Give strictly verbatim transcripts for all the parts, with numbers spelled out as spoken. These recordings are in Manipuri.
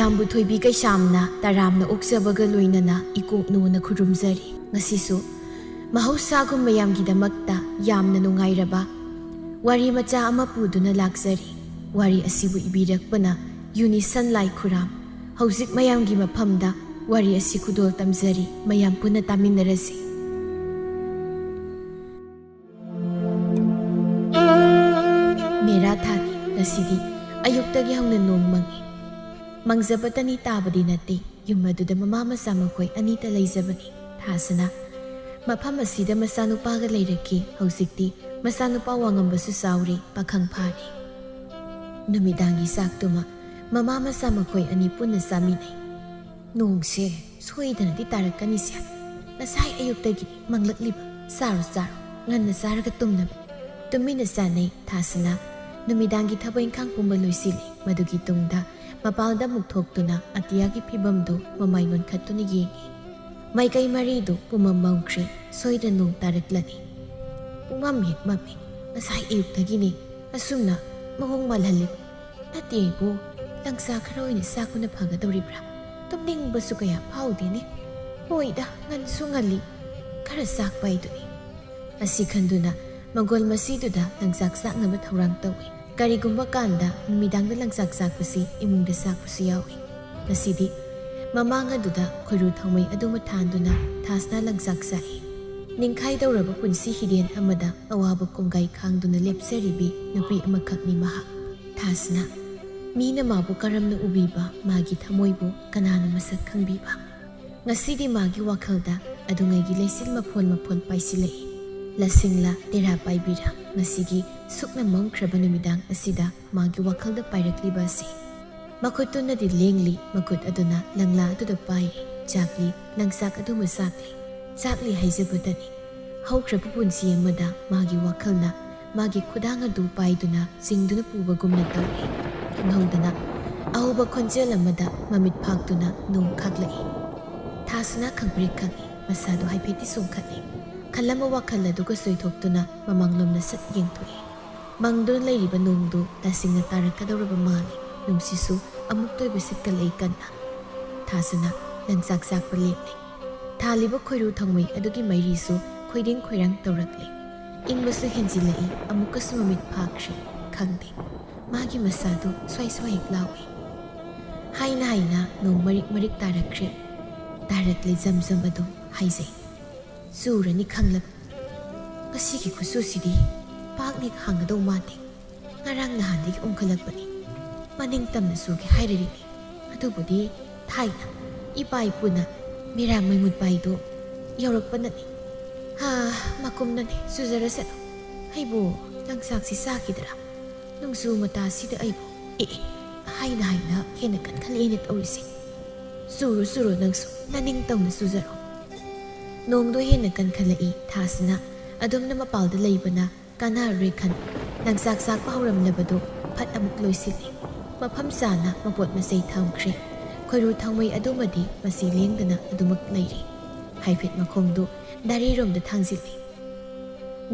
ꯇꯥꯝꯕꯨ ꯊꯣꯏꯕꯤ ꯀꯩꯁꯥꯝꯅ ꯇꯔꯥꯝꯅ ꯑꯣꯛꯆꯕꯒ ꯂꯣꯏꯅꯅ ꯏꯀꯣꯛꯅꯣꯅ ꯈꯨꯔꯨꯝꯖꯔꯤ꯫ ꯉꯁꯤꯁꯨ ꯃꯍꯧꯁꯥꯒꯨꯝ ꯃꯌꯥꯝꯒꯤꯗꯃꯛꯇ ꯌꯥꯝꯅ ꯅꯨꯡꯉꯥꯏꯔꯕ ꯋꯥꯔꯤ ꯃꯆꯥ ꯑꯃ ꯄꯨꯗꯨꯅ ꯂꯥꯛꯆꯔꯤ꯫ ꯋꯥꯔꯤ ꯑꯁꯤꯕꯨ ꯏꯕꯤꯔꯛꯄꯅ ꯌꯨꯅꯤꯁꯟ ꯂꯥꯏꯈꯨꯔꯥꯝ꯫ ꯍꯧꯖꯤꯛ ꯃꯌꯥꯝꯒꯤ ꯃꯐꯝꯗ ꯋꯥꯔꯤ ꯑꯁꯤ ꯈꯨꯗꯣꯜ ꯇꯝꯖꯔꯤ꯫ ꯃꯌꯥꯝ ꯄꯨꯟꯅ ꯇꯥꯃꯤꯟꯅꯔꯁꯤ꯫ ꯃꯦꯔꯥ ꯊꯥꯅꯤ꯫ ꯉꯁꯤꯗꯤ ꯑꯌꯨꯛꯇꯒꯤ ꯍꯧꯅ ꯅꯣꯡ ꯃꯪꯉꯤ꯫ ꯃꯪꯖꯕꯇꯅꯤ, ꯇꯥꯕꯗꯤ ꯅꯠꯇꯦ꯫ ꯌꯨꯝ ꯑꯗꯨꯗ ꯃꯃꯥ ꯃꯆꯥ ꯃꯈꯣꯏ ꯑꯅꯤꯇ ꯂꯩꯖꯕꯅꯤ꯫ ꯊꯥꯁꯅ ꯃꯐꯝ ꯑꯁꯤꯗ ꯃꯆꯥꯅꯨꯄꯥꯒ ꯂꯩꯔꯛꯈꯤ꯫ ꯍꯧꯖꯤꯛꯇꯤ ꯃꯆꯥꯅꯨꯄꯥ ꯋꯥꯉꯝꯕꯁꯨ ꯆꯥꯎꯔꯦ, ꯄꯥꯈꯪ ꯐꯥꯔꯦ꯫ ꯅꯨꯃꯤꯗꯥꯡꯒꯤ ꯆꯥꯛꯇꯨꯃ ꯃꯃꯥ ꯃꯆꯥ ꯃꯈꯣꯏ ꯑꯅꯤ ꯄꯨꯟꯅ ꯆꯥꯃꯤꯟꯅꯩ꯫ ꯅꯣꯡꯁꯦ ꯁꯣꯏꯗꯅꯗꯤ ꯇꯥꯔꯛꯀꯅꯤꯁꯦ꯫ ꯉꯁꯥꯏ ꯑꯌꯨꯛꯇꯒꯤ ꯃꯪꯂꯛꯂꯤꯕ꯫ ꯆꯥꯔꯣ, ꯆꯥꯔꯣ, ꯉꯟꯅ ꯆꯥꯔꯒ ꯇꯨꯝꯅꯕ꯫ ꯇꯨꯃꯤꯟꯅ ꯆꯥꯅꯩ꯫ ꯊꯥꯁꯅ ꯅꯨꯃꯤꯗꯥꯡꯒꯤ ꯊꯕꯛ ꯏꯪꯈꯥꯡ ꯄꯨꯝꯕ ꯂꯣꯏꯁꯤꯜꯂꯤ꯫ ꯃꯗꯨꯒꯤ ꯇꯨꯡꯗ ꯃꯄꯥꯜꯗ ꯑꯃꯨꯛ ꯊꯣꯛꯇꯨꯅ ꯑꯇꯤꯌꯥꯒꯤ ꯐꯤꯕꯝꯗꯨ ꯃꯃꯥꯏ ꯅꯣꯟꯈꯠꯇꯨꯅ ꯌꯦꯡꯏ꯫ ꯃꯥꯏꯀꯩ ꯃꯔꯤꯗꯨ ꯄꯨꯝꯃꯝ ꯃꯝꯈ꯭ꯔꯦ꯫ ꯁꯣꯏꯗꯅ ꯅꯣꯡ ꯇꯥꯔꯛꯂꯅꯤ꯫ ꯄꯨꯡꯃꯝ ꯍꯦꯛ ꯃꯝꯃꯤ꯫ ꯉꯁꯥꯏ ꯑꯌꯨꯛꯇꯒꯤꯅꯤ ꯑꯁꯨꯝꯅ ꯃꯑꯣꯡ ꯃꯥꯜꯍꯜꯂꯤꯕ꯫ ꯅꯠꯇꯦꯕꯨ, ꯂꯪꯆꯥꯛ ꯈꯔ ꯑꯣꯏꯅ ꯆꯥꯛꯄꯅ ꯐꯒꯗꯧꯔꯤꯕ꯭ꯔꯥ? ꯇꯨꯝꯅꯤꯡꯕꯁꯨ ꯀꯌꯥ ꯐꯥꯎꯗꯦꯅꯦ꯫ ꯍꯣꯏꯗ, ꯉꯟꯁꯨ ꯉꯜꯂꯤ꯫ ꯈꯔ ꯆꯥꯛꯄ ꯍꯥꯏꯗꯨꯅꯤ꯫ ꯑꯁꯤ ꯈꯟꯗꯨꯅ ꯃꯪꯒꯣꯜ ꯃꯁꯤꯗꯨꯗ ꯂꯪꯆꯥꯛ ꯆꯥꯛꯅꯕ ꯊꯧꯔꯥꯡ ꯇꯧꯏ꯫ ꯀꯔꯤꯒꯨꯝꯕ ꯀꯥꯟꯗ ꯅꯨꯃꯤꯗꯥꯡꯗ ꯂꯪꯆꯥꯛ ꯆꯥꯛꯄꯁꯤ ꯏꯃꯨꯡꯗ ꯆꯥꯛꯄꯁꯨ ꯌꯥꯎꯏ꯫ ꯉꯁꯤꯗꯤ ꯃꯃꯥꯡ ꯑꯗꯨꯗ ꯈꯣꯏꯔꯨ ꯊꯥꯎꯃꯩ ꯑꯗꯨꯃ ꯊꯥꯟꯗꯨꯅ ꯊꯥꯁꯅ ꯂꯪꯆꯥꯛ ꯆꯥꯛꯏ꯫ ꯅꯤꯡꯈꯥꯏꯗꯧꯔꯕ ꯄꯨꯟꯁꯤ ꯍꯤꯔꯦꯟ ꯑꯃꯗ ꯑꯋꯥꯕ ꯀꯣꯡꯒꯥꯏ ꯈꯥꯡꯗꯨꯅ ꯂꯦꯞꯆꯔꯤꯕꯤ ꯅꯨꯄꯤ ꯑꯃꯈꯛꯅꯤ ꯃꯍꯥꯛ꯫ ꯊꯥꯁꯅ ꯃꯤꯅ ꯃꯥꯕꯨ ꯀꯔꯝꯅ ꯎꯕꯤꯕ, ꯃꯥꯒꯤ ꯊꯃꯣꯏꯕꯨ ꯀꯅꯥꯅ ꯃꯁꯛ ꯈꯪꯕꯤꯕ? ꯉꯁꯤꯗꯤ ꯃꯥꯒꯤ ꯋꯥꯈꯜꯗ ꯑꯗꯨꯉꯩꯒꯤ ꯂꯩꯆꯤꯜ ꯃꯐꯣꯜ ꯃꯐꯣꯜ ꯄꯥꯏꯁꯤꯜꯂꯛꯏ꯫ ꯂꯁꯤꯡꯂꯥ ꯇꯦꯔꯥ ꯄꯥꯏꯕꯤꯔꯥ, ꯉꯁꯤꯒꯤ ꯁꯨꯛꯅ ꯃꯝꯈ꯭ꯔꯕ ꯅꯨꯃꯤꯗꯥꯡ ꯑꯁꯤꯗ ꯃꯥꯒꯤ ꯋꯥꯈꯜꯗ ꯄꯥꯏꯔꯛꯂꯤꯕ ꯑꯁꯤ? ꯃꯈꯨꯠꯇꯨꯅꯗꯤ ꯂꯦꯡꯂꯤ, ꯃꯈꯨꯠ ꯑꯗꯨꯅ ꯂꯪꯂꯥ ꯑꯗꯨꯗ ꯄꯥꯏꯔꯤ꯫ ꯆꯥꯛꯂꯤ, ꯂꯪꯆꯥꯛ ꯑꯗꯨꯃ ꯆꯥꯛꯂꯤ꯫ ꯆꯥꯛꯂꯤ ꯍꯥꯏꯖꯕꯗꯅꯤ꯫ ꯍꯧꯈ꯭ꯔꯕ ꯄꯨꯟꯁꯤ ꯑꯃꯗ ꯃꯥꯒꯤ ꯋꯥꯈꯜꯅ ꯃꯥꯒꯤ ꯈꯨꯗꯥꯡ ꯑꯗꯨ ꯄꯥꯏꯗꯨꯅ ꯆꯤꯡꯗꯨꯅ ꯄꯨꯕꯒꯨꯝꯅ ꯇꯧꯏ꯫ ꯈꯪꯍꯧꯗꯅ ꯑꯍꯧꯕ ꯈꯣꯟꯖꯦꯜ ꯑꯃꯗ ꯃꯃꯤꯠ ꯐꯥꯛꯇꯨꯅ ꯅꯣꯡ ꯈꯥꯛꯂꯛꯏ꯫ ꯊꯥꯁꯅ ꯈꯪꯄ꯭ꯔꯦꯛ ꯈꯪꯏ, ꯃꯁꯥꯗꯨ ꯍꯥꯏꯐꯦꯠꯇꯤ ꯆꯣꯡꯈꯠꯂꯤ꯫ ꯈꯜꯂꯝꯕ ꯋꯥꯈꯜ ꯑꯗꯨꯒ ꯆꯣꯏꯊꯣꯛꯇꯨꯅ ꯃꯃꯥꯡꯂꯣꯝꯗ ꯁꯠ ꯌꯦꯡꯊꯣꯛꯏ꯫ ꯃꯪꯗꯨꯅ ꯂꯩꯔꯤꯕ ꯅꯣꯡꯗꯨ ꯇꯁꯦꯡꯅ ꯇꯥꯔꯛꯀꯗꯧꯔꯕ ꯃꯥꯜꯂꯤ꯫ ꯅꯨꯡꯁꯤꯠꯁꯨ ꯑꯃꯨꯛꯇꯣꯏꯕ ꯁꯤꯠꯀꯠꯂꯛꯏ ꯀꯟꯅ꯫ ꯊꯥꯁꯅꯥ ꯂꯪꯆꯥꯛ ꯆꯥꯛꯄ ꯂꯦꯞꯂꯦ꯫ ꯊꯥꯜꯂꯤꯕ ꯈꯣꯏꯔꯨ ꯊꯥꯎꯃꯩ ꯑꯗꯨꯒꯤ ꯃꯩꯔꯤꯁꯨ ꯈꯣꯏꯗꯤꯡ ꯈꯣꯏꯔꯥꯡ ꯇꯧꯔꯛꯂꯦ꯫ ꯏꯪꯕꯁꯨ ꯍꯦꯟꯖꯤꯜꯂꯛꯏ, ꯑꯃꯨꯛꯀꯁꯨ ꯃꯃꯤꯠ ꯐꯥꯈ꯭ꯔꯦ꯫ ꯈꯪꯗꯦ, ꯃꯥꯒꯤ ꯃꯁꯥꯗꯨ ꯁ꯭ꯋꯥꯏ ꯁ꯭ꯋꯥꯏ ꯍꯦꯛ ꯂꯥꯎꯏ꯫ ꯍꯥꯏꯅ ꯍꯥꯏꯅ ꯅꯣꯡ ꯃꯔꯤꯛ ꯃꯔꯤꯛ ꯇꯥꯔꯛꯈ꯭ꯔꯦ꯫ ꯇꯥꯔꯛꯂꯦ ꯖꯝ ꯖꯝ ꯑꯗꯨꯝ ꯍꯥꯏꯖꯩ꯫ ꯆꯨꯔꯅꯤ ꯈꯪꯂꯕ꯫ ꯉꯁꯤꯒꯤ ꯈꯨꯠꯁꯨꯁꯤꯗꯤ ꯄꯥꯛꯅ ꯍꯦꯛ ꯍꯥꯡꯒꯗꯧ ꯃꯥꯟꯗꯦ꯫ ꯉꯔꯥꯡ ꯅꯍꯥꯟꯗꯒꯤ ꯑꯣꯟꯈꯠꯂꯛꯄꯅꯤ꯫ ꯃꯅꯤꯡ ꯇꯝꯅ ꯆꯨꯒꯦ ꯍꯥꯏꯔꯤꯅꯤ꯫ ꯑꯗꯨꯕꯨꯗꯤ ꯊꯥꯏꯅ ꯏꯄꯥ ꯏꯄꯨꯅ ꯃꯤꯔꯥꯡ ꯃꯩꯃꯨꯠꯄ ꯍꯥꯏꯗꯣ ꯌꯧꯔꯛꯄꯅꯅꯤ꯫ ꯍꯥ, ꯃꯀꯨꯝꯅꯅꯤ, ꯆꯨꯖꯔꯁꯅꯨ꯫ ꯑꯩꯕꯨ ꯂꯪꯆꯥꯛꯁꯤ ꯆꯥꯈꯤꯗ꯭ꯔꯥ? ꯅꯣꯡꯖꯨ ꯃꯇꯥꯁꯤꯗ ꯑꯩꯕꯨ꯫ ꯑꯦ, ꯑꯦ, ꯍꯥꯏꯅ ꯍꯥꯏꯅ ꯍꯦꯟꯅ ꯀꯟꯈꯠꯂꯛꯑꯦꯅ ꯇꯧꯔꯤꯁꯦ꯫ ꯆꯨꯔꯣ, ꯆꯨꯔꯣ ꯅꯪꯁꯨ, ꯅꯅꯤꯡ ꯇꯝꯅ ꯆꯨꯖꯔꯣ꯫ ꯅꯣꯡꯗꯣ ꯍꯦꯟꯅ ꯀꯟꯈꯠꯂꯛꯏ꯫ ꯊꯥꯁꯤꯅ ꯑꯗꯨꯝꯅ ꯃꯄꯥꯜꯗ ꯂꯩꯕꯅ ꯀꯥꯟꯅꯔꯔꯣꯏ ꯈꯟ, ꯂꯪꯆꯥꯛ ꯆꯥꯛꯄ ꯍꯧꯔꯝꯂꯕꯗꯨ ꯐꯠ ꯑꯃꯨꯛ ꯂꯣꯏꯁꯤꯜꯂꯤ꯫ ꯃꯐꯝ ꯆꯥꯅ ꯃꯄꯣꯠ ꯃꯆꯩ ꯊꯝꯈ꯭ꯔꯦ꯫ ꯈꯣꯏꯔꯨ ꯊꯥꯎꯃꯩ ꯑꯗꯨꯃꯗꯤ ꯃꯁꯤ ꯂꯦꯡꯗꯅ ꯑꯗꯨꯃꯛ ꯂꯩꯔꯤ꯫ ꯍꯥꯏꯐꯦꯠ ꯃꯈꯣꯡꯗꯨ ꯗꯥꯔꯤꯔꯣꯝꯗ ꯊꯥꯡꯖꯤꯜꯂꯤ꯫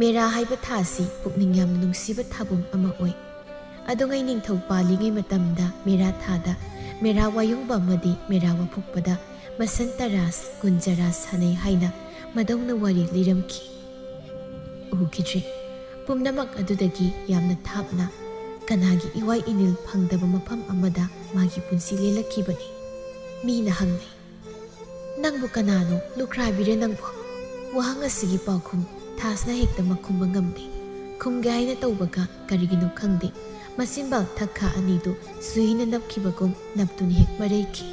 ꯃꯦꯔꯥ ꯍꯥꯏꯕ ꯊꯥꯁꯤ ꯄꯨꯛꯅꯤꯡ ꯌꯥꯝꯅ ꯅꯨꯡꯁꯤꯕ ꯊꯥꯕꯨꯝ ꯑꯃ ꯑꯣꯏ꯫ ꯑꯗꯨꯉꯩ ꯅꯤꯡꯊꯧ ꯄꯥꯜꯂꯤꯉꯩ ꯃꯇꯝꯗ ꯃꯦꯔꯥ ꯊꯥꯗ ꯃꯦꯔꯥ ꯋꯥꯌꯨꯡꯕ ꯑꯃꯗꯤ ꯃꯦꯔꯥ ꯋꯥꯐꯨꯛꯄꯗ ꯃꯁꯟꯇ ꯔꯥꯁ, ꯒꯨꯟꯖ ꯔꯥꯁ ꯁꯥꯟꯅꯩ ꯍꯥꯏꯅ ꯃꯗꯧꯅ ꯋꯥꯔꯤ ꯂꯤꯔꯝꯈꯤ꯫ ꯎꯈꯤꯗ꯭ꯔꯦ꯫ ꯄꯨꯝꯅꯃꯛ ꯑꯗꯨꯗꯒꯤ ꯌꯥꯝꯅ ꯊꯥꯞꯅ, ꯀꯅꯥꯒꯤ ꯏꯋꯥꯏ ꯏꯅꯤꯜ ꯐꯪꯗꯕ ꯃꯐꯝ ꯑꯃꯗ ꯃꯥꯒꯤ ꯄꯨꯟꯁꯤ ꯂꯦꯜꯂꯛꯈꯤꯕꯅꯤ꯫ ꯃꯤꯅ ꯍꯪꯂꯦ, "ꯅꯪꯕꯨ ꯀꯅꯥꯅꯣ? ꯂꯨꯈ꯭ꯔꯥꯕꯤꯔ ꯅꯪꯕꯨ?" ꯋꯥꯍꯪ ꯑꯁꯤꯒꯤ ꯄꯥꯎꯈꯨꯝ ꯊꯥꯁꯅ ꯍꯦꯛꯇꯃꯛ ꯈꯨꯝꯕ ꯉꯝꯗꯦ꯫ ꯈꯨꯝꯒꯦ ꯍꯥꯏꯅ ꯇꯧꯕꯒ ꯀꯔꯤꯒꯤꯅꯣ ꯈꯪꯗꯦ, ꯃꯆꯤꯟꯕꯥꯜ ꯊꯛꯈꯥ ꯑꯅꯤꯗꯨ ꯁꯨꯏꯅ ꯅꯞꯈꯤꯕꯒꯨꯝ ꯅꯞꯇꯨꯅ ꯍꯦꯛ ꯃꯔꯩꯈꯤ꯫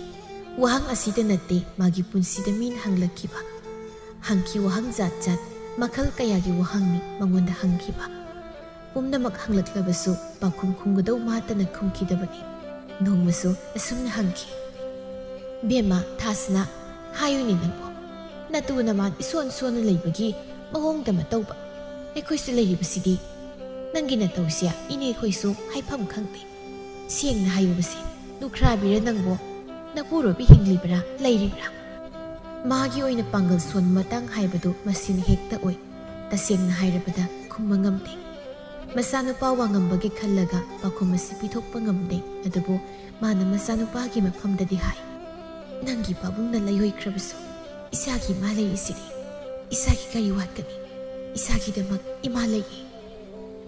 ꯋꯥꯍꯪ ꯑꯁꯤꯗ ꯅꯠꯇꯦ ꯃꯥꯒꯤ ꯄꯨꯟꯁꯤꯗ ꯃꯤꯅ ꯍꯪꯂꯛꯈꯤꯕ꯫ ꯍꯪꯈꯤ ꯋꯥꯍꯪ ꯖꯥꯠ ꯖꯥꯠ, ꯃꯈꯜ ꯀꯌꯥꯒꯤ ꯋꯥꯍꯪꯅꯤ ꯃꯉꯣꯟꯗ ꯍꯪꯈꯤꯕ꯫ ꯄꯨꯝꯅꯃꯛ ꯍꯪꯂꯛꯂꯕꯁꯨ ꯄꯥꯎꯈꯨꯝ ꯈꯨꯝꯒꯗꯧ ꯃꯥꯇꯅ ꯈꯨꯝꯈꯤꯗꯕꯅꯤ꯫ ꯅꯣꯡꯃꯁꯨ ꯑꯁꯨꯝꯅ ꯍꯪꯈꯤ, "ꯕꯦꯝꯃ ꯊꯥꯁꯅꯥ, ꯍꯥꯏꯌꯨꯅꯦ ꯅꯪꯕꯨ, ꯅꯇꯨ ꯅꯃꯥꯟ ꯏꯁꯣꯟ ꯁꯣꯟꯅ ꯂꯩꯕꯒꯤ ꯃꯑꯣꯡꯗ ꯑꯃ ꯇꯧꯕ꯫ ꯑꯩꯈꯣꯏꯁꯨ ꯂꯩꯔꯤꯕꯁꯤꯗꯤ꯫ ꯅꯪꯒꯤ ꯅꯇꯧꯁꯦ ꯏꯅꯦꯈꯣꯏꯁꯨ ꯍꯥꯏꯐꯝ ꯈꯪꯗꯦ꯫ ꯁꯦꯡꯅ ꯍꯥꯏꯌꯨꯕꯁꯦ, ꯂꯨꯈ꯭ꯔꯥꯕꯤꯔ ꯅꯪꯕꯨ? ꯅꯄꯨꯔꯣꯏꯕ ꯍꯤꯡꯂꯤꯕ꯭ꯔꯥ, ꯂꯩꯔꯤꯕ꯭ꯔꯥ?" ꯃꯥꯒꯤ ꯑꯣꯏꯅ ꯄꯥꯡꯒꯜ ꯁꯣꯟꯕ ꯃꯇꯥꯡ ꯍꯥꯏꯕꯗꯨ ꯃꯁꯤꯅ ꯍꯦꯛꯇ ꯑꯣꯏ꯫ ꯇꯁꯦꯡꯅ ꯍꯥꯏꯔꯕꯗ ꯈꯨꯝꯕ ꯉꯝꯗꯦ꯫ ꯃꯆꯥꯅꯨꯄꯥ ꯋꯥꯉꯝꯕꯒꯤ ꯈꯜꯂꯒ ꯄꯥꯎꯈꯨꯝ ꯑꯁꯤ ꯄꯤꯊꯣꯛꯄ ꯉꯝꯗꯦ꯫ ꯑꯗꯨꯕꯨ ꯃꯥꯅ ꯃꯆꯥꯅꯨꯄꯥꯒꯤ ꯃꯐꯝꯗꯗꯤ ꯍꯥꯏ, "ꯅꯪꯒꯤ ꯄꯥꯕꯨꯡꯅ ꯂꯩꯍꯣꯏꯈ꯭ꯔꯕꯁꯨ ꯏꯆꯥꯒꯤ ꯏꯃꯥ ꯂꯩꯔꯤꯁꯤꯗꯤ꯫ ꯏꯆꯥꯒꯤ ꯀꯔꯤ ꯋꯥꯠꯀꯅꯤ? ꯏꯆꯥꯒꯤꯗꯃꯛ ꯏꯃꯥ ꯂꯩꯌꯦ꯫"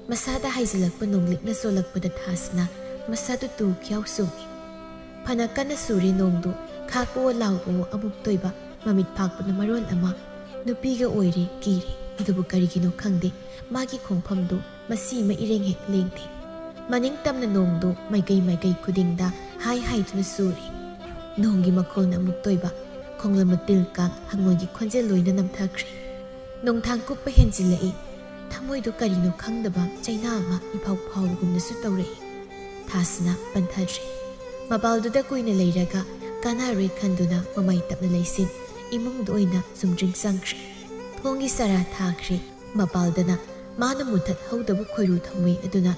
ꯃꯁꯥꯗ ꯍꯥꯏꯖꯤꯜꯂꯛꯄ ꯅꯣꯡꯂꯤꯛꯅ ꯆꯣꯜꯂꯛꯄꯗ ꯊꯥꯁꯅ ꯃꯁꯥꯗꯨ ꯇꯨ ꯈ꯭ꯌꯥꯎ ꯆꯣꯡꯏ꯫ ꯐꯅ ꯀꯟꯅ ꯆꯨꯔꯦ ꯅꯣꯡꯗꯨ, ꯈꯥꯛꯄꯋꯣ ꯂꯥꯎꯕꯋꯣ ꯑꯃꯨꯛꯇꯣꯏꯕ꯫ ꯃꯃꯤꯠ ꯐꯥꯛꯄꯅ ꯃꯔꯣꯜ ꯑꯃ꯫ ꯅꯨꯄꯤꯒ ꯑꯣꯏꯔꯦ ꯀꯤꯔꯦ꯫ ꯑꯗꯨꯕꯨ ꯀꯔꯤꯒꯤꯅꯣ ꯈꯪꯗꯦ, ꯃꯥꯒꯤ ꯈꯣꯡꯐꯝꯗꯨ ꯃꯁꯤ ꯑꯃ ꯏꯔꯦꯡ ꯍꯦꯛ ꯂꯦꯡꯗꯦ꯫ ꯃꯅꯤꯡ ꯇꯝꯅ ꯅꯣꯡꯗꯨ ꯃꯥꯏꯀꯩ ꯃꯥꯏꯀꯩ ꯈꯨꯗꯤꯡꯗ ꯍꯥꯏ ꯍꯥꯏꯗꯨꯅ ꯆꯨꯔꯤ꯫ ꯅꯣꯡꯒꯤ ꯃꯈꯣꯜꯅ ꯑꯃꯨꯛꯇꯣꯏꯕ꯫ ꯈꯣꯡꯂꯝ ꯃꯇꯤꯜ ꯀꯥꯡ ꯍꯪꯉꯣꯏꯒꯤ ꯈꯣꯟꯖꯦꯜ ꯂꯣꯏꯅ ꯅꯝꯊꯈ꯭ꯔꯦ꯫ ꯅꯣꯡꯊꯥꯡ ꯀꯨꯞꯄ ꯍꯦꯟꯖꯤꯜꯂꯛꯏ꯫ ꯊꯃꯣꯏꯗꯨ ꯀꯔꯤꯅꯣ ꯈꯪꯗꯕ ꯆꯩꯅꯥ ꯑꯃ ꯏꯐꯥꯎ ꯐꯥꯎꯕꯒꯨꯝꯅꯁꯨ ꯇꯧꯔꯛꯏ꯫ ꯊꯥꯁꯤꯅ ꯄꯟꯊꯗ꯭ꯔꯦ꯫ ꯃꯄꯥꯜꯗꯨꯗ ꯀꯨꯏꯅ ꯂꯩꯔꯒ ꯀꯥꯟꯅꯔꯣꯏ ꯈꯟꯗꯨꯅ ꯃꯃꯥꯏ ꯇꯞꯅ ꯂꯩꯁꯤꯟ ꯏꯃꯨꯡꯗ ꯑꯣꯏꯅ ꯆꯨꯝꯗ꯭ꯔꯤꯡ ꯆꯪꯈ꯭ꯔꯦ꯫ ꯊꯣꯡꯒꯤ ꯆꯔꯥ ꯊꯥꯈ꯭ꯔꯦ꯫ ꯃꯄꯥꯜꯗꯅ ꯃꯥꯅ ꯃꯨꯊꯠꯍꯧꯗꯕ ꯈꯣꯏꯔꯨ ꯊꯥꯎꯃꯩ ꯑꯗꯨꯅ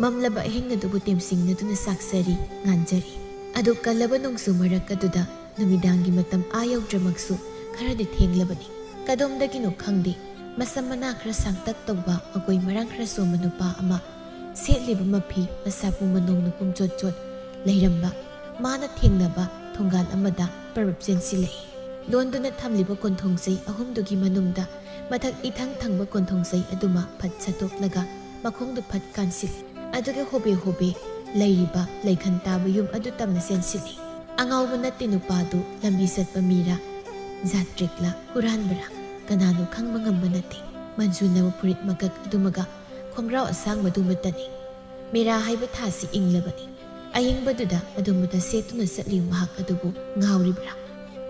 ꯃꯝꯂꯕ ꯑꯍꯤꯡ ꯑꯗꯨꯕꯨ ꯇꯦꯝꯁꯤꯡꯅꯗꯨꯅ ꯆꯥꯛꯆꯔꯤ, ꯉꯥꯟꯖꯔꯤ꯫ ꯑꯗꯨ ꯀꯜꯂꯕ ꯅꯣꯡꯖꯨ ꯃꯔꯛ ꯑꯗꯨꯗ ꯅꯨꯃꯤꯗꯥꯡꯒꯤ ꯃꯇꯝ ꯑꯥ ꯌꯧꯗ꯭ꯔꯃꯛꯁꯨ ꯈꯔꯗꯤ ꯊꯦꯡꯂꯕꯅꯤ꯫ ꯀꯗꯣꯝꯗꯒꯤꯅꯣ ꯈꯪꯗꯦ, ꯃꯁꯝ ꯃꯅꯥ ꯈꯔ ꯁꯥꯡꯇꯛ ꯇꯧꯕ, ꯃꯀꯣꯏ ꯃꯔꯥꯡ ꯈꯔ ꯁꯣꯟꯕ ꯅꯨꯄꯥ ꯑꯃ, ꯁꯦꯠꯂꯤꯕ ꯃꯐꯤ ꯃꯁꯥ ꯄꯨꯝꯕ ꯅꯣꯡꯅ ꯄꯨꯝꯆꯣꯠ ꯆꯣꯠ ꯂꯩꯔꯝꯕ, ꯃꯥꯅ ꯊꯦꯡꯅꯕ ꯊꯣꯡꯒꯥꯜ ꯑꯃꯗ ꯄꯔꯞ ꯆꯦꯟꯁꯤꯜꯂꯛꯏ꯫ ꯂꯣꯟꯗꯨꯅ ꯊꯝꯂꯤꯕ ꯀꯣꯟꯊꯣꯡ ꯆꯩ ꯑꯍꯨꯝꯗꯨꯒꯤ ꯃꯅꯨꯡꯗ ꯃꯊꯛ ꯏꯊꯪ ꯊꯪꯕ ꯀꯣꯟꯊꯣꯡ ꯆꯩ ꯑꯗꯨꯃ ꯐꯠ ꯁꯠꯇꯣꯛꯂꯒ ꯃꯈꯣꯡꯗꯨ ꯐꯠ ꯀꯥꯟꯁꯤꯜꯂꯤ꯫ ꯑꯗꯨꯒ ꯍꯣꯕꯦ ꯍꯣꯕꯦ ꯂꯩꯔꯤꯕ ꯂꯩꯈꯟ ꯇꯥꯕ ꯌꯨꯝ ꯑꯗꯨ ꯇꯝꯅ ꯆꯦꯟꯁꯤꯜꯂꯤ꯫ ꯑꯉꯥꯎꯕ ꯅꯠꯇꯦ ꯅꯨꯄꯥꯗꯨ ꯂꯝꯕꯤ ꯆꯠꯄ ꯃꯤꯔꯥ, ꯖꯥꯇ꯭ꯔꯤꯛꯂ, ꯍꯨꯔꯥꯟꯕꯔꯥ, ꯀꯅꯥꯅꯣ ꯈꯪꯕ ꯉꯝꯕ ꯅꯠꯇꯦ꯫ ꯃꯟꯖꯨꯅꯕ ꯐꯨꯔꯤꯠ ꯃꯀꯛ ꯑꯗꯨꯃꯒ ꯈꯣꯡꯒ꯭ꯔꯥꯎ ꯑꯁꯥꯡꯕꯗꯨꯃꯇꯅꯤ꯫ ꯃꯦꯔꯥ ꯍꯥꯏꯕ ꯊꯥꯁꯤ ꯏꯪꯂꯕꯅꯤ꯫ ꯑꯏꯪꯕꯗꯨꯗ ꯑꯗꯨꯃꯇ ꯁꯦꯠꯇꯨꯅ ꯆꯠꯂꯤ ꯃꯍꯥꯛ ꯑꯗꯨꯕꯨ ꯉꯥꯎꯔꯤꯕ꯭ꯔꯥ?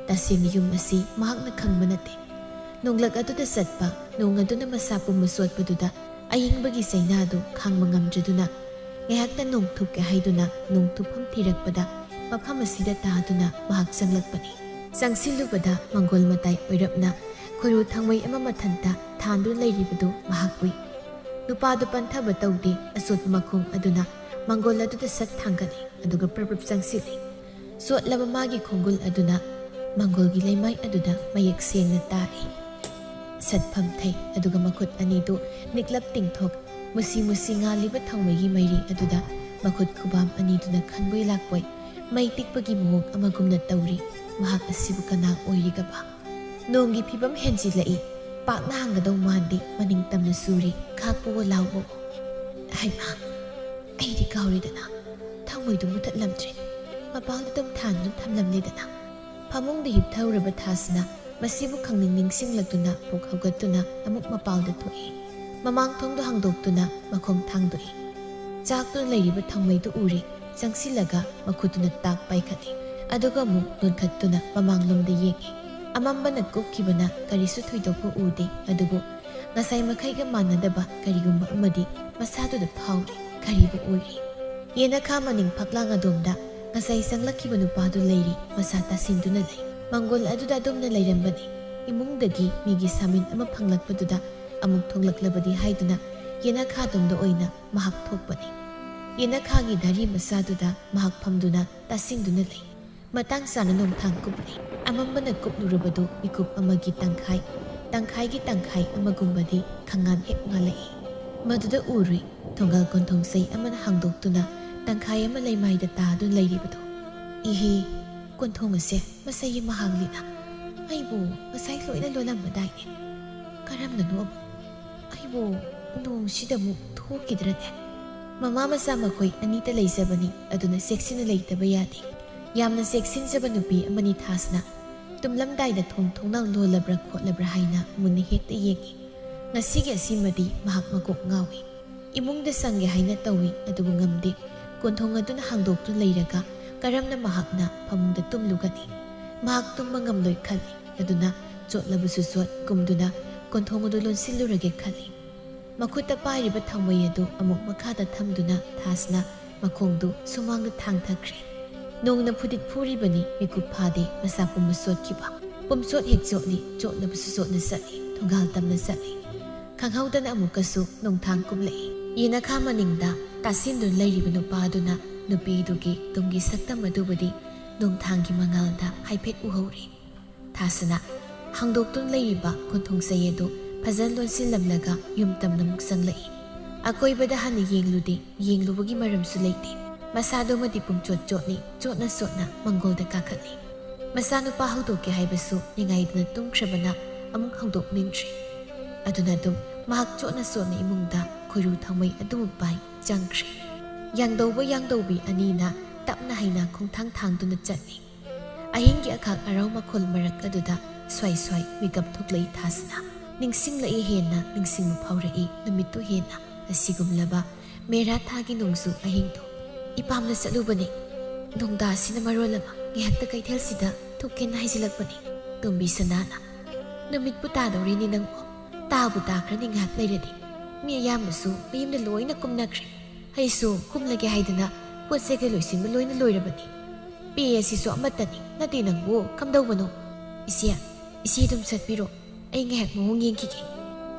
ꯇꯁꯦꯡꯅ ꯌꯨꯝ ꯑꯁꯤ ꯃꯍꯥꯛꯅ ꯈꯪꯕ ꯅꯠꯇꯦ꯫ ꯅꯣꯡꯂꯛ ꯑꯗꯨꯗ ꯆꯠꯄ ꯅꯣꯡ ꯑꯗꯨꯅ ꯃꯁꯥ ꯄꯨꯝꯕ ꯆꯣꯠꯄꯗꯨꯗ ꯑꯏꯪꯕꯒꯤ ꯆꯩꯅꯥꯗꯨ ꯈꯥꯡꯕ ꯉꯝꯗ꯭ꯔꯗꯨꯅ ꯉꯥꯏꯍꯥꯛꯇ ꯅꯣꯡ ꯊꯨꯞꯀꯦ ꯍꯥꯏꯗꯨꯅ ꯅꯣꯡ ꯊꯨꯞꯐꯝ ꯊꯤꯔꯛꯄꯗ ꯃꯐꯝ ꯑꯁꯤꯗ ꯇꯥꯗꯨꯅ ꯃꯍꯥꯛ ꯆꯪꯂꯛꯄꯅꯤ꯫ ꯆꯪꯁꯤꯜꯂꯨꯕꯗ ꯃꯪꯒꯣꯜ ꯃꯇꯥꯏ ꯑꯣꯏꯔꯞꯅ ꯈꯣꯏꯔꯨ ꯊꯥꯡꯃꯩ ꯑꯃ ꯃꯊꯟꯇ ꯊꯥꯟꯗꯨꯅ ꯂꯩꯔꯤꯕꯗꯨ ꯃꯍꯥꯛ ꯎꯏ꯫ ꯅꯨꯄꯥꯗꯨ ꯄꯟꯊꯕ ꯇꯧꯗꯦ꯫ ꯑꯆꯣꯠꯄ ꯃꯈꯣꯡ ꯑꯗꯨꯅ ꯃꯪꯒꯣꯜ ꯑꯗꯨꯗ ꯁꯠ ꯊꯥꯡꯒꯠꯂꯤ, ꯑꯗꯨꯒ ꯄ꯭ꯔꯞ ꯄ꯭ꯔꯞ ꯆꯪꯁꯤꯜꯂꯤ꯫ ꯆꯣꯠꯂꯕ ꯃꯥꯒꯤ ꯈꯣꯡꯒꯨꯜ ꯑꯗꯨꯅ ꯃꯪꯒꯣꯜꯒꯤ ꯂꯩꯃꯥꯏ ꯑꯗꯨꯗ ꯃꯌꯦꯛ ꯁꯦꯡꯅ ꯇꯥꯔꯤ꯫ ꯁꯠ ꯐꯝꯊꯩ, ꯑꯗꯨꯒ ꯃꯈꯨꯠ ꯑꯅꯤꯗꯨ ꯅꯤꯛꯂꯞ ꯇꯤꯡꯊꯣꯛ ꯃꯨꯁꯤ ꯃꯨꯁꯤ ꯉꯥꯜꯂꯤꯕ ꯊꯥꯎꯃꯩꯒꯤ ꯃꯩꯔꯤ ꯑꯗꯨꯗ ꯃꯈꯨꯠ ꯈꯨꯕꯥꯝ ꯑꯅꯤꯗꯨꯅ ꯈꯟꯕꯣꯏ ꯂꯥꯛꯄꯣꯏ ꯃꯩ ꯇꯤꯛꯄꯒꯤ ꯃꯑꯣꯡ ꯑꯃꯒꯨꯝꯅ ꯇꯧꯔꯤ꯫ ꯃꯍꯥꯛ ꯑꯁꯤꯕꯨ ꯀꯅꯥ ꯑꯣꯏꯔꯤꯒꯕ? ꯅꯣꯡꯒꯤ ꯐꯤꯕꯝ ꯍꯦꯟꯖꯤꯜꯂꯛꯏ꯫ ꯄꯥꯛꯅ ꯍꯥꯡꯒꯗꯧ ꯃꯥꯟꯗꯦ꯫ ꯃꯅꯤꯡ ꯇꯝꯅ ꯁꯨꯔꯤ꯫ ꯈꯥꯛꯄꯋꯣ ꯂꯥꯎꯕꯋꯣ꯫ ꯍꯩꯃꯥ! ꯑꯩꯗꯤ ꯀꯥꯎꯔꯦꯗꯅ꯫ ꯊꯥꯎꯃꯩꯗꯨ ꯃꯨꯊꯠꯂꯝꯗ꯭ꯔꯦ꯫ ꯃꯄꯥꯜꯗ ꯑꯗꯨꯝ ꯊꯥꯟꯗꯨꯅ ꯊꯝꯂꯝꯂꯦꯗꯅ꯫ ꯐꯃꯨꯡꯗ ꯍꯤꯞꯊꯔꯨꯔꯕ ꯊꯥꯁꯤꯅ ꯃꯁꯤꯕꯨ ꯈꯪꯅꯤꯡ ꯅꯤꯡꯁꯤꯡꯂꯛꯇꯨꯅ ꯄꯨꯛ ꯍꯧꯒꯠꯇꯨꯅ ꯑꯃꯨꯛ ꯃꯄꯥꯜꯗ ꯊꯣꯛꯏ꯫ ꯃꯃꯥꯡ ꯊꯣꯡꯗꯨ ꯍꯥꯡꯗꯣꯛꯇꯨꯅ ꯃꯈꯣꯡ ꯊꯥꯡꯗꯣꯛꯏ꯫ ꯆꯥꯛꯇꯨꯅ ꯂꯩꯔꯤꯕ ꯊꯥꯎꯃꯩꯗꯨ ꯎꯔꯤ꯫ ꯆꯪꯁꯤꯜꯂꯒ ꯃꯈꯨꯠꯇꯨꯅ ꯇꯥꯛ ꯄꯥꯏꯈꯠꯂꯤ꯫ ꯑꯗꯨꯒ ꯑꯃꯨꯛ ꯅꯣꯟꯈꯠꯇꯨꯅ ꯃꯃꯥꯡꯂꯣꯝꯗ ꯌꯦꯡꯏ꯫ ꯑꯃꯝꯕꯅ ꯀꯨꯞꯈꯤꯕꯅ ꯀꯔꯤꯁꯨ ꯊꯣꯏꯗꯣꯛꯄ ꯎꯗꯦ꯫ ꯑꯗꯨꯕꯨ ꯉꯁꯥꯏ ꯃꯈꯩꯒ ꯃꯥꯟꯅꯗꯕ ꯀꯔꯤꯒꯨꯝꯕ ꯑꯃꯗꯤ ꯃꯁꯥꯗꯨꯗ ꯐꯥꯎꯔꯤ꯫ ꯀꯔꯤꯕꯨ ꯑꯣꯏꯔꯤ? ꯌꯦꯅꯈꯥ ꯃꯅꯤꯡ ꯐꯛꯂꯥꯡ ꯑꯗꯣꯝꯗ ꯉꯁꯥꯏ ꯆꯪꯂꯛꯈꯤꯕ ꯅꯨꯄꯥꯗꯨ ꯂꯩꯔꯤ꯫ ꯃꯁꯥ ꯇꯥꯁꯤꯟꯗꯨꯅ ꯂꯩ꯫ ꯃꯪꯒꯣꯜ ꯑꯗꯨꯗ ꯑꯗꯨꯝꯅ ꯂꯩꯔꯝꯕꯅꯤ꯫ ꯏꯃꯨꯡꯗꯒꯤ ꯃꯤꯒꯤ ꯁꯥꯃꯤꯟ ꯑꯃ ꯐꯪꯂꯛꯄꯗꯨꯗ ꯑꯃꯨꯛ ꯊꯣꯛꯂꯛꯂꯕꯗꯤ ꯍꯥꯏꯗꯨꯅ ꯌꯦꯅꯈꯥ ꯑꯗꯣꯝꯗ ꯑꯣꯏꯅ ꯃꯍꯥꯛ ꯊꯣꯛꯄꯅꯤ꯫ ꯌꯦꯅꯈꯥꯒꯤ ꯙꯔꯤ ꯃꯆꯥꯗꯨꯗ ꯃꯍꯥꯛ ꯐꯝꯗꯨꯅ ꯇꯥꯁꯤꯟꯗꯨꯅ ꯂꯩ꯫ ꯃꯇꯥꯡ ꯆꯥꯅ ꯅꯣꯡꯊꯥꯡ ꯀꯨꯞꯂꯤ꯫ ꯑꯃꯝꯕꯅ ꯀꯨꯞꯂꯨꯔꯕꯗꯨ ꯃꯤꯀꯨꯞ ꯑꯃꯒꯤ ꯇꯪꯈꯥꯏ, ꯇꯪꯈꯥꯏꯒꯤ ꯇꯪꯈꯥꯏ ꯑꯃꯒꯨꯝꯕꯗꯤ ꯈꯪꯉꯥꯟ ꯍꯦꯛ ꯉꯥꯜꯂꯛꯏ꯫ ꯃꯗꯨꯗ ꯎꯔꯨꯏ ꯊꯣꯡꯒꯥꯜ ꯀꯣꯟꯊꯣꯡ ꯆꯩ ꯑꯃꯅ ꯍꯥꯡꯗꯣꯛꯇꯨꯅ ꯇꯪꯈꯥꯏ ꯑꯃ ꯂꯩꯃꯥꯏꯗ ꯇꯥꯗꯨꯅ ꯂꯩꯔꯤꯕꯗꯨ꯫ ꯏꯍꯤ, ꯀꯣꯟꯊꯣꯡ ꯑꯁꯦ ꯃꯁꯩꯒꯤ ꯃꯍꯥꯡꯂꯤꯅ꯫ ꯑꯩꯕꯨ ꯉꯁꯥꯏ ꯂꯣꯏꯅ ꯂꯣꯜꯂꯝꯕꯗꯥꯏꯅꯦ꯫ ꯀꯔꯝꯅꯅꯣ ꯑꯃꯨꯛ? ꯑꯩꯕꯨ ꯅꯣꯡꯁꯤꯗ ꯑꯃꯨꯛ ꯊꯣꯛꯈꯤꯗ꯭ꯔꯅꯦ? ꯃꯃꯥ ꯃꯆꯥ ꯃꯈꯣꯏ ꯑꯅꯤꯇ ꯂꯩꯖꯕꯅꯤ, ꯑꯗꯨꯅ ꯆꯦꯛꯁꯤꯟꯅ ꯂꯩꯇꯕ ꯌꯥꯗꯦ꯫ ꯌꯥꯝꯅ ꯆꯦꯛꯁꯤꯟꯖꯕ ꯅꯨꯄꯤ ꯑꯃꯅꯤ ꯊꯥꯁꯅ꯫ ꯇꯨꯝꯂꯝꯗꯥꯏꯗ ꯊꯣꯡ ꯊꯣꯡꯅꯥꯎ ꯂꯣꯜꯂꯕ꯭ꯔꯥ ꯈꯣꯠꯂꯕ꯭ꯔꯥ ꯍꯥꯏꯅ ꯃꯨꯟꯅ ꯍꯦꯛꯇ ꯌꯦꯡꯏ꯫ ꯉꯁꯤꯒꯤ ꯑꯁꯤꯃꯗꯤ ꯃꯍꯥꯛ ꯃꯀꯣꯛ ꯉꯥꯎꯏ꯫ ꯏꯃꯨꯡꯗ ꯆꯪꯒꯦ ꯍꯥꯏꯅ ꯇꯧꯏ, ꯑꯗꯨꯕꯨ ꯉꯝꯗꯦ꯫ ꯀꯣꯟꯊꯣꯡ ꯑꯗꯨꯅ ꯍꯥꯡꯗꯣꯛꯇꯨꯅ ꯂꯩꯔꯒ ꯀꯔꯝꯅ ꯃꯍꯥꯛꯅ ꯐꯃꯨꯡꯗ ꯇꯨꯝꯂꯨꯒꯅꯤ? ꯃꯍꯥꯛ ꯇꯨꯝꯕ ꯉꯝꯂꯣꯏ ꯈꯜꯂꯤ꯫ ꯑꯗꯨꯅ ꯆꯣꯠꯂꯕꯁꯨ ꯆꯣꯠ ꯀꯨꯝꯗꯨꯅ ꯀꯣꯟꯊꯣꯡ ꯑꯗꯨ ꯂꯣꯟꯁꯤꯜꯂꯨꯔꯒꯦ ꯈꯜꯂꯤ꯫ ꯃꯈꯨꯠꯇ ꯄꯥꯏꯔꯤꯕ ꯊꯥꯎꯃꯩ ꯑꯗꯨ ꯑꯃꯨꯛ ꯃꯈꯥꯗ ꯊꯝꯗꯨꯅ ꯊꯥꯁꯅ ꯃꯈꯣꯡꯗꯨ ꯁꯨꯃꯥꯡꯗ ꯊꯥꯡꯊꯈ꯭ꯔꯦ꯫ ꯅꯣꯡꯅ ꯐꯨꯗꯤꯠ ꯐꯨꯔꯤꯕꯅꯤ, ꯃꯤꯀꯨꯞ ꯐꯥꯗꯦ, ꯃꯁꯥ ꯄꯨꯝꯕ ꯆꯣꯠꯈꯤꯕ꯫ ꯄꯨꯝꯆꯣꯠ ꯍꯦꯛ ꯆꯣꯠꯂꯤ, ꯆꯣꯠꯂꯕꯁꯨ ꯆꯣꯠꯅ ꯆꯠꯂꯤ, ꯊꯣꯡꯒꯥꯜ ꯇꯝꯅ ꯆꯠꯂꯤ꯫ ꯈꯪꯍꯧꯗꯅ ꯑꯃꯨꯛꯀꯁꯨ ꯅꯣꯡꯊꯥꯡ ꯀꯨꯞꯂꯛꯏ꯫ ꯌꯦꯅꯈꯥ ꯃꯅꯤꯡꯗ ꯇꯥꯁꯤꯟꯗꯨꯅ ꯂꯩꯔꯤꯕ ꯅꯨꯄꯥꯗꯨꯅ ꯅꯨꯄꯤꯗꯨꯒꯤ ꯇꯨꯡꯒꯤ ꯁꯛꯇꯝ ꯑꯗꯨꯕꯨꯗꯤ ꯅꯣꯡꯊꯥꯡꯒꯤ ꯃꯉꯥꯜꯗ ꯍꯥꯏꯐꯦꯠ ꯎꯍꯧꯔꯤ꯫ ꯊꯥꯁꯅ ꯍꯥꯡꯗꯣꯛꯇꯨꯅ ꯂꯩꯔꯤꯕ ꯀꯣꯟꯊꯣꯡ ꯆꯩ ꯑꯗꯨ ꯐꯖꯅ ꯂꯣꯟꯁꯤꯜꯂꯝꯂꯒ ꯌꯨꯝ ꯇꯝꯅ ꯑꯃꯨꯛ ꯆꯪꯂꯛꯏ꯫ ꯑꯀꯣꯏꯕꯗ ꯍꯟꯅ ꯌꯦꯡꯂꯨꯗꯦ, ꯌꯦꯡꯂꯨꯕꯒꯤ ꯃꯔꯝꯁꯨ ꯂꯩꯇꯦ꯫ ꯃꯁꯥꯗꯨꯃꯗꯤ ꯄꯨꯝꯆꯣꯠ ꯆꯣꯠꯂꯤ, ꯆꯣꯠꯅ ꯆꯣꯠꯅ ꯃꯪꯒꯣꯜꯗ ꯀꯥꯈꯠꯂꯤ꯫ ꯃꯆꯥꯅꯨꯄꯥ ꯍꯧꯗꯣꯛꯀꯦ ꯍꯥꯏꯕꯁꯨ ꯅꯤꯡꯉꯥꯏꯗꯅ ꯇꯨꯝꯈ꯭ꯔꯕꯅ ꯑꯃꯨꯛ ꯍꯧꯗꯣꯛꯅꯤꯡꯗ꯭ꯔꯤ꯫ ꯑꯗꯨꯅ ꯑꯗꯨꯝ ꯃꯍꯥꯛ ꯆꯣꯠꯅ ꯆꯣꯠꯅ ꯏꯃꯨꯡꯗ ꯈꯣꯏꯔꯨ ꯊꯥꯎꯃꯩ ꯑꯗꯨꯃ ꯄꯥꯏ ꯆꯪꯈ꯭ꯔꯤ꯫ ꯌꯥꯡꯗꯧꯕ ꯌꯥꯡꯗꯧꯕꯤ ꯑꯅꯤꯅ ꯇꯞꯅ ꯍꯩꯅ ꯈꯣꯡꯊꯥꯡ ꯊꯥꯡꯗꯨꯅ ꯆꯠꯂꯤ꯫ ꯑꯍꯤꯡꯒꯤ ꯑꯈꯥꯛ ꯑꯔꯥꯎ ꯃꯈꯣꯜ ꯃꯔꯛ ꯑꯗꯨꯗ ꯁ꯭ꯋꯥꯏ ꯁ꯭ꯋꯥꯏ ꯃꯤꯀꯞ ꯊꯣꯛꯂꯛꯏ ꯊꯥꯁꯅ꯫ ꯅꯤꯡꯁꯤꯡꯂꯛꯏ ꯍꯦꯟꯅ ꯅꯤꯡꯁꯤꯡꯕ ꯐꯥꯎꯔꯛꯏ ꯅꯨꯃꯤꯠꯇꯨ ꯍꯦꯟꯅ꯫ ꯑꯁꯤꯒꯨꯝꯂꯕ ꯃꯦꯔꯥ ꯊꯥꯒꯤ ꯅꯣꯡꯖꯨ ꯑꯍꯤꯡꯗꯣ꯫ ꯏꯄꯥꯝꯗ ꯆꯠꯂꯨꯕꯅꯦ꯫ ꯅꯣꯡꯗꯥꯁꯤꯅ ꯃꯔꯣꯜ ꯑꯃ ꯉꯥꯏꯍꯥꯛꯇ ꯀꯩꯊꯦꯜꯁꯤꯗ ꯊꯣꯛꯀꯦꯅ ꯍꯥꯏꯖꯤꯜꯂꯛꯄꯅꯦ꯫ ꯇꯣꯝꯕꯤ ꯁꯅꯥꯅ꯫ ꯅꯨꯃꯤꯠꯄꯨ ꯇꯥꯗꯧꯔꯦꯅꯦ ꯅꯪꯕꯨ꯫ ꯇꯥꯕꯨ ꯇꯥꯈ꯭ꯔꯅꯤ ꯉꯥꯏꯍꯥꯛ ꯂꯩꯔꯗꯤ꯫ ꯃꯤ ꯑꯌꯥꯝꯕꯁꯨ ꯃꯌꯨꯝꯗ ꯂꯣꯏꯅ ꯀꯨꯝꯅꯈ꯭ꯔꯦ꯫ ꯑꯩꯁꯨ ꯀꯨꯝꯂꯒꯦ ꯍꯥꯏꯗꯅ ꯄꯣꯠ ꯆꯩꯒ ꯂꯣꯏꯁꯤꯟꯕ ꯂꯣꯏꯅ ꯂꯣꯏꯔꯕꯅꯤ꯫ ꯄꯦ ꯑꯁꯤꯁꯨ ꯑꯃꯠꯇꯅꯤ꯫ ꯅꯠꯇꯦ ꯅꯪꯕꯨ ꯀꯝꯗꯧꯕꯅꯣ? ꯏꯆꯦ, ꯏꯆꯦ ꯑꯗꯨꯝ ꯆꯠꯄꯤꯔꯣ꯫ ꯑꯩ ꯉꯥꯏꯍꯥꯛ ꯃꯑꯣꯡ ꯌꯦꯡꯈꯤꯒꯦ꯫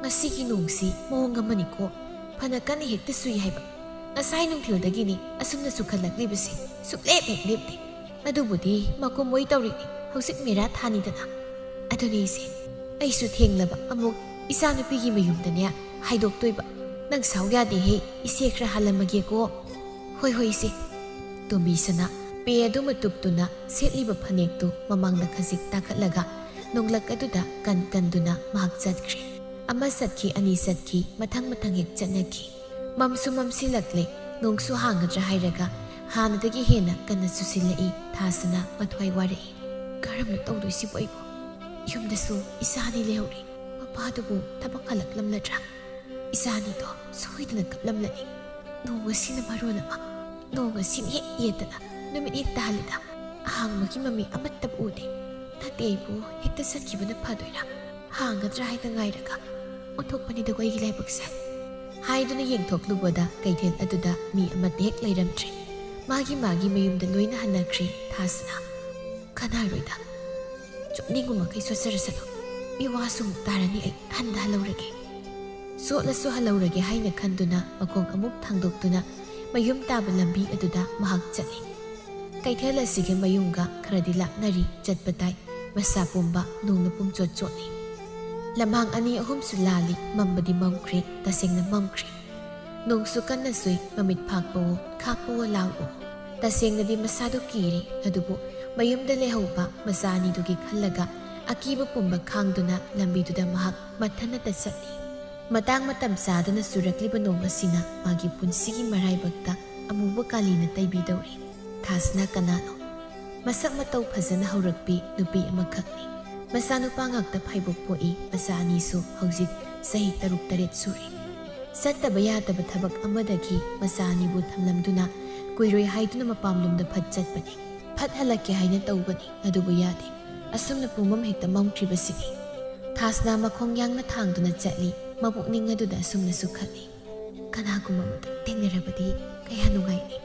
ꯉꯁꯤꯒꯤ ꯅꯣꯡꯁꯤ ꯃꯑꯣꯡ ꯑꯃꯅꯤꯀꯣ꯫ ꯐꯅ ꯀꯟꯅ ꯍꯦꯛꯇ ꯆꯨꯏ ꯍꯥꯏꯕ꯫ ꯉꯁꯥꯏ ꯅꯨꯡꯊꯤꯜꯗꯒꯤꯅꯤ ꯑꯁꯨꯝꯅ ꯆꯨꯈꯠꯂꯛꯂꯤꯕꯁꯤ꯫ ꯁꯨꯛꯂꯦꯞ ꯍꯦꯛ ꯂꯦꯞꯇꯦ꯫ ꯑꯗꯨꯕꯨꯗꯤ ꯃꯀꯨꯝ ꯑꯣꯏ ꯇꯧꯔꯤꯅꯤ꯫ ꯍꯧꯖꯤꯛ ꯃꯦꯔꯥ ꯊꯥꯅꯤꯗꯅ꯫ ꯑꯗꯨꯅꯦ ꯏꯆꯦ꯫ ꯑꯩꯁꯨ ꯊꯦꯡꯂꯕ ꯑꯃꯨꯛ ꯏꯆꯥꯅꯨꯄꯤꯒꯤ ꯃꯌꯨꯝꯗꯅꯦ ꯍꯥꯏꯗꯣꯛꯇꯣꯏꯕ꯫ ꯅꯪ ꯁꯥꯎ ꯌꯥꯗꯦꯍꯦ, ꯏꯆꯦ ꯈꯔ ꯍꯜꯂꯝꯃꯒꯦꯀꯣ꯫ ꯍꯣꯏ, ꯍꯣꯏ, ꯏꯆꯦ꯫ ꯇꯣꯝꯕꯤ ꯁꯅꯥ ꯄꯦ ꯑꯗꯨ ꯃꯇꯨꯞꯇꯨꯅ ꯁꯦꯠꯂꯤꯕ ꯐꯅꯦꯛꯇꯨ ꯃꯃꯥꯡꯗ ꯈꯖꯤꯛ ꯇꯥꯈꯠꯂꯒ ꯅꯣꯡꯂꯛ ꯑꯗꯨꯗ ꯀꯟ ꯀꯟꯗꯨꯅ ꯃꯍꯥꯛ ꯆꯠꯈ꯭ꯔꯦ꯫ ꯑꯃ ꯆꯠꯈꯤ, ꯑꯅꯤ ꯆꯠꯈꯤ, ꯃꯊꯪ ꯃꯊꯪ ꯍꯦꯛ ꯆꯠꯅꯈꯤ꯫ ꯃꯝꯁꯨ ꯃꯝꯁꯤꯜꯂꯛꯂꯦ, ꯅꯣꯡꯁꯨ ꯍꯥꯡꯒꯗ꯭ꯔꯥ ꯍꯥꯏꯔꯒ ꯍꯥꯟꯅꯗꯒꯤ ꯍꯦꯟꯅ ꯀꯟꯅ ꯆꯨꯁꯤꯜꯂꯛꯏ꯫ ꯊꯥꯁꯅ ꯃꯊ꯭ꯋꯥꯏ ꯋꯥꯔꯛꯏ꯫ ꯀꯔꯝꯅ ꯇꯧꯗꯣꯏꯁꯤꯕꯨ ꯑꯩꯕꯨ? ꯌꯨꯝꯗꯁꯨ ꯏꯆꯥ ꯑꯅꯤ ꯂꯩꯍꯧꯔꯤ꯫ ꯃꯄꯥꯗꯨꯕꯨ ꯊꯕꯛ ꯍꯜꯂꯛꯂꯝꯂꯗ꯭ꯔꯥ? ꯏꯆꯥ ꯑꯅꯤꯗꯣ ꯁꯣꯏꯗꯅ ꯀꯞꯂꯝꯂꯅꯤ꯫ ꯅꯣꯡ ꯑꯁꯤꯅ ꯃꯔꯣꯜ ꯑꯃ, ꯅꯣꯡ ꯑꯁꯤꯅ ꯍꯦꯛ ꯌꯦꯠꯇꯅ ꯅꯨꯃꯤꯠ ꯍꯦꯛ ꯇꯥꯍꯜꯂꯤꯗ꯫ ꯑꯍꯥꯡꯕꯒꯤ ꯃꯃꯤ ꯑꯃꯠꯇꯕꯨ ꯎꯗꯦ꯫ ꯅꯠꯇꯦ, ꯑꯩꯕꯨ ꯍꯦꯛꯇ ꯆꯠꯈꯤꯕꯅ ꯐꯗꯣꯏꯔꯥ? ꯍꯥꯡꯒꯗ꯭ꯔꯥ ꯍꯥꯏꯅ ꯉꯥꯏꯔꯒ ꯑꯣꯟꯊꯣꯛꯄꯅꯤꯗꯀꯣ ꯑꯩꯒꯤ ꯂꯥꯏꯕꯛꯁꯦ꯫ ꯍꯥꯏꯗꯨꯅ ꯌꯦꯡꯊꯣꯛꯂꯨꯕꯗ ꯀꯩꯊꯦꯜ ꯑꯗꯨꯗ ꯃꯤ ꯑꯃꯠꯇ ꯍꯦꯛ ꯂꯩꯔꯝꯗ꯭ꯔꯦ꯫ ꯃꯥꯒꯤ ꯃꯥꯒꯤ ꯃꯌꯨꯝꯗ ꯂꯣꯏꯅ ꯍꯟꯅꯈ꯭ꯔꯦ ꯊꯥꯁꯅ꯫ ꯀꯅꯥꯔꯣꯏꯗ꯫ ꯆꯣꯠꯅꯤꯡꯕ ꯃꯈꯩ ꯆꯣꯠꯆꯔꯁꯅꯨ꯫ ꯃꯤꯋꯥꯁꯨ ꯑꯃꯨꯛ ꯇꯥꯔꯅꯤ ꯑꯩ꯫ ꯍꯟꯗ ꯍꯜꯂꯧꯔꯒꯦ꯫ ꯆꯣꯠꯂꯁꯨ ꯍꯜꯂꯧꯔꯒꯦ ꯍꯥꯏꯅ ꯈꯟꯗꯨꯅ ꯃꯈꯣꯡ ꯑꯃꯨꯛ ꯊꯥꯡꯗꯣꯛꯇꯨꯅ ꯃꯌꯨꯝ ꯇꯥꯕ ꯂꯝꯕꯤ ꯑꯗꯨꯗ ꯃꯍꯥꯛ ꯆꯠꯂꯤ꯫ ꯀꯩꯊꯦꯜ ꯑꯁꯤꯒ ꯃꯌꯨꯝꯒ ꯈꯔꯗꯤ ꯂꯥꯞꯅꯔꯤ, ꯆꯠꯄ ꯇꯥꯏ꯫ ꯃꯁꯥ ꯄꯨꯝꯕ ꯅꯣꯡꯅ ꯄꯨꯝꯆꯣꯠ ꯆꯣꯠꯂꯤ꯫ ꯂꯝꯍꯥꯡ ꯑꯅꯤ ꯑꯍꯨꯝꯁꯨ ꯂꯥꯜꯂꯤ, ꯃꯝꯕꯗꯤ ꯃꯝꯈ꯭ꯔꯦ, ꯇꯁꯦꯡꯅ ꯃꯝꯈ꯭ꯔꯦ꯫ ꯅꯣꯡꯁꯨ ꯀꯟꯅ ꯆꯨꯏ, ꯃꯃꯤꯠ ꯐꯥꯛꯄꯋꯣ, ꯈꯥꯛꯄꯋꯣ ꯂꯥꯎꯑꯣ꯫ ꯇꯁꯦꯡꯅꯗꯤ ꯃꯁꯥꯗꯨ ꯀꯤꯔꯤ, ꯑꯗꯨꯕꯨ ꯃꯌꯨꯝꯗ ꯂꯩꯍꯧꯕ ꯃꯆꯥ ꯑꯅꯤꯗꯨꯒꯤ ꯈꯜꯂꯒ ꯑꯀꯤꯕ ꯄꯨꯝꯕ ꯈꯥꯡꯗꯨꯅ ꯂꯝꯕꯤꯗꯨꯗ ꯃꯍꯥꯛ ꯃꯊꯟꯅꯇ ꯆꯠꯂꯤ꯫ ꯃꯇꯥꯡ ꯃꯇꯝ ꯆꯥꯗꯅ ꯆꯨꯔꯛꯂꯤꯕ ꯅꯣꯡ ꯑꯁꯤꯅ ꯃꯥꯒꯤ ꯄꯨꯟꯁꯤꯒꯤ ꯃꯔꯥꯏꯕꯛꯇ ꯑꯃꯨꯕ ꯀꯥꯂꯤꯅ ꯇꯩꯕꯤꯗꯧꯔꯤ꯫ ꯊꯥꯁꯅ ꯀꯅꯥꯅꯣ? ꯃꯁꯛ ꯃꯇꯧ ꯐꯖꯅ ꯍꯧꯔꯛꯄꯤ ꯅꯨꯄꯤ ꯑꯃꯈꯛꯅꯤ꯫ ꯃꯆꯥꯅꯨꯄꯥ ꯉꯥꯛꯇ ꯐꯥꯏꯕꯣꯛ ꯄꯣꯛꯏ, ꯃꯆꯥ ꯑꯅꯤꯁꯨ ꯍꯧꯖꯤꯛ ꯆꯍꯤ ꯇꯔꯨꯛ ꯇꯔꯦꯠ ꯁꯨꯔꯦ꯫ ꯆꯠꯇꯕ ꯌꯥꯗꯕ ꯊꯕꯛ ꯑꯃꯗꯒꯤ ꯃꯆꯥ ꯑꯅꯤꯕꯨ ꯊꯝꯂꯝꯗꯨꯅ ꯀꯨꯏꯔꯣꯏ ꯍꯥꯏꯗꯨꯅ ꯃꯄꯥꯝꯂꯣꯝꯗ ꯐꯠ ꯆꯠꯄꯅꯤ꯫ ꯐꯠ ꯍꯜꯂꯛꯀꯦ ꯍꯥꯏꯅ ꯇꯧꯕꯅꯤ, ꯑꯗꯨꯕꯨ ꯌꯥꯗꯦ꯫ ꯑꯁꯨꯝꯅ ꯄꯨꯡꯃꯝ ꯍꯦꯛꯇ ꯃꯝꯈ꯭ꯔꯤꯕꯁꯤꯅꯤ꯫ ꯊꯥꯁꯅ ꯃꯈꯣꯡ ꯌꯥꯡꯅ ꯊꯥꯡꯗꯨꯅ ꯆꯠꯂꯤ, ꯃꯄꯨꯛꯅꯤꯡ ꯑꯗꯨꯗ ꯑꯁꯨꯝꯅꯁꯨ ꯈꯜꯂꯤ, "ꯀꯅꯥꯒꯨꯝꯕ ꯑꯃꯇꯪ ꯊꯦꯡꯅꯔꯕꯗꯤ ꯀꯌꯥ ꯅꯨꯡꯉꯥꯏꯅꯤ꯫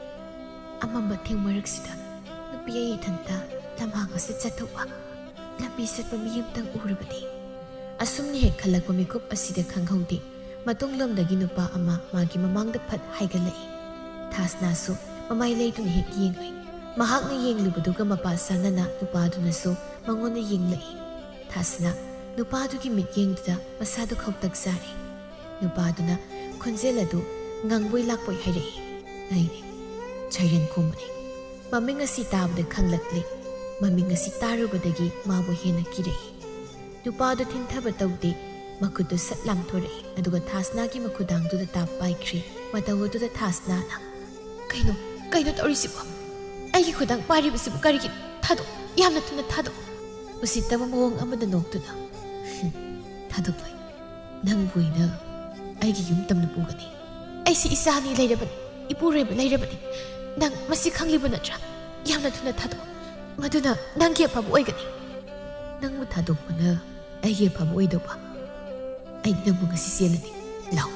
ꯑꯃꯝꯕ ꯊꯦꯡ ꯃꯔꯛꯁꯤꯗ ꯅꯨꯄꯤ ꯑꯩ ꯏꯊꯟꯇ ꯂꯝꯍꯥꯡ ꯑꯁꯤ ꯆꯠꯊꯣꯛꯄ, ꯂꯝꯕꯤ ꯆꯠꯄ ꯃꯤ ꯑꯃꯇꯪ ꯎꯔꯕꯗꯤ?" ꯑꯁꯨꯝꯅ ꯍꯦꯛ ꯈꯜꯂꯛꯄ ꯃꯤꯀꯨꯞ ꯑꯁꯤꯗ ꯈꯪꯍꯧꯗꯦ, ꯃꯇꯨꯡꯂꯣꯝꯗꯒꯤ ꯅꯨꯄꯥ ꯑꯃ ꯃꯥꯒꯤ ꯃꯃꯥꯡꯗ ꯐꯠ ꯍꯥꯏꯒꯠꯂꯛꯏ꯫ ꯊꯥꯁꯅꯥꯁꯨ ꯃꯃꯥꯏ ꯂꯩꯗꯨꯅ ꯍꯦꯛ ꯌꯦꯡꯂꯨꯏ꯫ ꯃꯍꯥꯛꯅ ꯌꯦꯡꯂꯨꯕꯗꯨꯒ ꯃꯄꯥ ꯆꯥꯅꯅ ꯅꯨꯄꯥꯗꯨꯅꯁꯨ ꯃꯉꯣꯟꯗ ꯌꯦꯡꯂꯛꯏ꯫ ꯊꯥꯁꯅꯥ ꯅꯨꯄꯥꯗꯨꯒꯤ ꯃꯤꯠꯌꯦꯡꯗꯨꯗ ꯃꯁꯥꯗꯨ ꯈꯧꯇꯛ ꯆꯥꯔꯦ꯫ ꯅꯨꯄꯥꯗꯨꯅ ꯈꯣꯟꯖꯦꯜ ꯑꯗꯨ ꯉꯪꯕꯣꯏ ꯂꯥꯛꯄꯣꯏ ꯍꯥꯏꯔꯛꯏ, "ꯑꯩꯅꯦ, ꯁꯩꯔꯦꯟ ꯈꯣꯝꯕꯅꯦ꯫" ꯃꯃꯤꯡ ꯑꯁꯤ ꯇꯥꯕꯗ ꯈꯪꯂꯛꯂꯦ꯫ ꯃꯃꯤꯡ ꯑꯁꯤ ꯇꯥꯔꯨꯕꯗꯒꯤ ꯃꯥꯕꯨ ꯍꯦꯟꯅ ꯀꯤꯔꯛꯏ꯫ ꯅꯨꯄꯥꯗꯨ ꯊꯤꯟꯊꯕ ꯇꯧꯗꯦ, ꯃꯈꯨꯠꯇꯨ ꯁꯠ ꯂꯥꯝꯊꯣꯔꯛꯏ, ꯑꯗꯨꯒ ꯊꯥꯁꯅꯥꯒꯤ ꯃꯈꯨꯗꯥꯡꯗꯨꯗ ꯇꯥꯞ ꯄꯥꯏꯈ꯭ꯔꯤ꯫ ꯃꯇꯧ ꯑꯗꯨꯗ ꯊꯥꯁꯅꯥꯅ, "ꯀꯩꯅꯣ, ꯀꯩꯅꯣ ꯇꯧꯔꯤꯁꯤꯕꯣ? ꯑꯩꯒꯤ ꯈꯨꯗꯥꯡ ꯄꯥꯏꯔꯤꯕꯁꯤꯕꯨ ꯀꯔꯤꯒꯤꯅꯣ? ꯊꯥꯗꯣꯛ, ꯌꯥꯝꯅ ꯊꯨꯅ ꯊꯥꯗꯣꯛ!" ꯎꯁꯤꯠꯇꯕ ꯃꯑꯣꯡ ꯑꯃꯗ ꯅꯣꯛꯇꯨꯅ, "ꯊꯥꯗꯣꯛꯂꯣꯏ꯫ ꯅꯪꯕꯨ ꯑꯩꯅ ꯑꯩꯒꯤ ꯌꯨꯝ ꯇꯝꯅ ꯄꯨꯒꯅꯤ꯫ ꯑꯩꯁꯤ ꯏꯆꯥ ꯑꯅꯤ ꯂꯩꯔꯕꯅꯤ, ꯏꯄꯨꯔꯣꯏꯕ ꯂꯩꯔꯕꯅꯤ꯫ ꯅꯪ ꯃꯁꯤ ꯈꯪꯂꯤꯕ ꯅꯠꯇ꯭ꯔꯥ? ꯌꯥꯝꯅ ꯊꯨꯅ ꯊꯥꯗꯣꯛ꯫ ꯃꯗꯨꯅ ꯅꯪꯒꯤ ꯑꯐꯕ ꯑꯣꯏꯒꯅꯤ꯫" "ꯅꯪꯕꯨ ꯊꯥꯗꯣꯛꯄꯅ ꯑꯩꯒꯤ ꯑꯐꯕ ꯑꯣꯏꯗꯧꯕ? ꯑꯩꯗꯤ ꯅꯪꯕꯨ ꯉꯁꯤ ꯆꯦꯜꯂꯅꯤ꯫ ꯂꯥꯎ꯫"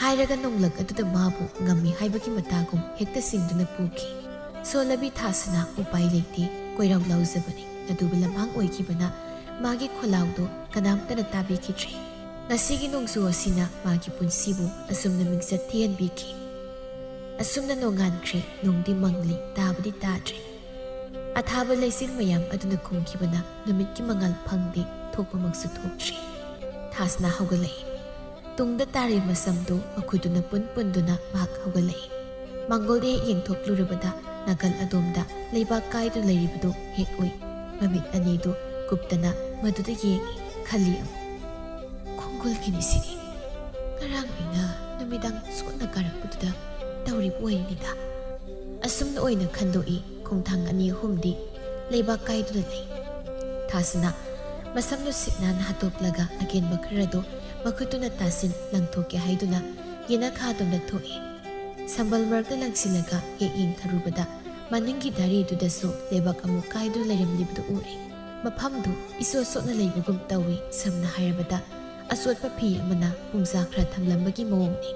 ꯍꯥꯏꯔꯒ ꯅꯣꯡꯂꯛ ꯑꯗꯨꯗ ꯃꯥꯕꯨ ꯉꯝꯃꯤ ꯍꯥꯏꯕꯒꯤ ꯃꯇꯥꯒꯨꯝ ꯍꯦꯛꯇ ꯆꯤꯡꯗꯨꯅ ꯄꯨꯈꯤ꯫ ꯁꯣꯜꯂꯕꯤ ꯊꯥꯁꯅ ꯎꯄꯥꯏ ꯂꯩꯇꯦ, ꯀꯣꯏꯔꯥꯎ ꯂꯥꯎꯖꯕꯅꯤ꯫ ꯑꯗꯨꯕꯨ ꯂꯝꯍꯥꯡ ꯑꯣꯏꯈꯤꯕꯅ ꯃꯥꯒꯤ ꯈꯣꯜꯂꯥꯎꯗꯨ ꯀꯅꯥꯝꯇꯅ ꯇꯥꯕꯤꯈꯤꯗ꯭ꯔꯦ꯫ ꯉꯁꯤꯒꯤ ꯅꯣꯡꯖꯨ ꯑꯁꯤꯅ ꯃꯥꯒꯤ ꯄꯨꯟꯁꯤꯕꯨ ꯑꯁꯨꯝꯅ ꯃꯤꯡꯆꯠ ꯊꯤꯍꯟꯕꯤꯈꯤ꯫ ꯑꯁꯨꯝꯅ ꯅꯣꯡꯉꯥꯟꯈ꯭ꯔꯦ, ꯅꯣꯡꯗꯤ ꯃꯪꯂꯤ, ꯇꯥꯕꯗꯤ ꯇꯥꯗ꯭ꯔꯦ꯫ ꯑꯊꯥꯕ ꯂꯩꯆꯤꯜ ꯃꯌꯥꯝ ꯑꯗꯨꯅ ꯈꯨꯝꯈꯤꯕꯅ ꯅꯨꯃꯤꯠꯀꯤ ꯃꯉꯥꯜ ꯐꯪꯗꯦ, ꯊꯣꯛꯄꯃꯛꯁꯨ ꯊꯣꯛꯇ꯭ꯔꯤ꯫ ꯊꯥꯁꯅ ꯍꯧꯒꯠꯂꯛꯏ꯫ ꯇꯨꯡꯗ ꯇꯥꯔꯤ ꯃꯁꯝꯗꯨ ꯃꯈꯨꯠꯇꯨꯅ ꯄꯨꯟ ꯄꯨꯟꯗꯨꯅ ꯃꯍꯥꯛ ꯍꯧꯒꯠꯂꯛꯏ꯫ ꯃꯥꯡꯒꯣꯜꯗ ꯍꯦꯛ ꯌꯦꯡꯊꯣꯛꯂꯨꯔꯕꯗ ꯅꯥꯀꯜ ꯑꯗꯣꯝꯗ ꯂꯩꯕꯥꯛ ꯀꯥꯏꯗꯨꯅ ꯂꯩꯔꯤꯕꯗꯨ ꯍꯦꯛ ꯎꯏ꯫ ꯃꯃꯤꯠ ꯑꯅꯤꯗꯨ ꯀꯨꯞꯇꯅ ꯃꯗꯨꯗ ꯌꯦꯡꯏ꯫ ꯈꯜꯂꯤ ꯑꯃꯨꯛ, "ꯈꯣꯡꯒꯨꯜꯒꯤꯅꯤ ꯁꯤꯗꯤ꯫ ꯉꯔꯥꯡ ꯑꯩꯅ ꯅꯨꯃꯤꯗꯥꯡ ꯁꯣꯟꯅ ꯀꯥꯔꯛꯄꯗꯨꯗ ꯇꯧꯔꯤꯕ ꯑꯣꯏꯔꯤꯅꯤꯗ"꯫ ꯑꯁꯨꯝꯅ ꯑꯣꯏꯅ ꯈꯟꯗꯣꯛꯏ꯫ ꯈꯣꯡꯊꯥꯡ ꯑꯅꯤ ꯑꯍꯨꯝꯗꯤ ꯂꯩꯕꯥꯛ ꯀꯥꯏꯗꯨꯅ ꯂꯩ꯫ ꯊꯥꯁꯤꯅ ꯃꯁꯝꯗꯨ ꯁꯤꯠ ꯅꯥꯟꯅ ꯍꯥꯠꯇꯣꯛꯂꯒ ꯑꯀꯦꯟꯕ ꯈꯔꯗꯨ ꯃꯈꯨꯠꯇꯨꯅ ꯇꯥꯁꯤꯟ ꯂꯪꯊꯣꯛꯀꯦ ꯍꯥꯏꯗꯨꯅ ꯌꯦꯅꯈꯥꯗꯣꯝꯗ ꯊꯣꯛꯏ꯫ ꯁꯝꯕꯜ ꯃꯔꯛꯇ ꯂꯪꯁꯤꯜꯂꯒ ꯍꯦꯛ ꯌꯦꯡꯊꯔꯨꯕꯗ ꯃꯅꯤꯡꯒꯤ ꯗꯥꯔꯤꯗꯨꯗꯁꯨ ꯂꯩꯕꯥꯛ ꯑꯃꯨꯛ ꯀꯥꯏꯗꯨꯅ ꯂꯩꯔꯝꯂꯤꯕꯗꯨ ꯎꯔꯦ꯫ ꯃꯐꯝꯗꯨ ꯏꯁꯣꯠ ꯁꯣꯠꯅ ꯂꯩꯕꯒꯨꯝ ꯇꯧꯏ꯫ ꯁꯝꯅ ꯍꯥꯏꯔꯕꯗ ꯑꯆꯣꯠꯄ ꯐꯤ ꯑꯃꯅ ꯄꯨꯡꯖꯥ ꯈꯔ ꯊꯝꯂꯝꯕꯒꯤ ꯃꯑꯣꯡꯅꯤ꯫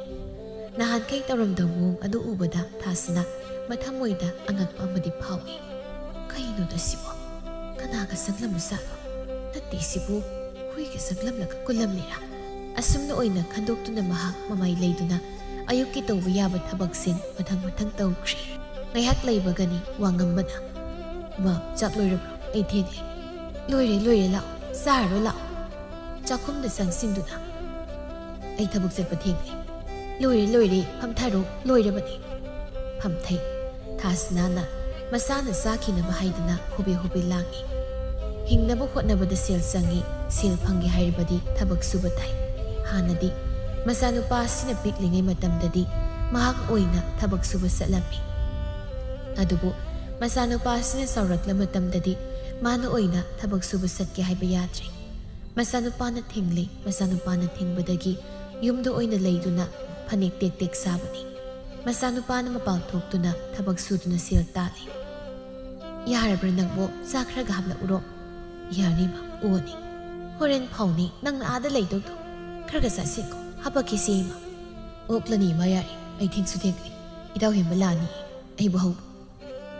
ꯅꯍꯥꯟꯈꯩ ꯇꯧꯔꯝꯗꯕ ꯃꯑꯣꯡ ꯑꯗꯨ ꯎꯕꯗ ꯊꯥꯁꯤꯅ ꯃꯊꯃꯣꯏꯗ ꯑꯉꯛꯄ ꯑꯃꯗꯤ ꯐꯥꯎꯏ꯫ "ꯀꯩꯅꯣꯗ ꯁꯤꯕꯣ? ꯀꯅꯥꯒ ꯆꯪꯂꯝꯕꯖꯥꯠꯅꯣ? ꯅꯠꯇꯦ, ꯁꯤꯕꯨ ꯍꯨꯏꯒ ꯆꯪꯂꯝꯂꯒ ꯀꯨꯜꯂꯝꯃꯤꯔꯥ?" ꯑꯁꯨꯝꯅ ꯑꯣꯏꯅ ꯈꯟꯗꯣꯛꯇꯨꯅ ꯃꯍꯥꯛ ꯃꯃꯥꯏ ꯂꯩꯗꯨꯅ ꯑꯌꯨꯛꯀꯤ ꯇꯧꯕ ꯌꯥꯕ ꯊꯕꯛꯁꯤꯡ ꯃꯊꯪ ꯃꯊꯪ ꯇꯧꯈ꯭ꯔꯤ꯫ ꯉꯥꯏꯍꯥꯛ ꯂꯩꯕꯒꯅꯤ ꯋꯥ ꯉꯝꯕꯅ, "ꯃꯥ, ꯆꯥꯛ ꯂꯣꯏꯔꯕ꯭ꯔꯣ? ꯑꯩ ꯊꯦꯡꯂꯦ꯫" "ꯂꯣꯏꯔꯦ, ꯂꯣꯏꯔꯦ, ꯂꯥꯛꯑꯣ, ꯆꯥꯔꯔꯣ ꯂꯥꯛꯑꯣ꯫" ꯆꯥꯛꯈꯨꯝꯗ ꯆꯪꯁꯤꯟꯗꯨꯅ, "ꯑꯩ ꯊꯕꯛ ꯆꯠꯄ ꯊꯦꯡꯂꯦ꯫" "ꯂꯣꯏꯔꯦ, ꯂꯣꯏꯔꯦ, ꯐꯝꯊꯔꯣ, ꯂꯣꯏꯔꯕꯅꯤ꯫" ꯐꯝꯊꯩ꯫ ꯊꯥꯁꯅꯥꯅ ꯃꯁꯥꯅ ꯆꯥꯈꯤꯅꯕ ꯍꯥꯏꯗꯨꯅ ꯍꯣꯕꯦ ꯍꯣꯕꯦ ꯂꯥꯡꯏ꯫ ꯍꯤꯡꯅꯕ ꯍꯣꯠꯅꯕꯗ ꯁꯦꯜ ꯆꯪꯏ꯫ ꯁꯦꯜ ꯐꯪꯒꯦ ꯍꯥꯏꯔꯕꯗꯤ ꯊꯕꯛ ꯁꯨꯕ ꯇꯥꯏ꯫ ꯍꯥꯟꯅꯗꯤ ꯃꯆꯥꯅꯨꯄꯥ ꯑꯁꯤꯅ ꯄꯤꯛꯂꯤꯉꯩ ꯃꯇꯝꯗꯗꯤ ꯃꯍꯥꯛ ꯑꯣꯏꯅ ꯊꯕꯛ ꯁꯨꯕ ꯆꯠꯂꯝꯃꯤ꯫ ꯑꯗꯨꯕꯨ ꯃꯆꯥꯅꯨꯄꯥ ꯑꯁꯤꯅ ꯆꯥꯎꯔꯛꯂ ꯃꯇꯝꯗꯗꯤ ꯃꯥꯅ ꯑꯣꯏꯅ ꯊꯕꯛ ꯁꯨꯕ ꯆꯠꯀꯦ ꯍꯥꯏꯕ ꯌꯥꯗ꯭ꯔꯦ꯫ ꯃꯆꯥꯅꯨꯄꯥꯅ ꯊꯤꯡꯂꯤ꯫ ꯃꯆꯥꯅꯨꯄꯥꯅ ꯊꯤꯡꯕꯗꯒꯤ ꯌꯨꯝꯗ ꯑꯣꯏꯅ ꯂꯩꯗꯨꯅ ꯐꯅꯦꯛ ꯇꯦꯛ ꯇꯦꯛ ꯁꯥꯕꯅꯤ꯫ ꯃꯆꯥꯅꯨꯄꯥꯅ ꯃꯄꯥꯟ ꯊꯣꯛꯇꯨꯅ ꯊꯕꯛ ꯁꯨꯗꯨꯅ ꯁꯦꯜ ꯇꯥꯜꯂꯤ꯫ "ꯌꯥꯔꯕ꯭ꯔꯥ ꯅꯪꯕꯣ? ꯆꯥ ꯈꯔꯒ ꯍꯥꯞꯂꯛꯎꯔꯣ?" "ꯌꯥꯅꯤ ꯃꯥ, ꯑꯣꯅꯤ꯫ ꯍꯣꯔꯦꯟ ꯐꯥꯎꯅꯤ, ꯅꯪꯅ ꯑꯥꯗ ꯂꯩꯗꯧꯗꯣ꯫ ꯈꯔꯒ ꯆꯥꯁꯤꯟꯈꯣ, ꯍꯥꯄꯛꯀꯦꯁꯦ ꯏꯃꯥ꯫" "ꯑꯣꯛꯂꯅꯤ ꯏꯃꯥ, ꯌꯥꯔꯦ, ꯑꯩ ꯊꯦꯡꯁꯨ ꯊꯦꯡꯂꯦ꯫ ꯏꯇꯥꯎ ꯍꯦꯟꯕ ꯂꯥꯛꯑꯅꯤ, ꯑꯩꯕꯨ ꯍꯧ"꯫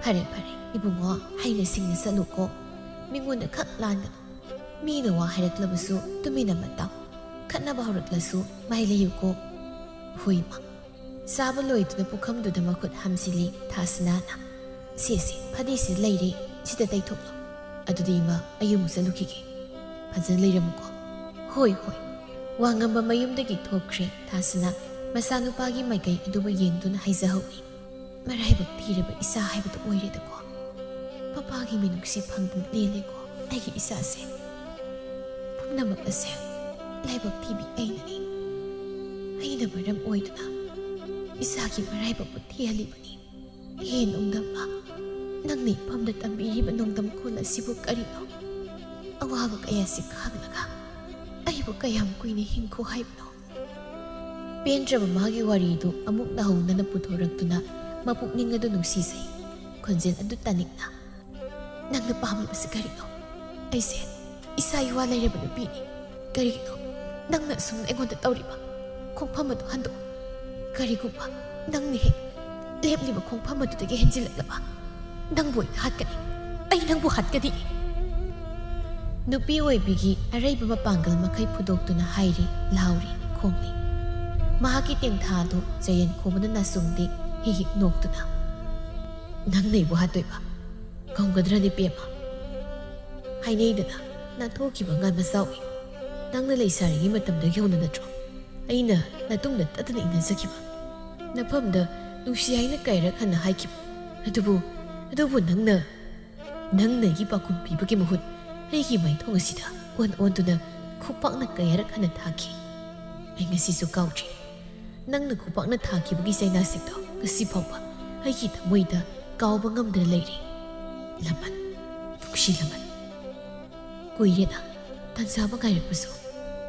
"ꯐꯔꯦ ꯐꯔꯦ ꯏꯕꯨꯡꯉꯣ, ꯍꯩꯅ ꯁꯤꯡꯅ ꯆꯠꯂꯨꯀꯣ꯫ ꯃꯤꯉꯣꯟꯗ ꯈꯛ ꯂꯥꯟꯒꯅꯨ꯫ ꯃꯤꯅ ꯋꯥ ꯍꯥꯏꯔꯛꯂꯕꯁꯨ ꯇꯨꯃꯤꯟꯅ ꯑꯃ ꯇꯥꯎ꯫ ꯈꯠꯅꯕ ꯍꯧꯔꯛꯂꯁꯨ ꯃꯥꯏ ꯂꯩꯌꯨꯀꯣ꯫" "ꯍꯣꯏ ꯏꯃꯥ꯫" ꯆꯥꯕ ꯂꯣꯏꯗꯨꯅ ꯄꯨꯈꯝꯗꯨꯗ ꯃꯈꯨꯠ ꯍꯥꯝꯖꯤꯜꯂꯤ ꯊꯥꯁꯅꯥꯅ꯫ "ꯁꯦ ꯁꯦ, ꯐꯗꯤꯁꯤꯗ ꯂꯩꯔꯦ, ꯁꯤꯗ ꯇꯩꯊꯣꯛꯂꯣ꯫ ꯑꯗꯨꯗꯤ ꯏꯃꯥ, ꯑꯩ ꯑꯃꯨꯛ ꯆꯠꯂꯨꯈꯤꯒꯦ꯫ ꯐꯖꯅ ꯂꯩꯔꯝꯃꯨꯀꯣ꯫" "ꯍꯣꯏ ꯍꯣꯏ, ꯋꯥ ꯉꯝꯕ ꯃꯌꯨꯝꯗꯒꯤ ꯊꯣꯛꯈ꯭ꯔꯦ꯫ ꯊꯥꯁꯅ ꯃꯆꯥꯅꯨꯄꯥꯒꯤ ꯃꯥꯏꯀꯩ ꯑꯗꯨꯕꯨ ꯌꯦꯡꯗꯨꯅ ꯍꯥꯏꯖꯍꯧꯏ, "ꯃꯔꯥꯏꯕꯛ ꯊꯤꯔꯕ ꯏꯆꯥ ꯍꯥꯏꯕꯗꯨ ꯑꯣꯏꯔꯦꯗꯀꯣ꯫ ꯃꯄꯥꯒꯤ ꯃꯤꯅꯨꯡꯁꯤ ꯐꯪꯗꯨꯅ ꯂꯦꯜꯂꯦꯀꯣ ꯑꯩꯒꯤ ꯏꯆꯥꯁꯦ꯫ ꯄꯨꯝꯅꯃꯛ ꯑꯁꯦ ꯂꯥꯏꯕꯛ ꯊꯤꯕꯤ ꯑꯩꯅꯅꯤ꯫ ꯑꯩꯅ ꯃꯔꯝ ꯑꯣꯏꯗꯨꯅ ꯏꯆꯥꯒꯤ ꯃꯔꯥꯏꯕꯛꯄꯨ ꯊꯤꯍꯜꯂꯤꯕꯅꯤ꯫ ꯍꯦ ꯅꯣꯡꯗꯝꯕ, ꯅꯪꯅ ꯏꯐꯝꯗ ꯇꯝꯕꯤꯔꯤꯕ ꯅꯣꯡꯗꯝ ꯈꯣꯜ ꯑꯁꯤꯕꯨ ꯀꯔꯤꯅꯣ? ꯑꯋꯥꯕ ꯀꯌꯥꯁꯤ ꯈꯥꯡꯂꯒ ꯑꯩꯕꯨ ꯀꯌꯥꯝ ꯀꯨꯏꯅ ꯍꯤꯡꯈꯣ ꯍꯥꯏꯕꯅꯣ?" ꯄꯦꯟꯗ꯭ꯔꯕ ꯃꯥꯒꯤ ꯋꯥꯔꯤꯗꯨ ꯑꯃꯨꯛ ꯅꯧꯍꯧꯅꯅ ꯄꯨꯊꯣꯔꯛꯇꯨꯅ ꯃꯄꯨꯛꯅꯤꯡ ꯑꯗꯨ ꯅꯨꯡꯁꯤꯖꯩ꯫ ꯈꯣꯟꯖꯦꯜ ꯑꯗꯨ ꯇꯥꯅꯤꯡꯅ, "ꯅꯪꯅ ꯄꯥꯝꯂꯤꯕꯁꯤ ꯀꯔꯤꯅꯣ? ꯑꯩꯁꯦ ꯏꯁꯥ ꯏꯋꯥ ꯂꯩꯔꯕ ꯅꯨꯄꯤꯅꯤ꯫ ꯀꯔꯤꯒꯤꯅꯣ ꯅꯪꯅ ꯑꯁꯨꯝꯅ ꯑꯩꯉꯣꯟꯗ ꯇꯧꯔꯤꯕ? ꯈꯣꯡꯐꯝ ꯑꯗꯨ ꯍꯟꯗꯣꯛꯎ꯫ ꯀꯔꯤꯒꯨꯝꯕ ꯅꯪꯅ ꯍꯦꯛ ꯂꯦꯞꯂꯤꯕ ꯈꯣꯡꯐꯝ ꯑꯗꯨꯗꯒꯤ ꯍꯦꯟꯖꯤꯜꯂꯛꯂꯕ, ꯅꯪꯕꯨ ꯑꯩꯅ ꯍꯥꯠꯀꯅꯤ꯫ ꯑꯩ ꯅꯪꯕꯨ ꯍꯥꯠꯀꯅꯤ!" ꯅꯨꯄꯤ ꯑꯣꯏꯕꯤꯒꯤ ꯑꯔꯩꯕ ꯃꯄꯥꯡꯒꯜ ꯃꯈꯩ ꯐꯨꯗꯣꯛꯇꯨꯅ ꯍꯥꯏꯔꯤ, ꯂꯥꯎꯔꯤ, ꯈꯣꯡꯂꯤ꯫ ꯃꯍꯥꯛꯀꯤ ꯇꯦꯡꯊꯥꯗꯨ ꯆꯌꯦꯟ ꯈꯣꯕꯅ ꯅꯥꯆꯨꯡꯗꯦ, ꯍꯤꯛ ꯍꯤꯛ ꯅꯣꯛꯇꯨꯅ, "ꯅꯪꯅ ꯑꯩꯕꯨ ꯍꯥꯠꯇꯣꯏꯕ? ꯉꯝꯒꯗ꯭ꯔꯅꯦ ꯄꯦꯝꯃ? ꯍꯥꯏꯅꯩꯗꯅ, ꯅꯥꯟꯊꯣꯛꯈꯤꯕ ꯉꯥ ꯃꯆꯥ ꯑꯣꯏ꯫ ꯅꯪꯅ ꯂꯩꯁꯥꯔꯤꯉꯩ ꯃꯇꯝꯗꯒꯤ ꯍꯧꯅ ꯅꯠꯇ꯭ꯔꯣ ꯑꯩꯅ ꯅꯇꯨꯡꯗ ꯇꯠꯇꯅ ꯏꯟꯅꯖꯈꯤꯕ? ꯅꯐꯝꯗ ꯅꯨꯡꯁꯤ ꯍꯥꯏꯅ ꯀꯌꯥꯔꯛ ꯍꯟꯅ ꯍꯥꯏꯈꯤꯕ? ꯑꯗꯨꯕꯨ, ꯑꯗꯨꯕꯨ ꯅꯪꯅ, ꯅꯪꯅ ꯑꯩꯒꯤ ꯄꯥꯎꯈꯨꯝ ꯄꯤꯕꯒꯤ ꯃꯍꯨꯠ ꯑꯩꯒꯤ ꯃꯥꯏꯊꯣꯡ ꯑꯁꯤꯗ ꯑꯣꯟ ꯑꯣꯟꯗꯨꯅ ꯈꯨꯄꯥꯛꯅ ꯀꯌꯥꯔꯛ ꯍꯟꯅ ꯊꯥꯈꯤ꯫ ꯑꯩ ꯉꯁꯤꯁꯨ ꯀꯥꯎꯗ꯭ꯔꯤ꯫ ꯅꯪꯅ ꯈꯨꯄꯥꯛꯅ ꯊꯥꯈꯤꯕꯒꯤ ꯆꯩꯅꯥꯁꯤꯡꯗꯣ ꯉꯁꯤ ꯐꯥꯎꯕ ꯑꯩꯒꯤ ꯊꯃꯣꯏꯗ ꯀꯥꯎꯕ ꯉꯝꯗꯅ ꯂꯩꯔꯤ꯫ ꯂꯃꯟ, ꯅꯨꯡꯁꯤ ꯂꯃꯟ, ꯀꯨꯏꯔꯦꯗ ꯇꯥꯟꯖꯥ ꯑꯃ ꯉꯥꯏꯔꯛꯄꯁꯨ꯫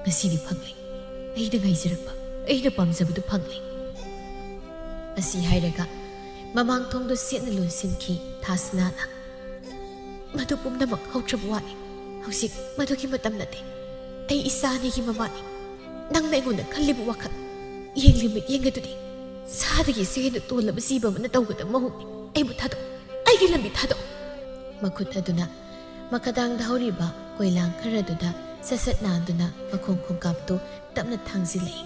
ꯉꯁꯤꯗꯤ ꯐꯪꯂꯦ꯫ ꯑꯩꯅ ꯉꯥꯏꯖꯔꯛꯄ, ꯑꯩꯅ ꯄꯥꯝꯖꯕꯗꯨ ꯐꯪꯂꯦ꯫" ꯑꯁꯤ ꯍꯥꯏꯔꯒ ꯃꯃꯥꯡ ꯊꯣꯡꯗꯨ ꯆꯦꯠꯅ ꯂꯣꯟꯁꯤꯟꯈꯤ ꯊꯥꯁꯅꯥꯅ꯫ "ꯃꯗꯨ ꯄꯨꯝꯅꯃꯛ ꯍꯧꯈ꯭ꯔꯕ ꯋꯥꯅꯤ꯫ ꯍꯧꯖꯤꯛ ꯃꯗꯨꯒꯤ ꯃꯇꯝ ꯅꯠꯇꯦ꯫ ꯑꯩ ꯏꯆꯥ ꯑꯅꯤꯒꯤ ꯃꯃꯥꯅꯤ꯫ ꯅꯪꯅ ꯑꯩꯉꯣꯟꯗ ꯈꯜꯂꯤꯕ ꯋꯥꯈꯜ, ꯌꯦꯡꯂꯤꯕ ꯃꯤꯠꯌꯦꯡ ꯑꯗꯨꯗꯤ ꯁꯥꯗꯒꯤꯁꯨ ꯍꯦꯟꯅ ꯇꯣꯜꯂꯕ ꯖꯤꯕ ꯑꯃꯅ ꯇꯧꯒꯗꯕ ꯃꯑꯣꯡꯅꯤ꯫ ꯑꯩꯕꯨ ꯊꯥꯗꯣꯛ, ꯑꯩꯒꯤ ꯂꯝꯕꯤ ꯊꯥꯗꯣꯛ꯫" ꯃꯈꯨꯠ ꯑꯗꯨꯅ ꯃꯈꯥꯗꯥꯡꯗ ꯍꯧꯔꯤꯕ ꯀꯣꯏꯂꯥꯡ ꯈꯔꯗꯨꯗ ꯁꯠ ꯁꯠ ꯅꯥꯟꯗꯨꯅ ꯃꯈꯣꯡ ꯈꯣꯡꯀꯥꯞꯇꯨ ꯇꯞꯅ ꯊꯥꯡꯖꯤꯜꯂꯛꯏ꯫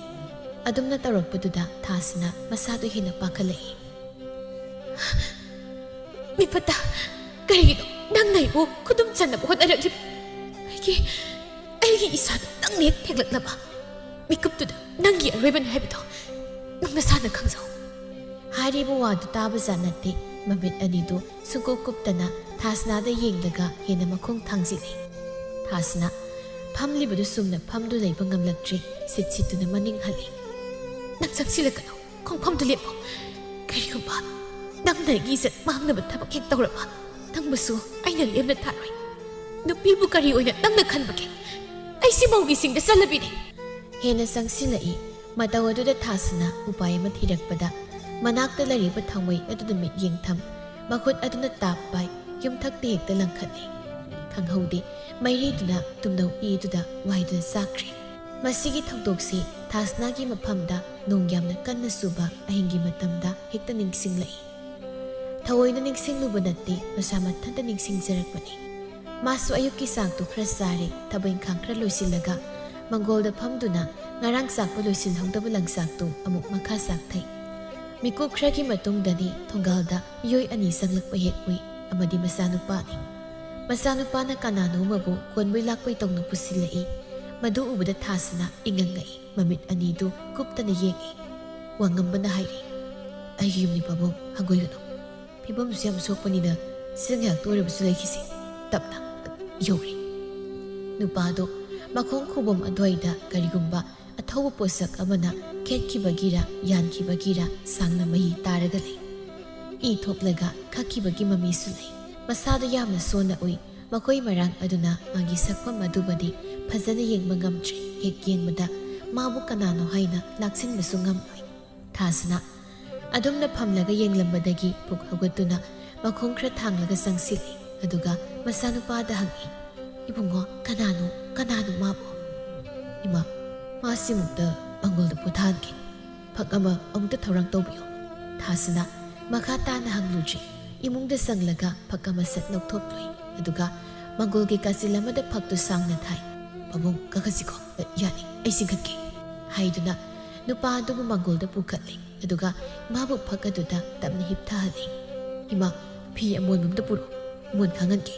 ꯑꯗꯨꯝꯅ ꯇꯧꯔꯛꯄꯗꯨꯗ ꯊꯥꯁꯅ ꯃꯁꯥꯗꯨ ꯍꯦꯟꯅ ꯄꯥꯈꯠꯂꯛꯏ꯫ "ꯃꯤꯐꯠꯇ, ꯀꯔꯤꯒꯤꯅꯣ ꯅꯪꯅ ꯑꯩꯕꯨ ꯈꯨꯗꯨꯝ ꯆꯟꯅꯕ ꯍꯣꯠꯅꯔꯛꯂꯤꯕ? ꯑꯩꯒꯤ, ꯑꯩꯒꯤ ꯏꯁꯥꯗ ꯅꯪꯅ ꯍꯦꯛ ꯊꯦꯡꯂꯛꯂꯕ?" ꯃꯤꯀꯨꯞꯇꯨꯗ ꯅꯪꯒꯤ ꯑꯔꯣꯏꯕꯅꯤ ꯍꯥꯏꯕꯗꯣ ꯅꯪ ꯅꯁꯥꯅ ꯈꯪꯖꯧ꯫ ꯍꯥꯏꯔꯤꯕ ꯋꯥꯗꯨ ꯇꯥꯕꯖꯥꯠ ꯅꯠꯇꯦ꯫ ꯃꯃꯤꯠ ꯑꯅꯤꯗꯨ ꯁꯨꯡꯀꯨꯞ ꯀꯨꯞꯇꯅ ꯊꯥꯁꯅꯥꯗ ꯌꯦꯡꯂꯒ ꯍꯦꯟꯅ ꯃꯈꯣꯡ ꯊꯥꯡꯖꯤꯜꯂꯤ꯫ ꯊꯥꯁꯅꯥ ꯐꯝꯂꯤꯕꯗꯨ ꯆꯨꯝꯅ ꯐꯝꯗꯨ ꯂꯩꯕ ꯉꯝꯂꯛꯇ꯭ꯔꯦ꯫ ꯁꯤꯠ ꯁꯤꯠꯇꯨꯅ ꯃꯅꯤꯡ ꯍꯜꯂꯤ꯫ ꯅꯪ ꯆꯪꯁꯤꯜꯂꯛꯀꯅꯨ꯫ ꯈꯣꯡꯐꯝꯗꯨ ꯂꯦꯞꯄꯨ꯫ ꯀꯔꯤꯒꯨꯝꯕ ꯅꯪꯅ ꯑꯩꯒꯤ ꯏꯖꯠ ꯃꯥꯡꯅꯕ ꯊꯕꯛ ꯍꯦꯛ ꯇꯧꯔꯕ, ꯅꯪꯕꯨꯁꯨ ꯑꯩꯅ ꯂꯦꯝꯅ ꯊꯥꯔꯣꯏ꯫ ꯅꯨꯄꯤꯕꯨ ꯀꯔꯤ ꯑꯣꯏꯅ ꯅꯪꯅ ꯈꯟꯕꯒꯦ? ꯑꯩꯁꯤ ꯃꯧꯒꯤ ꯆꯤꯡꯗ ꯆꯜꯂꯕꯤꯅꯤ꯫ ꯍꯦꯟꯅ ꯆꯪꯁꯤꯜꯂꯛꯏ꯫ ꯃꯇꯧ ꯑꯗꯨꯗ ꯊꯥꯁꯅꯥ ꯎꯄꯥꯏ ꯑꯃ ꯊꯤꯔꯛꯄꯗ ꯃꯅꯥꯛꯇ ꯂꯩꯔꯤꯕ ꯊꯥꯎꯃꯩ ꯑꯗꯨꯗ ꯃꯤꯠꯌꯦꯡ ꯊꯝ꯫ ꯃꯈꯨꯠ ꯑꯗꯨꯅ ꯇꯥꯞ ꯄꯥꯏ꯫ ꯌꯨꯝꯊꯛꯇ ꯍꯦꯛꯇ ꯂꯪꯈꯠꯂꯤ꯫ ꯈꯪꯍꯧꯗꯦ, ꯃꯩꯔꯤꯗꯨꯅ ꯇꯨꯝꯅꯧ ꯏꯗꯨꯗ ꯋꯥꯏꯗꯨꯅ ꯆꯥꯛꯈ꯭ꯔꯦ꯫ ꯃꯁꯤꯒꯤ ꯊꯧꯗꯣꯛꯁꯤ ꯊꯥꯁꯅꯥꯒꯤ ꯃꯐꯝꯗ ꯅꯣꯡ ꯌꯥꯝꯅ ꯀꯟꯅ ꯆꯨꯕ ꯑꯍꯤꯡꯒꯤ ꯃꯇꯝꯗ ꯍꯦꯛꯇ ꯅꯤꯡꯁꯤꯡꯂꯛꯏ꯫ ꯊꯑꯣꯏꯅ ꯅꯤꯡꯁꯤꯡꯂꯨꯕ ꯅꯠꯇꯦ, ꯃꯁꯥ ꯃꯊꯟꯇ ꯅꯤꯡꯁꯤꯡꯖꯔꯛꯄꯅꯤ꯫ ꯃꯥꯁꯨ ꯑꯌꯨꯛꯀꯤ ꯆꯥꯛꯇꯨ ꯈꯔ ꯆꯥꯔꯦ, ꯊꯕꯛ ꯏꯪꯈꯥꯡ ꯈꯔ ꯂꯣꯏꯁꯤꯜꯂꯒ ꯃꯪꯒꯣꯜꯗ ꯐꯝꯗꯨꯅ ꯉꯔꯥꯡ ꯆꯥꯛꯄ ꯂꯣꯏꯁꯤꯜꯍꯧꯗꯕ ꯂꯪꯆꯥꯛꯇꯨ ꯑꯃꯨꯛ ꯃꯈꯥ ꯆꯥꯛꯊꯩ꯫ ꯃꯤꯀꯨꯞ ꯈꯔꯒꯤ ꯃꯇꯨꯡꯗꯅꯤ ꯊꯣꯡꯒꯥꯜꯗ ꯃꯤꯑꯣꯏ ꯑꯅꯤ ꯆꯪꯂꯛꯄ ꯍꯦꯛ ꯎꯏ, ꯑꯃꯗꯤ ꯃꯆꯥꯅꯨꯄꯥꯅꯤ꯫ ꯃꯆꯥꯅꯨꯄꯥꯅ ꯀꯅꯥꯅꯣ ꯑꯃꯕꯨ ꯀꯣꯟꯕꯣꯏ ꯂꯥꯛꯄꯣꯏ ꯇꯧꯅ ꯄꯨꯁꯤꯜꯂꯛꯏ꯫ ꯃꯗꯨ ꯎꯕꯗ ꯊꯥꯁꯅꯥ ꯏꯉꯛ ꯉꯛꯏ, ꯃꯃꯤꯠ ꯑꯅꯤꯗꯨ ꯀꯨꯞꯇꯅ ꯌꯦꯡꯏ꯫ ꯋꯥꯉꯝꯕꯅ ꯍꯥꯏꯔꯤ, "ꯑꯩꯒꯤ ꯌꯨꯝꯅꯤ ꯄꯥꯕꯨꯡ, ꯍꯪꯒꯣꯏꯒꯅꯨ꯫ ꯐꯤꯕꯝꯁꯨ ꯌꯥꯝ ꯁꯣꯛꯄꯅꯤꯅ ꯁꯤꯗ ꯉꯥꯏꯍꯥꯛꯇ ꯑꯣꯏꯔꯕꯁꯨ ꯂꯩꯈꯤꯁꯤ, ꯇꯞꯅ ꯌꯧꯔꯦ꯫" ꯅꯨꯄꯥꯗꯣ ꯃꯈꯣꯡ ꯈꯨꯕꯝ ꯑꯗꯨꯋꯥꯏꯗ ꯀꯔꯤꯒꯨꯝꯕ ꯑꯊꯧꯕ ꯄꯣꯠꯁꯛ ꯑꯃꯅ ꯈꯦꯠꯈꯤꯕꯒꯤꯔ ꯌꯥꯟꯈꯤꯕꯒꯤꯔ ꯁꯥꯡꯅ ꯃꯍꯤ ꯇꯥꯔꯒ ꯂꯩ꯫ ꯏ ꯊꯣꯛꯂꯒ ꯈꯛꯈꯤꯕꯒꯤ ꯃꯃꯤꯁꯨ ꯂꯩ꯫ ꯃꯁꯥꯗꯨ ꯌꯥꯝꯅ ꯁꯣꯟꯅ ꯎꯏ꯫ ꯃꯈꯣꯏ ꯃꯔꯥꯡ ꯑꯗꯨꯅ ꯃꯥꯒꯤ ꯁꯛꯐꯝ ꯑꯗꯨꯕꯨꯗꯤ ꯐꯖꯅ ꯌꯦꯡꯕ ꯉꯝꯗ꯭ꯔꯦ꯫ ꯍꯦꯛ ꯌꯦꯡꯕꯗ ꯃꯥꯕꯨ ꯀꯅꯥꯅꯣ ꯍꯥꯏꯅ ꯂꯥꯛꯁꯤꯟꯕꯁꯨ ꯉꯝꯂꯣꯏ꯫ ꯊꯥꯁꯅꯥ ꯑꯗꯨꯝꯅ ꯐꯝꯂꯒ ꯌꯦꯡꯂꯝꯕꯗꯒꯤ ꯄꯨꯛ ꯍꯧꯒꯠꯇꯨꯅ ꯃꯈꯣꯡ ꯈꯔ ꯊꯥꯡꯂꯒ ꯆꯪꯁꯤꯜꯂꯤ꯫ ꯑꯗꯨꯒ ꯃꯆꯥꯅꯨꯄꯥꯗ ꯍꯪꯏ, "ꯏꯕꯨꯡꯉꯣ, ꯀꯅꯥꯅꯣ, ꯀꯅꯥꯅꯣ ꯃꯥꯕꯨ?" "ꯏꯃꯥ, ꯃꯥꯁꯤ ꯑꯃꯨꯛꯇ ꯃꯪꯒꯣꯜꯗ ꯄꯣꯊꯥꯍꯟꯒꯦ꯫ ꯐꯛ ꯑꯃ ꯑꯃꯨꯛꯇ ꯊꯧꯔꯥꯡ ꯇꯧꯕꯤꯌꯨ꯫" ꯊꯥꯁꯅꯥ ꯃꯈꯥ ꯇꯥꯅ ꯍꯪꯂꯨꯗ꯭ꯔꯤ꯫ ꯏꯃꯨꯡꯗ ꯆꯪꯂꯒ ꯐꯛ ꯑꯃ ꯁꯠ ꯂꯧꯊꯣꯛꯂꯨꯏ꯫ ꯑꯗꯨꯒ ꯃꯪꯒꯣꯜꯒꯤ ꯀꯥꯆꯤꯜ ꯑꯃꯗ ꯐꯛꯇꯨ ꯁꯥꯡꯅ ꯊꯥꯏ꯫ "ꯄꯥꯕꯨꯡ, ꯀꯥꯈꯠꯁꯤꯀꯣ꯫ "ꯑ, ꯌꯥꯅꯤ, ꯑꯩ ꯆꯤꯡꯈꯠꯀꯦ," ꯍꯥꯏꯗꯨꯅ ꯅꯨꯄꯥ ꯑꯗꯨꯕꯨ ꯃꯪꯒꯣꯜꯗ ꯄꯨꯈꯠꯂꯤ꯫ ꯑꯗꯨꯒ ꯃꯥꯕꯨ ꯐꯛ ꯑꯗꯨꯗ ꯇꯞꯅ ꯍꯤꯞꯊꯍꯜꯂꯤ꯫ "ꯏꯃꯥ, ꯐꯤ ꯑꯃꯣꯟꯕ ꯑꯝꯇ ꯄꯨꯔꯛꯎ, ꯃꯣꯟ ꯈꯥꯡꯍꯟꯒꯦ꯫"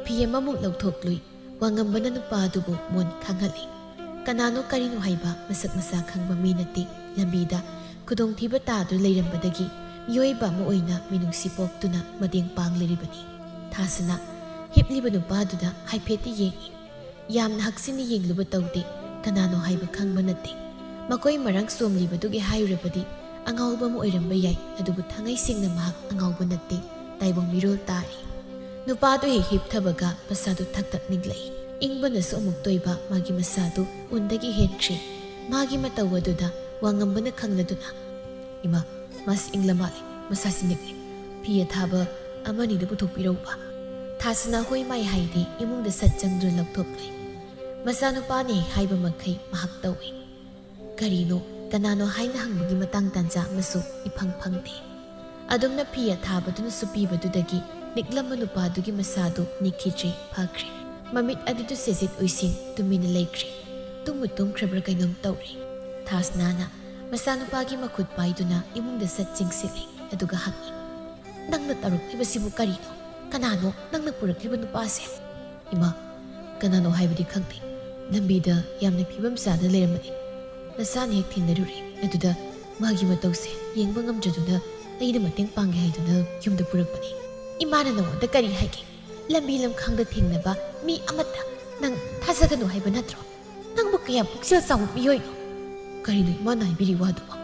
ꯐꯤ ꯑꯃꯃꯨꯛ ꯂꯧꯊꯣꯛꯂꯨꯏ꯫ ꯋꯥꯉꯝꯕꯅ ꯅꯨꯄꯥ ꯑꯗꯨꯕꯨ ꯃꯣꯟ ꯈꯥꯡꯍꯜꯂꯤ꯫ ꯀꯅꯥꯅꯣ ꯀꯔꯤꯅꯣ ꯍꯥꯏꯕ ꯃꯁꯛ ꯃꯁꯥ ꯈꯪꯕ ꯃꯤ ꯅꯠꯇꯦ꯫ ꯂꯝꯕꯤꯗ ꯈꯨꯗꯣꯡꯊꯤꯕ ꯇꯥꯗꯨꯅ ꯂꯩꯔꯝꯕꯗꯒꯤ ꯃꯤꯑꯣꯏꯕ ꯑꯃ ꯑꯣꯏꯅ ꯃꯤꯅꯨꯡꯁꯤ ꯄꯣꯛꯇꯨꯅ ꯃꯇꯦꯡ ꯄꯥꯡꯂꯤꯕꯅꯤ꯫ ꯊꯥꯁꯅꯥ ꯍꯤꯞꯂꯤꯕ ꯅꯨꯄꯥꯗꯨꯗ ꯍꯥꯏꯐꯦꯠꯇꯤ ꯌꯦꯡꯏ꯫ ꯌꯥꯝꯅ ꯍꯛꯆꯤꯟꯅ ꯌꯦꯡꯂꯨꯕ ꯇꯧꯗꯦ꯫ ꯀꯅꯥꯅꯣ ꯍꯥꯏꯕ ꯈꯪꯕ ꯅꯠꯇꯦ꯫ ꯃꯈꯣꯏ ꯃꯔꯥꯡ ꯁꯣꯝꯂꯤꯕꯗꯨꯒꯤ ꯍꯥꯏꯔꯨꯔꯕꯗꯤ ꯑꯉꯥꯎꯕ ꯑꯃ ꯑꯣꯏꯔꯝꯕ ꯌꯥꯏ, ꯑꯗꯨꯕꯨ ꯊꯥꯡꯉꯩ ꯁꯦꯡꯅ ꯃꯍꯥꯛ ꯑꯉꯥꯎꯕ ꯅꯠꯇꯦ꯫ ꯇꯥꯏꯕꯪ ꯃꯤꯔꯣꯜ ꯇꯥꯔꯤ꯫ ꯅꯨꯄꯥꯗꯨ ꯍꯦꯛ ꯍꯤꯞꯊꯕꯒ ꯃꯁꯥꯗꯨ ꯊꯛ ꯊꯛ ꯅꯤꯛꯂꯛꯏ꯫ ꯏꯪꯕꯅꯁꯨ ꯑꯃꯨꯛ ꯇꯣꯏꯕ ꯃꯥꯒꯤ ꯃꯁꯥꯗꯨ ꯎꯟꯗꯒꯤ ꯍꯦꯟꯈ꯭ꯔꯦ꯫ ꯃꯥꯒꯤ ꯃꯇꯧ ꯑꯗꯨꯗ ꯋꯥꯉꯝꯕꯅ ꯈꯪꯂꯗꯨꯅ, "ꯏꯃꯥ, ꯃꯥꯁꯤ ꯏꯪꯂ ꯃꯥꯜꯂꯦ, ꯃꯁꯥꯁꯤ ꯅꯤꯛꯂꯦ꯫ ꯐꯤ ꯑꯊꯥꯕ ꯑꯃꯅꯤꯗ ꯄꯨꯊꯣꯛꯄꯤꯔꯛꯎꯕ꯫" ꯊꯥꯁꯅꯥ ꯍꯣꯏ ꯃꯥꯏ ꯍꯥꯏꯗꯤ ꯏꯃꯨꯡꯗ ꯁꯠ ꯆꯪꯗꯨꯅ ꯂꯧꯊꯣꯛꯂꯦ꯫ ꯃꯆꯥꯅꯨꯄꯥꯅ ꯍꯦꯛ ꯍꯥꯏꯕ ꯃꯈꯩ ꯃꯍꯥꯛ ꯇꯧꯏ꯫ ꯀꯔꯤꯅꯣ, ꯀꯅꯥꯅꯣ ꯍꯥꯏꯅ ꯍꯪꯕꯒꯤ ꯃꯇꯥꯡ ꯇꯥꯟꯖꯥ ꯑꯃꯁꯨ ꯏꯐꯪ ꯐꯪꯗꯦ꯫ ꯑꯗꯨꯝꯅ ꯐꯤ ꯑꯊꯥꯕꯗꯨꯅ ꯁꯨꯞꯄꯤꯕꯗꯨꯗꯒꯤ ꯅꯤꯛꯂꯝꯕ ꯅꯨꯄꯥꯗꯨꯒꯤ ꯃꯁꯥꯗꯨ ꯅꯤꯛꯈꯤꯗ꯭ꯔꯦ, ꯐꯈ꯭ꯔꯦ꯫ ꯃꯃꯤꯠ ꯑꯗꯨꯗ ꯁꯦꯖꯤꯠ ꯎꯏꯁꯤꯟ ꯇꯨꯃꯤꯟꯅ ꯂꯩꯈ꯭ꯔꯦ꯫ ꯇꯨꯝꯕꯨ ꯇꯨꯝꯈ꯭ꯔꯕ꯭ꯔꯥ ꯀꯩꯅꯣꯝ ꯇꯧꯔꯦ꯫ ꯊꯥꯁꯅꯥꯅ ꯃꯆꯥꯅꯨꯄꯥꯒꯤ ꯃꯈꯨꯠ ꯄꯥꯏꯗꯨꯅ ꯏꯃꯨꯡꯗ ꯁꯠ ꯆꯤꯡꯁꯤꯜꯂꯦ, ꯑꯗꯨꯒ ꯍꯪꯉꯤ, "ꯅꯪꯅ ꯇꯧꯔꯛꯂꯤꯕꯁꯤꯕꯨ ꯀꯔꯤꯅꯣ? ꯀꯅꯥꯅꯣ ꯅꯪꯅ ꯄꯨꯔꯛꯂꯤꯕ ꯅꯨꯄꯥꯁꯦ?" "ꯏꯃꯥ, ꯀꯅꯥꯅꯣ ꯍꯥꯏꯕꯗꯤ ꯈꯪꯗꯦ꯫ ꯂꯝꯕꯤꯗ ꯌꯥꯝꯅ ꯐꯤꯕꯝ ꯆꯥꯗꯅ ꯂꯩꯔꯝꯕꯅꯤ꯫ ꯅꯆꯥꯅ ꯍꯦꯛ ꯊꯦꯡꯅꯔꯨꯔꯦ꯫ ꯑꯗꯨꯗ ꯃꯥꯒꯤ ꯃꯇꯧꯁꯦ ꯌꯦꯡꯕ ꯉꯝꯗ꯭ꯔꯗꯨꯅ ꯑꯩꯅ ꯃꯇꯦꯡ ꯄꯥꯡꯒꯦ ꯍꯥꯏꯗꯨꯅ ꯌꯨꯝꯗ ꯄꯨꯔꯛꯄꯅꯤ꯫" "ꯏꯃꯥꯅ ꯅꯉꯣꯟꯗ ꯀꯔꯤ ꯍꯥꯏꯒꯦ? ꯂꯝꯕꯤ ꯂꯝꯈꯥꯡꯗ ꯊꯦꯡꯅꯕ ꯃꯤ ꯑꯃꯠꯇ ꯅꯪ ꯊꯥꯖꯒꯅꯨ ꯍꯥꯏꯕ ꯅꯠꯇ꯭ꯔꯣ? ꯅꯪꯕꯨ ꯀꯌꯥ ꯄꯨꯛꯆꯦꯜ ꯆꯥꯎꯕ ꯃꯤꯑꯣꯏꯅꯣ?" "ꯀꯔꯤꯅꯣ ꯏꯃꯥꯅ ꯍꯥꯏꯕꯤꯔꯤ ꯋꯥꯗꯨꯕꯣ?"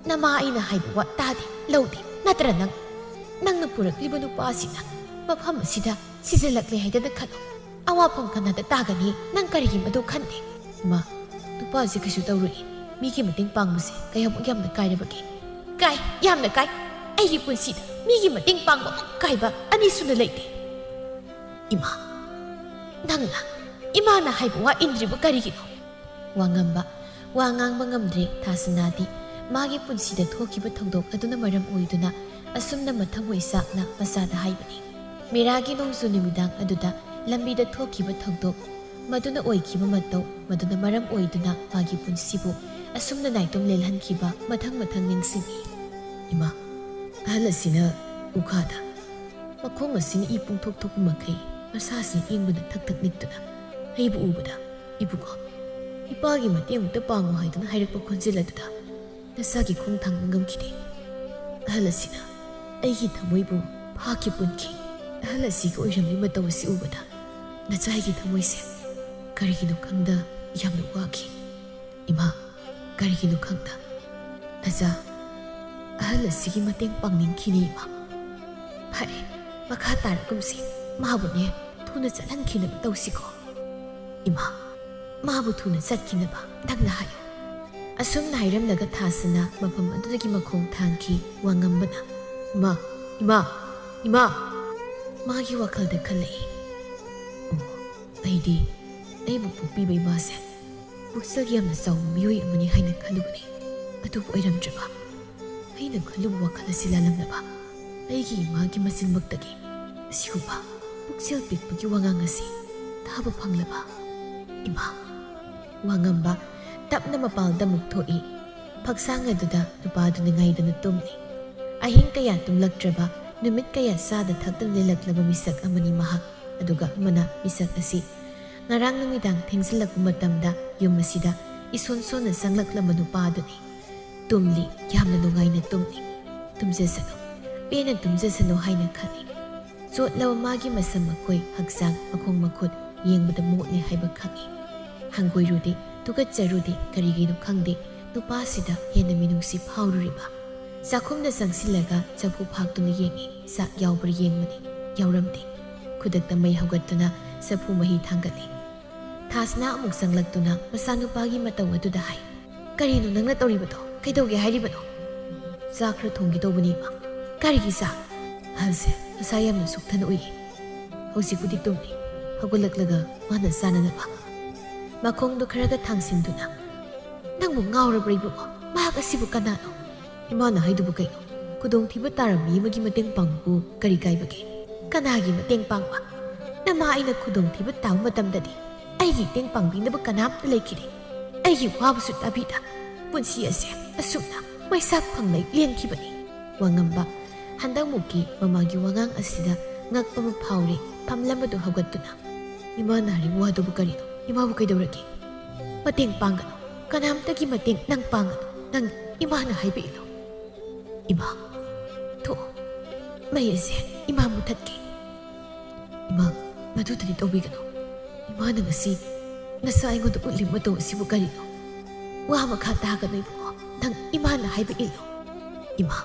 "ꯅꯃꯥ ꯑꯩꯅ ꯍꯥꯏꯕ ꯋꯥ ꯇꯥꯗꯦ, ꯂꯧꯗꯦ, ꯅꯠꯇ꯭ꯔ ꯅꯪ? ꯅꯪꯅ ꯄꯨꯔꯛꯂꯤꯕ ꯅꯨꯄꯥ ꯑꯁꯤꯅ ꯃꯐꯝ ꯑꯁꯤꯗ ꯁꯤꯖꯤꯜꯂꯛꯂꯦ ꯍꯥꯏꯗꯅ ꯈꯜꯂꯣ꯫ ꯑꯋꯥꯐꯝ ꯀꯅꯥꯗ ꯇꯥꯒꯅꯤ? ꯅꯪ ꯀꯔꯤꯒꯤ ꯃꯗꯨ ꯈꯟꯗꯦ?" "ꯏꯃꯥ, ꯅꯨꯄꯥꯁꯤ ꯀꯩꯁꯨ ꯇꯧꯔꯣꯏ꯫ ꯃꯤꯒꯤ ꯃꯇꯦꯡ ꯄꯥꯡꯕꯁꯦ ꯀꯌꯥꯃꯨꯛ ꯌꯥꯝꯅ ꯀꯥꯏꯔꯕꯒꯦ?" "ꯀꯥꯏ, ꯌꯥꯝꯅ ꯀꯥꯏ꯫ ꯑꯩꯒꯤ ꯄꯨꯟꯁꯤꯗ ꯃꯤꯒꯤ ꯃꯇꯦꯡ ꯄꯥꯡꯕ ꯑꯃꯨꯛ ꯀꯥꯏꯕ ꯑꯅꯤꯁꯨꯅ ꯂꯩꯇꯦ꯫" "ꯏꯃꯥ, ꯅꯪꯅ ꯏꯃꯥꯅ ꯍꯥꯏꯕ ꯋꯥ ꯏꯟꯗ꯭ꯔꯤꯕ ꯀꯔꯤꯒꯤꯅꯣ?" ꯋꯥ ꯉꯝꯕ, ꯋꯥ ꯉꯥꯡꯕ ꯉꯝꯗ꯭ꯔꯦ ꯊꯥꯁꯅꯥꯗꯤ꯫ ꯃꯥꯒꯤ ꯄꯨꯟꯁꯤꯗ ꯊꯣꯛꯈꯤꯕ ꯊꯧꯗꯣꯛ ꯑꯗꯨꯅ ꯃꯔꯝ ꯑꯣꯏꯗꯨꯅ ꯑꯁꯨꯝꯅ ꯃꯊꯃꯣꯏ ꯆꯥꯛꯅ ꯃꯆꯥꯗ ꯍꯥꯏꯕꯅꯤ꯫ ꯃꯤꯔꯥꯒꯤ ꯅꯣꯡꯖꯨ ꯅꯨꯃꯤꯗꯥꯡ ꯑꯗꯨꯗ ꯂꯝꯕꯤꯗ ꯊꯣꯛꯈꯤꯕ ꯊꯧꯗꯣꯛ, ꯃꯗꯨꯅ ꯑꯣꯏꯈꯤꯕ ꯃꯇꯧ, ꯃꯗꯨꯅ ꯃꯔꯝ ꯑꯣꯏꯗꯨꯅ ꯃꯥꯒꯤ ꯄꯨꯟꯁꯤꯕꯨ ꯑꯁꯨꯝꯅ ꯅꯥꯏꯇꯣꯝ ꯂꯦꯜꯍꯟꯈꯤꯕ ꯃꯊꯪ ꯃꯊꯪ ꯅꯤꯡꯁꯤꯡꯏ꯫ "ꯏꯃꯥ, ꯑꯍꯜ ꯑꯁꯤꯅ ꯎꯈꯥꯗ ꯃꯈꯣꯡ ꯑꯁꯤꯅ ꯏ ꯄꯨꯡꯊꯣꯛ ꯊꯣꯛꯄ ꯃꯈꯩ ꯃꯁꯥꯁꯤ ꯏꯪꯕꯅ ꯊꯛ ꯊꯛ ꯅꯤꯛꯇꯨꯅ ꯑꯩꯕꯨ ꯎꯕꯗ, ꯏꯕꯨꯡꯉꯣ, ꯏꯄꯥꯒꯤ ꯃꯇꯦꯡ ꯑꯃꯇ ꯄꯥꯡꯉꯨ ꯍꯥꯏꯗꯨꯅ ꯍꯥꯏꯔꯛꯄ ꯈꯣꯟꯖꯦꯜ ꯑꯗꯨꯗ ꯅꯁꯥꯒꯤ ꯈꯣꯡ ꯊꯥꯡꯕ ꯉꯝꯈꯤꯗꯦ꯫ ꯑꯍꯜ ꯑꯁꯤꯅ ꯑꯩꯒꯤ ꯊꯃꯣꯏꯕꯨ ꯐꯥꯈꯤ ꯄꯨꯟꯈꯤ꯫ ꯑꯍꯜ ꯑꯁꯤꯒꯤ ꯑꯣꯏꯔꯝꯂꯤ ꯃꯇꯧ ꯑꯁꯤ ꯎꯕꯗ ꯅꯆꯥꯒꯤ ꯊꯃꯣꯏꯁꯦ ꯀꯔꯤꯒꯤꯅꯣ ꯈꯪꯗ ꯌꯥꯝꯅ ꯋꯥꯈꯤ꯫ ꯏꯃꯥ, ꯀꯔꯤꯒꯤꯅꯣ ꯈꯪꯗ ꯅꯆꯥ ꯑꯍꯜ ꯑꯁꯤꯒꯤ ꯃꯇꯦꯡ ꯄꯥꯡꯅꯤꯡꯈꯤꯅꯤ ꯏꯃꯥ꯫ ꯐꯔꯦ, ꯃꯈꯥ ꯇꯥꯔꯛꯀꯨꯝꯁꯤ꯫ ꯃꯥꯕꯨꯅꯦ ꯊꯨꯅ ꯆꯠꯍꯟꯈꯤꯅꯕ ꯇꯧꯁꯤꯀꯣ꯫ ꯏꯃꯥ, ꯃꯥꯕꯨ ꯊꯨꯅ ꯆꯠꯈꯤꯅꯕ ꯅꯪꯅ ꯍꯥꯏꯌꯨ꯫ ꯑꯁꯨꯝꯅ ꯍꯥꯏꯔꯝꯂꯒ ꯊꯥꯁꯅ ꯃꯐꯝ ꯑꯗꯨꯗꯒꯤ ꯃꯈꯣꯡ ꯊꯥꯡꯈꯤ꯫ ꯋꯥꯉꯝꯕꯅ, "ꯏꯃꯥ, ꯏꯃꯥ, ꯏꯃꯥ!" ꯃꯥꯒꯤ ꯋꯥꯈꯜꯗ ꯈꯜꯂꯛꯏ, "ꯑꯣ, ꯑꯩꯗꯤ ꯑꯩꯕꯨ ꯄꯣꯛꯄꯤꯕ ꯏꯃꯥꯁꯦ ꯄꯨꯛꯆꯦꯜ ꯌꯥꯝꯅ ꯆꯥꯎꯕ ꯃꯤꯑꯣꯏ ꯑꯃꯅꯤ ꯍꯥꯏꯅ ꯈꯜꯂꯨꯕꯅꯤ꯫ ꯑꯗꯨꯕꯨ ꯑꯣꯏꯔꯝꯗ꯭ꯔꯕ꯫ ꯑꯩꯅ ꯈꯜꯂꯨꯕ ꯋꯥꯈꯜ ꯑꯁꯤ ꯂꯥꯜꯂꯝꯂꯕ꯫ ꯑꯩꯒꯤ ꯏꯃꯥꯒꯤ ꯃꯆꯤꯟꯃꯛꯇꯒꯤ ꯑꯁꯤꯒꯨꯝꯕ ꯄꯨꯛꯆꯦꯜ ꯄꯤꯛꯄꯒꯤ ꯋꯥꯉꯥꯡ ꯑꯁꯤ ꯇꯥꯕ ꯐꯪꯂꯕ꯫ ꯏꯃꯥ!" ꯋꯥꯉꯝꯕ ꯇꯞꯅ ꯃꯄꯥꯜꯗ ꯑꯃꯨꯛ ꯊꯣꯛꯏ꯫ ꯐꯛꯁꯥꯡ ꯑꯗꯨꯗ ꯅꯨꯄꯥꯗꯨꯅ ꯉꯥꯏꯗꯅ ꯇꯨꯝꯂꯤ꯫ ꯑꯍꯤꯡ ꯀꯌꯥ ꯇꯨꯝꯂꯛꯇ꯭ꯔꯕ, ꯅꯨꯃꯤꯠ ꯀꯌꯥ ꯆꯥꯗ ꯊꯛꯇꯅ ꯂꯦꯜꯂꯛꯂꯕ ꯃꯤꯁꯛ ꯑꯃꯅꯤ ꯃꯍꯥꯛ꯫ ꯑꯗꯨꯒ ꯑꯃꯅ ꯃꯤꯁꯛ ꯑꯁꯤ ꯉꯔꯥꯡ ꯅꯨꯃꯤꯗꯥꯡ ꯊꯦꯡꯖꯤꯜꯂꯛꯄ ꯃꯇꯝꯗ ꯌꯨꯝ ꯑꯁꯤꯗ ꯏꯁꯣꯟ ꯁꯣꯟꯅ ꯆꯪꯂꯛꯂꯝꯕ ꯅꯨꯄꯥ ꯑꯗꯨꯅꯤ꯫ ꯇꯨꯝꯂꯤ, ꯌꯥꯝꯅ ꯅꯨꯡꯉꯥꯏꯅ ꯇꯨꯝꯂꯤ꯫ ꯇꯨꯝꯖꯁꯅꯨ, ꯄꯦꯟꯅ ꯇꯨꯝꯖꯁꯅꯨ ꯍꯥꯏꯅ ꯈꯜꯂꯤ꯫ ꯆꯣꯠꯂꯕ ꯃꯥꯒꯤ ꯃꯁꯝ ꯃꯈꯣꯏ, ꯍꯛꯆꯥꯡ, ꯃꯈꯣꯡ ꯃꯈꯨꯠ ꯌꯦꯡꯕꯗ ꯃꯣꯠꯂꯤ ꯍꯥꯏꯕ ꯈꯪꯏ꯫ ꯍꯪꯒꯣꯏꯔꯨꯗꯦ, ꯇꯨꯀꯠꯆꯔꯨꯗꯦ, ꯀꯔꯤꯒꯤꯅꯣ ꯈꯪꯗꯦ, ꯅꯨꯄꯥꯁꯤꯗ ꯍꯦꯟꯅ ꯃꯤꯅꯨꯡꯁꯤ ꯐꯥꯎꯔꯨꯔꯤꯕ꯫ ꯆꯥꯛꯈꯨꯝꯗ ꯆꯪꯁꯤꯜꯂꯒ ꯆꯐꯨ ꯐꯥꯛꯇꯨꯅ ꯌꯦꯡꯏ꯫ ꯆꯥꯛ ꯌꯥꯎꯕ꯭ꯔꯥ ꯌꯦꯡꯕꯅꯤ꯫ ꯌꯥꯎꯔꯝꯗꯦ꯫ ꯈꯨꯗꯛꯇ ꯃꯩ ꯍꯧꯒꯠꯇꯨꯅ ꯆꯐꯨ ꯃꯍꯤ ꯊꯥꯡꯒꯠꯂꯤ꯫ ꯊꯥꯁꯅꯥ ꯑꯃꯨꯛ ꯆꯪꯂꯛꯇꯨꯅ ꯃꯆꯥꯅꯨꯄꯥꯒꯤ ꯃꯇꯧ ꯑꯗꯨꯗ ꯍꯥꯏ, "ꯀꯔꯤꯅꯣ ꯅꯪꯅ ꯇꯧꯔꯤꯕꯗꯣ? ꯀꯩꯗꯧꯒꯦ ꯍꯥꯏꯔꯤꯕꯅꯣ?" "ꯆꯥꯛ ꯈꯔ ꯊꯣꯡꯒꯦ ꯇꯧꯕꯅꯤ, ꯏꯃꯥ꯫" "ꯀꯔꯤꯒꯤ ꯆꯥꯛ?" "ꯑꯍꯜꯁꯦ ꯃꯁꯥ ꯌꯥꯝꯅ ꯁꯣꯛꯊꯅ ꯎꯏ꯫ ꯍꯧꯖꯤꯛꯄꯨꯗꯤ ꯇꯨꯝꯂꯤ꯫ ꯍꯧꯒꯠꯂꯛꯂꯒ ꯃꯥꯅ ꯆꯥꯅꯅꯕ꯫" ꯃꯈꯣꯡꯗꯨ ꯈꯔꯒ ꯊꯥꯡꯁꯤꯟꯗꯨꯅ, "ꯅꯪꯕꯨ ꯉꯥꯎꯔꯕ꯭ꯔꯥ ꯏꯕꯨꯡꯉꯣ? ꯃꯍꯥꯛ ꯑꯁꯤꯕꯨ ꯀꯅꯥꯅꯣ?" "ꯏꯃꯥꯅ ꯍꯥꯏꯗꯨꯕꯨ ꯀꯩꯅꯣ? ꯈꯨꯗꯣꯡꯊꯤꯕ ꯇꯥꯔꯕ ꯃꯤ ꯑꯃꯒꯤ ꯃꯇꯦꯡ ꯄꯥꯡꯕꯕꯨ ꯀꯔꯤ ꯀꯥꯏꯕꯒꯦ?" "ꯀꯅꯥꯒꯤ ꯃꯇꯦꯡ ꯄꯥꯡꯕ? ꯅꯃꯥ ꯑꯩꯅ ꯈꯨꯗꯣꯡꯊꯤꯕ ꯇꯥꯕ ꯃꯇꯝꯗꯗꯤ ꯑꯩꯒꯤ ꯃꯇꯦꯡ ꯄꯥꯡꯕꯤꯅꯕ ꯀꯅꯥꯝꯇ ꯂꯩꯈꯤꯗꯦ꯫ ꯑꯩꯒꯤ ꯋꯥꯕꯁꯨ ꯇꯥꯕꯤꯗ ꯄꯨꯟꯁꯤ ꯑꯁꯦ ꯑꯁꯨꯝꯅ ꯃꯩꯁꯥ ꯐꯪꯂꯩ ꯂꯦꯟꯈꯤꯕꯅꯤ꯫" ꯋꯥꯉꯝꯕ ꯍꯟꯗꯛꯃꯨꯛꯀꯤ ꯃꯃꯥꯒꯤ ꯋꯥꯉꯥꯡ ꯑꯁꯤꯗ ꯉꯛꯄ ꯑꯃ ꯐꯥꯎꯔꯦ꯫ ꯐꯝꯂꯝꯕꯗꯨ ꯍꯧꯒꯠꯇꯨꯅ, "ꯏꯃꯥꯅ ꯍꯥꯏꯔꯤꯕ ꯋꯥꯗꯨꯕꯨ ꯀꯔꯤꯅꯣ? ꯏꯃꯥꯕꯨ ꯀꯩꯗꯧꯔꯒꯦ?" ꯃꯇꯦꯡ ꯄꯥꯡꯒꯅꯨ꯫ ꯀꯅꯥꯝꯇꯒꯤ ꯃꯇꯦꯡ ꯅꯪ ꯄꯥꯡꯒꯅꯨ꯫ ꯅꯪ ꯏꯃꯥꯅ ꯍꯥꯏꯕ ꯏꯜꯂꯨ꯫ ꯏꯃꯥ, ꯊꯣꯛꯑꯣ꯫ ꯃꯩ ꯑꯁꯦ ꯏꯃꯥ ꯃꯨꯊꯠꯀꯦ꯫ ꯏꯃꯥ, ꯃꯗꯨꯗꯗꯤ ꯇꯧꯕꯤꯒꯅꯨ꯫ ꯏꯃꯥꯅ ꯉꯁꯤ ꯅꯁꯥ ꯑꯩꯉꯣꯟꯗ ꯎꯠꯂꯤꯕ ꯃꯇꯧ ꯑꯁꯤꯕꯨ ꯀꯔꯤꯅꯣ? ꯋꯥ ꯃꯈꯥ ꯇꯥꯒꯅꯨ ꯏꯕꯨꯡꯉꯣ꯫ ꯅꯪ ꯏꯃꯥꯅ ꯍꯥꯏꯕ ꯏꯜꯂꯨ꯫ ꯏꯃꯥ,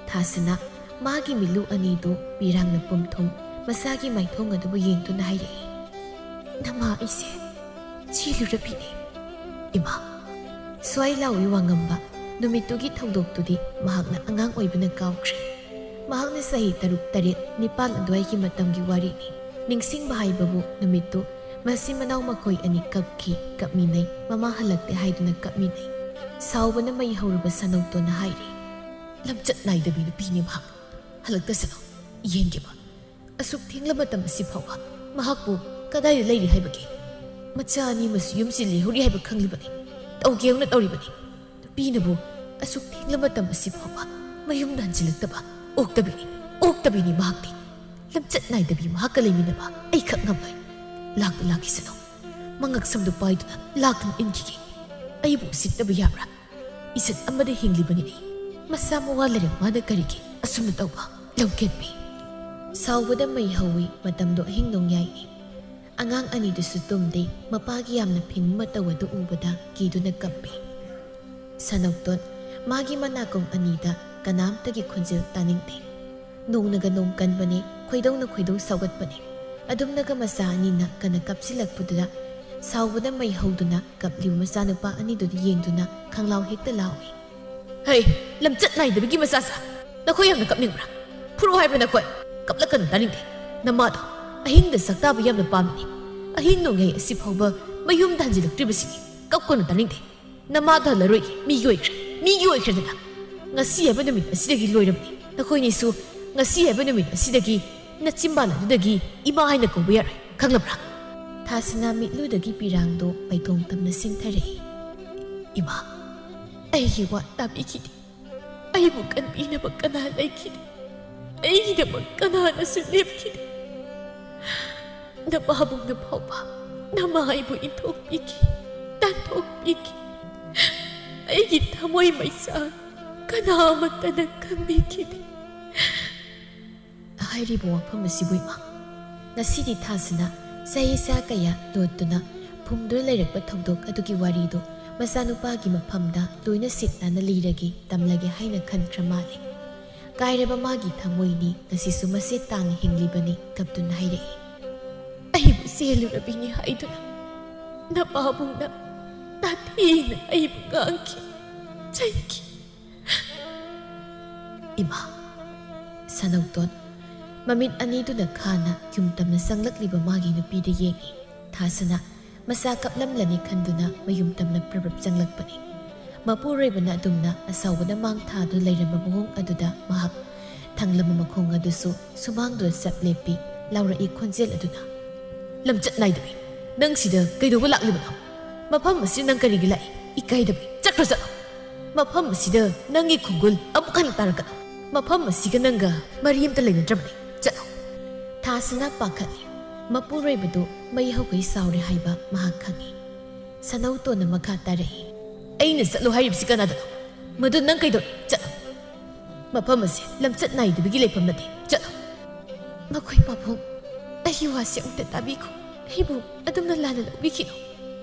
ꯊꯥꯁꯅꯥ ꯃꯥꯒꯤ ꯃꯤꯠꯂꯨ ꯑꯅꯤꯗꯨ ꯄꯤꯔꯥꯡꯅ ꯄꯨꯝꯊꯨꯝ ꯃꯁꯥꯒꯤ ꯃꯥꯏꯊꯣꯡ ꯑꯗꯨꯕꯨ ꯌꯦꯡꯗꯨꯅ ꯍꯥꯏꯔꯛꯏ, "ꯅꯃꯥ ꯑꯩꯁꯦ ꯆꯦꯜꯂꯨꯔꯕꯤꯅꯦ꯫" ꯏꯃꯥ, ꯁ꯭ꯋꯥꯏ ꯂꯥꯎꯏ ꯋꯥꯉꯝꯕ ꯅꯨꯃꯤꯠꯇꯨꯒꯤ ꯊꯧꯗꯣꯛꯇꯨꯗꯤ ꯃꯍꯥꯛꯅ ꯑꯉꯥꯡ ꯑꯣꯏꯕꯅ ꯀꯥꯎꯈ꯭ꯔꯦ꯫ ꯃꯍꯥꯛꯅ ꯆꯍꯤ ꯇꯔꯨꯛ, ꯇꯔꯦꯠ, ꯅꯤꯄꯥꯟ ꯑꯗꯨꯋꯥꯏꯒꯤ ꯃꯇꯝꯒꯤ ꯋꯥꯔꯤꯅꯤ꯫ ꯅꯤꯡꯁꯤꯡꯕ ꯍꯥꯏꯕꯕꯨ ꯅꯨꯃꯤꯠꯇꯨ ꯃꯆꯤꯟ ꯃꯅꯥꯎ ꯃꯈꯣꯏ ꯑꯅꯤ ꯀꯞꯈꯤ, ꯀꯞꯃꯤꯟꯅꯩ, ꯃꯃꯥ ꯍꯜꯂꯛꯇꯦ ꯍꯥꯏꯗꯨꯅ ꯀꯞꯃꯤꯟꯅꯩ꯫ ꯁꯥꯎꯕꯅ ꯃꯩ ꯍꯧꯔꯕ ꯁꯅꯧꯇꯣꯟꯅ ꯍꯥꯏꯔꯤ, "ꯂꯝꯆꯠ ꯅꯥꯏꯗꯕꯤ ꯅꯨꯄꯤꯅꯤ ꯃꯍꯥꯛ꯫ ꯍꯜꯂꯛꯇꯁꯅꯨ, ꯌꯦꯡꯒꯦꯕ꯫ ꯑꯁꯨꯛ ꯊꯦꯡꯂꯕ ꯃꯇꯝ ꯑꯁꯤ ꯐꯥꯎꯕ ꯃꯍꯥꯛꯄꯨ ꯀꯗꯥꯏꯗ ꯂꯩꯔꯤ ꯍꯥꯏꯕꯒꯦ? ꯃꯆꯥ ꯑꯅꯤ ꯑꯃꯁꯨ ꯌꯨꯝꯁꯤ ꯂꯩꯍꯧꯔꯤ ꯍꯥꯏꯕ ꯈꯪꯂꯤꯕꯅꯤ꯫ ꯇꯧꯒꯦ ꯍꯧꯅ ꯇꯧꯔꯤꯕꯅꯤ꯫ ꯅꯨꯄꯤꯅꯕꯨ ꯑꯁꯨꯛ ꯊꯦꯡꯂꯕ ꯃꯇꯝ ꯑꯁꯤ ꯐꯥꯎꯕ ꯃꯌꯨꯝꯗ ꯍꯟꯖꯤꯜꯂꯛꯇꯕ ꯑꯣꯛꯇꯕꯤꯅꯤ, ꯑꯣꯛꯇꯕꯤꯅꯤ ꯃꯍꯥꯛꯇꯤ꯫ ꯂꯝꯆꯠ ꯅꯥꯏꯗꯕꯤ ꯃꯍꯥꯛꯀ ꯂꯩꯃꯤꯟꯅꯕ ꯑꯩꯈꯛ ꯉꯝꯂꯣꯏ꯫ ꯂꯥꯛꯇ ꯂꯥꯛꯈꯤꯁꯅꯨ꯫ ꯃꯉꯛ ꯁꯝꯗꯨ ꯄꯥꯏꯗꯨꯅ ꯂꯥꯛꯇꯨꯅ ꯏꯟꯈꯤꯒꯦ꯫ ꯑꯩꯕꯨ ꯎꯁꯤꯠꯇꯕ ꯌꯥꯕ꯭ꯔꯥ? ꯏꯖꯠ ꯑꯃꯗ ꯍꯤꯡꯂꯤꯕꯅꯤꯅꯦ꯫ ꯃꯁꯥ ꯃꯋꯥ ꯂꯩꯔꯝ ꯃꯥꯅ ꯀꯔꯤꯒꯤ ꯑꯁꯨꯝꯅ ꯇꯧꯕ? ꯂꯝꯀꯦꯠꯄꯤ!" ꯁꯥꯎꯕꯗ ꯃꯩ ꯍꯧꯏ꯫ ꯃꯇꯝꯗꯣ ꯑꯍꯤꯡ ꯅꯣꯡꯌꯥꯏꯅꯤ꯫ ꯑꯉꯥꯡ ꯑꯅꯤꯗꯨꯁꯨ ꯇꯨꯝꯗꯦ꯫ ꯃꯄꯥꯒꯤ ꯌꯥꯝꯅ ꯐꯤꯡꯕ ꯃꯇꯧ ꯑꯗꯨ ꯎꯕꯗ ꯀꯤꯗꯨꯅ ꯀꯞꯄꯤ꯫ ꯁꯅꯧꯇꯣꯟ ꯃꯥꯒꯤ ꯃꯅꯥꯀꯣꯡ ꯑꯅꯤꯗ ꯀꯅꯥꯝꯇꯒꯤ ꯈꯣꯟꯖꯦꯜ ꯇꯥꯅꯤꯡꯗꯦ꯫ ꯅꯣꯡꯅꯒ ꯅꯣꯡ ꯀꯟꯕꯅꯦ, ꯈꯣꯏꯗꯧꯅ ꯈꯣꯏꯗꯧ ꯁꯥꯎꯒꯠꯄꯅꯦ꯫ ꯑꯗꯨꯝꯅꯒ ꯃꯆꯥ ꯑꯅꯤꯅ ꯀꯟꯅ ꯀꯞꯁꯤꯜꯂꯛꯄꯗꯨꯗ ꯁꯥꯎꯕꯗ ꯃꯩ ꯍꯧꯗꯨꯅ ꯀꯞꯂꯤꯕ ꯃꯆꯥꯅꯨꯄꯥ ꯑꯅꯤꯗꯨꯗ ꯌꯦꯡꯗꯨꯅ ꯈꯪꯂꯥꯎ ꯍꯦꯛꯇ ꯂꯥꯎꯏ꯫ "ꯍꯩ, ꯂꯝꯆꯠ ꯅꯥꯏꯗꯕꯒꯤ ꯃꯆꯥꯁꯥ! ꯅꯈꯣꯏ ꯌꯥꯝꯅ ꯀꯞꯅꯤꯡꯕ꯭ꯔꯥ? ꯐꯨꯔꯛꯑꯣ ꯍꯥꯏꯕ꯭ꯔꯥ ꯅꯈꯣꯏ? ꯀꯞꯂꯛꯀꯅꯨ, ꯇꯥꯅꯤꯡꯗꯦ꯫ ꯅꯃꯥꯗꯣ ꯑꯍꯤꯡꯗ ꯆꯥꯛ ꯇꯥꯕ ꯌꯥꯝꯅ ꯄꯥꯝꯃꯤꯅꯦ꯫ ꯑꯍꯤꯡ ꯅꯣꯡꯌꯥꯏ ꯑꯁꯤ ꯐꯥꯎꯕ ꯃꯌꯨꯝꯗ ꯍꯟꯖꯤꯜꯂꯛꯇ꯭ꯔꯤꯕꯁꯤꯅꯤ꯫ ꯀꯞꯀꯅꯨ, ꯇꯥꯅꯤꯡꯗꯦ꯫ ꯅꯃꯥꯗꯣ ꯍꯜꯂꯔꯣꯏꯒꯦ꯫ ꯃꯤꯒꯤ ꯑꯣꯏꯈ꯭ꯔꯦ, ꯃꯤꯒꯤ ꯑꯣꯏꯈ꯭ꯔꯦꯗꯅ꯫ ꯉꯁꯤ ꯍꯥꯏꯕ ꯅꯨꯃꯤꯠ ꯑꯁꯤꯗꯒꯤ ꯂꯣꯏꯔꯕꯅꯤ꯫ ꯅꯈꯣꯏꯅꯤꯁꯨ ꯉꯁꯤ ꯍꯥꯏꯕ ꯅꯨꯃꯤꯠ ꯑꯁꯤꯗꯒꯤ ꯅꯆꯤꯟꯕꯥꯜ ꯑꯗꯨꯗꯒꯤ ꯏꯃꯥ ꯍꯥꯏꯅ ꯀꯧꯕ ꯌꯥꯔꯣꯏ꯫ ꯈꯪꯂꯕ꯭ꯔꯥ?" ꯊꯥꯁꯅꯥ ꯃꯤꯠꯂꯨꯗꯒꯤ ꯄꯤꯔꯥꯡꯗꯣ ꯃꯩꯊꯣꯡ ꯇꯝꯅ ꯁꯤꯟꯊꯔꯛꯏ꯫ "ꯏꯃꯥ, ꯑꯩꯒꯤ ꯋꯥ ꯇꯥꯕꯤꯈꯤꯗꯦ꯫ ꯑꯩꯕꯨ ꯀꯟꯕꯤꯅꯕ ꯀꯅꯥ ꯂꯩꯈꯤꯗꯦ? ꯑꯩꯒꯤꯗꯃꯛ ꯀꯅꯥꯅꯁꯨ ꯂꯦꯞꯈꯤꯗꯦ꯫ ꯅꯄꯥꯕꯨꯡꯅ ꯐꯥꯎꯕ ꯅꯃꯥ ꯑꯩꯕꯨ ꯏꯟꯊꯣꯛꯄꯤꯈꯤ꯫ ꯏꯃꯥꯒꯤ, ꯑꯩꯒꯤ ꯊꯃꯣꯏ ꯃꯩꯁꯥ ꯀꯅꯥꯃꯠꯇꯅ ꯈꯪꯕꯤꯈꯤꯗꯦ꯫ ꯍꯥꯏꯔꯤꯕ ꯋꯥꯐꯝ ꯑꯁꯤꯕꯨ, ꯏꯃꯥ, ꯉꯁꯤꯗꯤ ꯊꯥꯁꯤꯅ ꯆꯍꯤ ꯆꯥ ꯀꯌꯥ ꯂꯣꯠꯇꯨꯅ ꯐꯨꯝꯗꯨꯅ ꯂꯩꯔꯛꯄ ꯊꯧꯗꯣꯛ ꯑꯗꯨꯒꯤ ꯋꯥꯔꯤꯗꯨ ꯃꯆꯥꯅꯨꯄꯥꯒꯤ ꯃꯐꯝꯗ ꯂꯣꯏꯅ ꯁꯤꯠ ꯅꯥꯟꯅ ꯂꯤꯔꯒꯦ, ꯇꯝꯂꯒꯦ ꯍꯥꯏꯅ ꯈꯟꯈ꯭ꯔ ꯃꯥꯜꯂꯦ꯫ ꯀꯥꯏꯔꯕ ꯃꯥꯒꯤ ꯊꯃꯣꯏꯅꯤ ꯉꯁꯤꯁꯨ ꯃꯆꯦꯠ ꯇꯥꯅ ꯍꯤꯡꯂꯤꯕꯅꯤ꯫ ꯀꯞꯇꯨꯅ ꯍꯥꯏꯔꯛꯏ, "ꯑꯩꯕꯨ ꯆꯦꯜꯂꯨꯔꯕꯤꯅꯤ ꯍꯥꯏꯗꯨꯅ ꯅꯄꯥꯕꯨꯡꯅ ꯇꯥꯊꯤꯅ ꯑꯩꯕꯨ ꯉꯥꯡꯈꯤ, ꯆꯩꯈꯤ꯫" ꯏꯃꯥ꯫ ꯁꯅꯧꯇꯣꯟ ꯃꯃꯤꯠ ꯑꯅꯤꯗꯨꯅ ꯈꯥꯅ ꯌꯨꯝꯇꯝꯅ ꯆꯪꯂꯛꯂꯤꯕ ꯃꯥꯒꯤ ꯅꯨꯄꯤꯗ ꯌꯦꯡꯏ꯫ ꯊꯥꯁꯅ ꯃꯆꯥ ꯀꯞꯂꯝꯂꯅꯤ ꯈꯟꯗꯨꯅ ꯃꯌꯨꯝ ꯇꯝꯅ ꯄ꯭ꯔꯞ ꯄ꯭ꯔꯞ ꯆꯪꯂꯛꯄꯅꯤ꯫ ꯃꯄꯨꯔꯣꯏꯕꯅ ꯑꯗꯨꯝꯅ ꯑꯁꯥꯎꯕꯅ ꯃꯥꯡ ꯊꯥꯗꯨ ꯂꯩꯔꯝꯕ ꯃꯑꯣꯡ ꯑꯗꯨꯗ ꯃꯍꯥꯛ ꯊꯪꯂꯝꯕ ꯃꯈꯣꯡ ꯑꯗꯨꯁꯨ ꯁꯨꯃꯥꯡꯗꯨꯗ ꯆꯞ ꯂꯦꯞꯄꯤ꯫ ꯂꯥꯎꯔꯛꯏ ꯈꯣꯟꯖꯦꯜ ꯑꯗꯨꯅ, "ꯂꯝꯆꯠ ꯅꯥꯏꯗꯕꯤ, ꯅꯪ ꯁꯤꯗ ꯀꯩꯗꯧꯕ ꯂꯥꯛꯂꯤꯕꯅꯣ? ꯃꯐꯝ ꯑꯁꯤ ꯅꯪ ꯀꯔꯤꯒꯤ ꯂꯥꯛꯏ? ꯏꯀꯥꯏꯗꯕꯤ, ꯆꯠꯈ꯭ꯔꯣ, ꯆꯠꯂꯣ꯫ ꯃꯐꯝ ꯑꯁꯤꯗ ꯅꯪꯒꯤ ꯈꯣꯡꯒꯨꯜ ꯑꯃꯨꯛ ꯍꯟꯅ ꯇꯥꯔꯛꯀꯅꯨ꯫ ꯃꯐꯝ ꯑꯁꯤꯒ ꯅꯪꯒ ꯃꯔꯤ ꯑꯃꯇ ꯂꯩꯅꯗ꯭ꯔꯕꯅꯤ꯫ ꯆꯠꯂꯣ꯫" ꯊꯥꯁꯤꯅ ꯄꯥꯈꯠꯂꯤ꯫ ꯃꯄꯨꯔꯣꯏꯕꯗꯨ ꯃꯩ ꯍꯧꯒꯩ ꯁꯥꯎꯔꯦ ꯍꯥꯏꯕ ꯃꯍꯥꯛ ꯈꯪꯏ꯫ ꯁꯅꯧꯇꯣꯟꯅ ꯃꯈꯥ ꯇꯥꯔꯛꯏ, "ꯑꯩꯅ ꯆꯠꯂꯣ ꯍꯥꯏꯔꯤꯕꯁꯤ ꯀꯅꯥꯗꯅꯣ? ꯃꯗꯨ ꯅꯪ ꯀꯩꯗꯧꯔꯤ? ꯆꯠꯂꯣ꯫ ꯃꯐꯝ ꯑꯁꯤ ꯂꯝꯆꯠ ꯅꯥꯏꯗꯕꯒꯤ ꯂꯩꯐꯝ ꯅꯠꯇꯦ꯫ ꯆꯠꯂꯣ꯫" "ꯃꯈꯣꯏ ꯄꯥꯕꯨꯡ, ꯑꯩꯒꯤ ꯋꯥꯁꯤ ꯑꯃꯨꯛꯇ ꯇꯥꯕꯤꯈꯣ꯫ ꯑꯩꯕꯨ ꯑꯗꯨꯝꯅ ꯂꯥꯟꯅ ꯂꯧꯕꯤꯈꯤꯅꯨ꯫"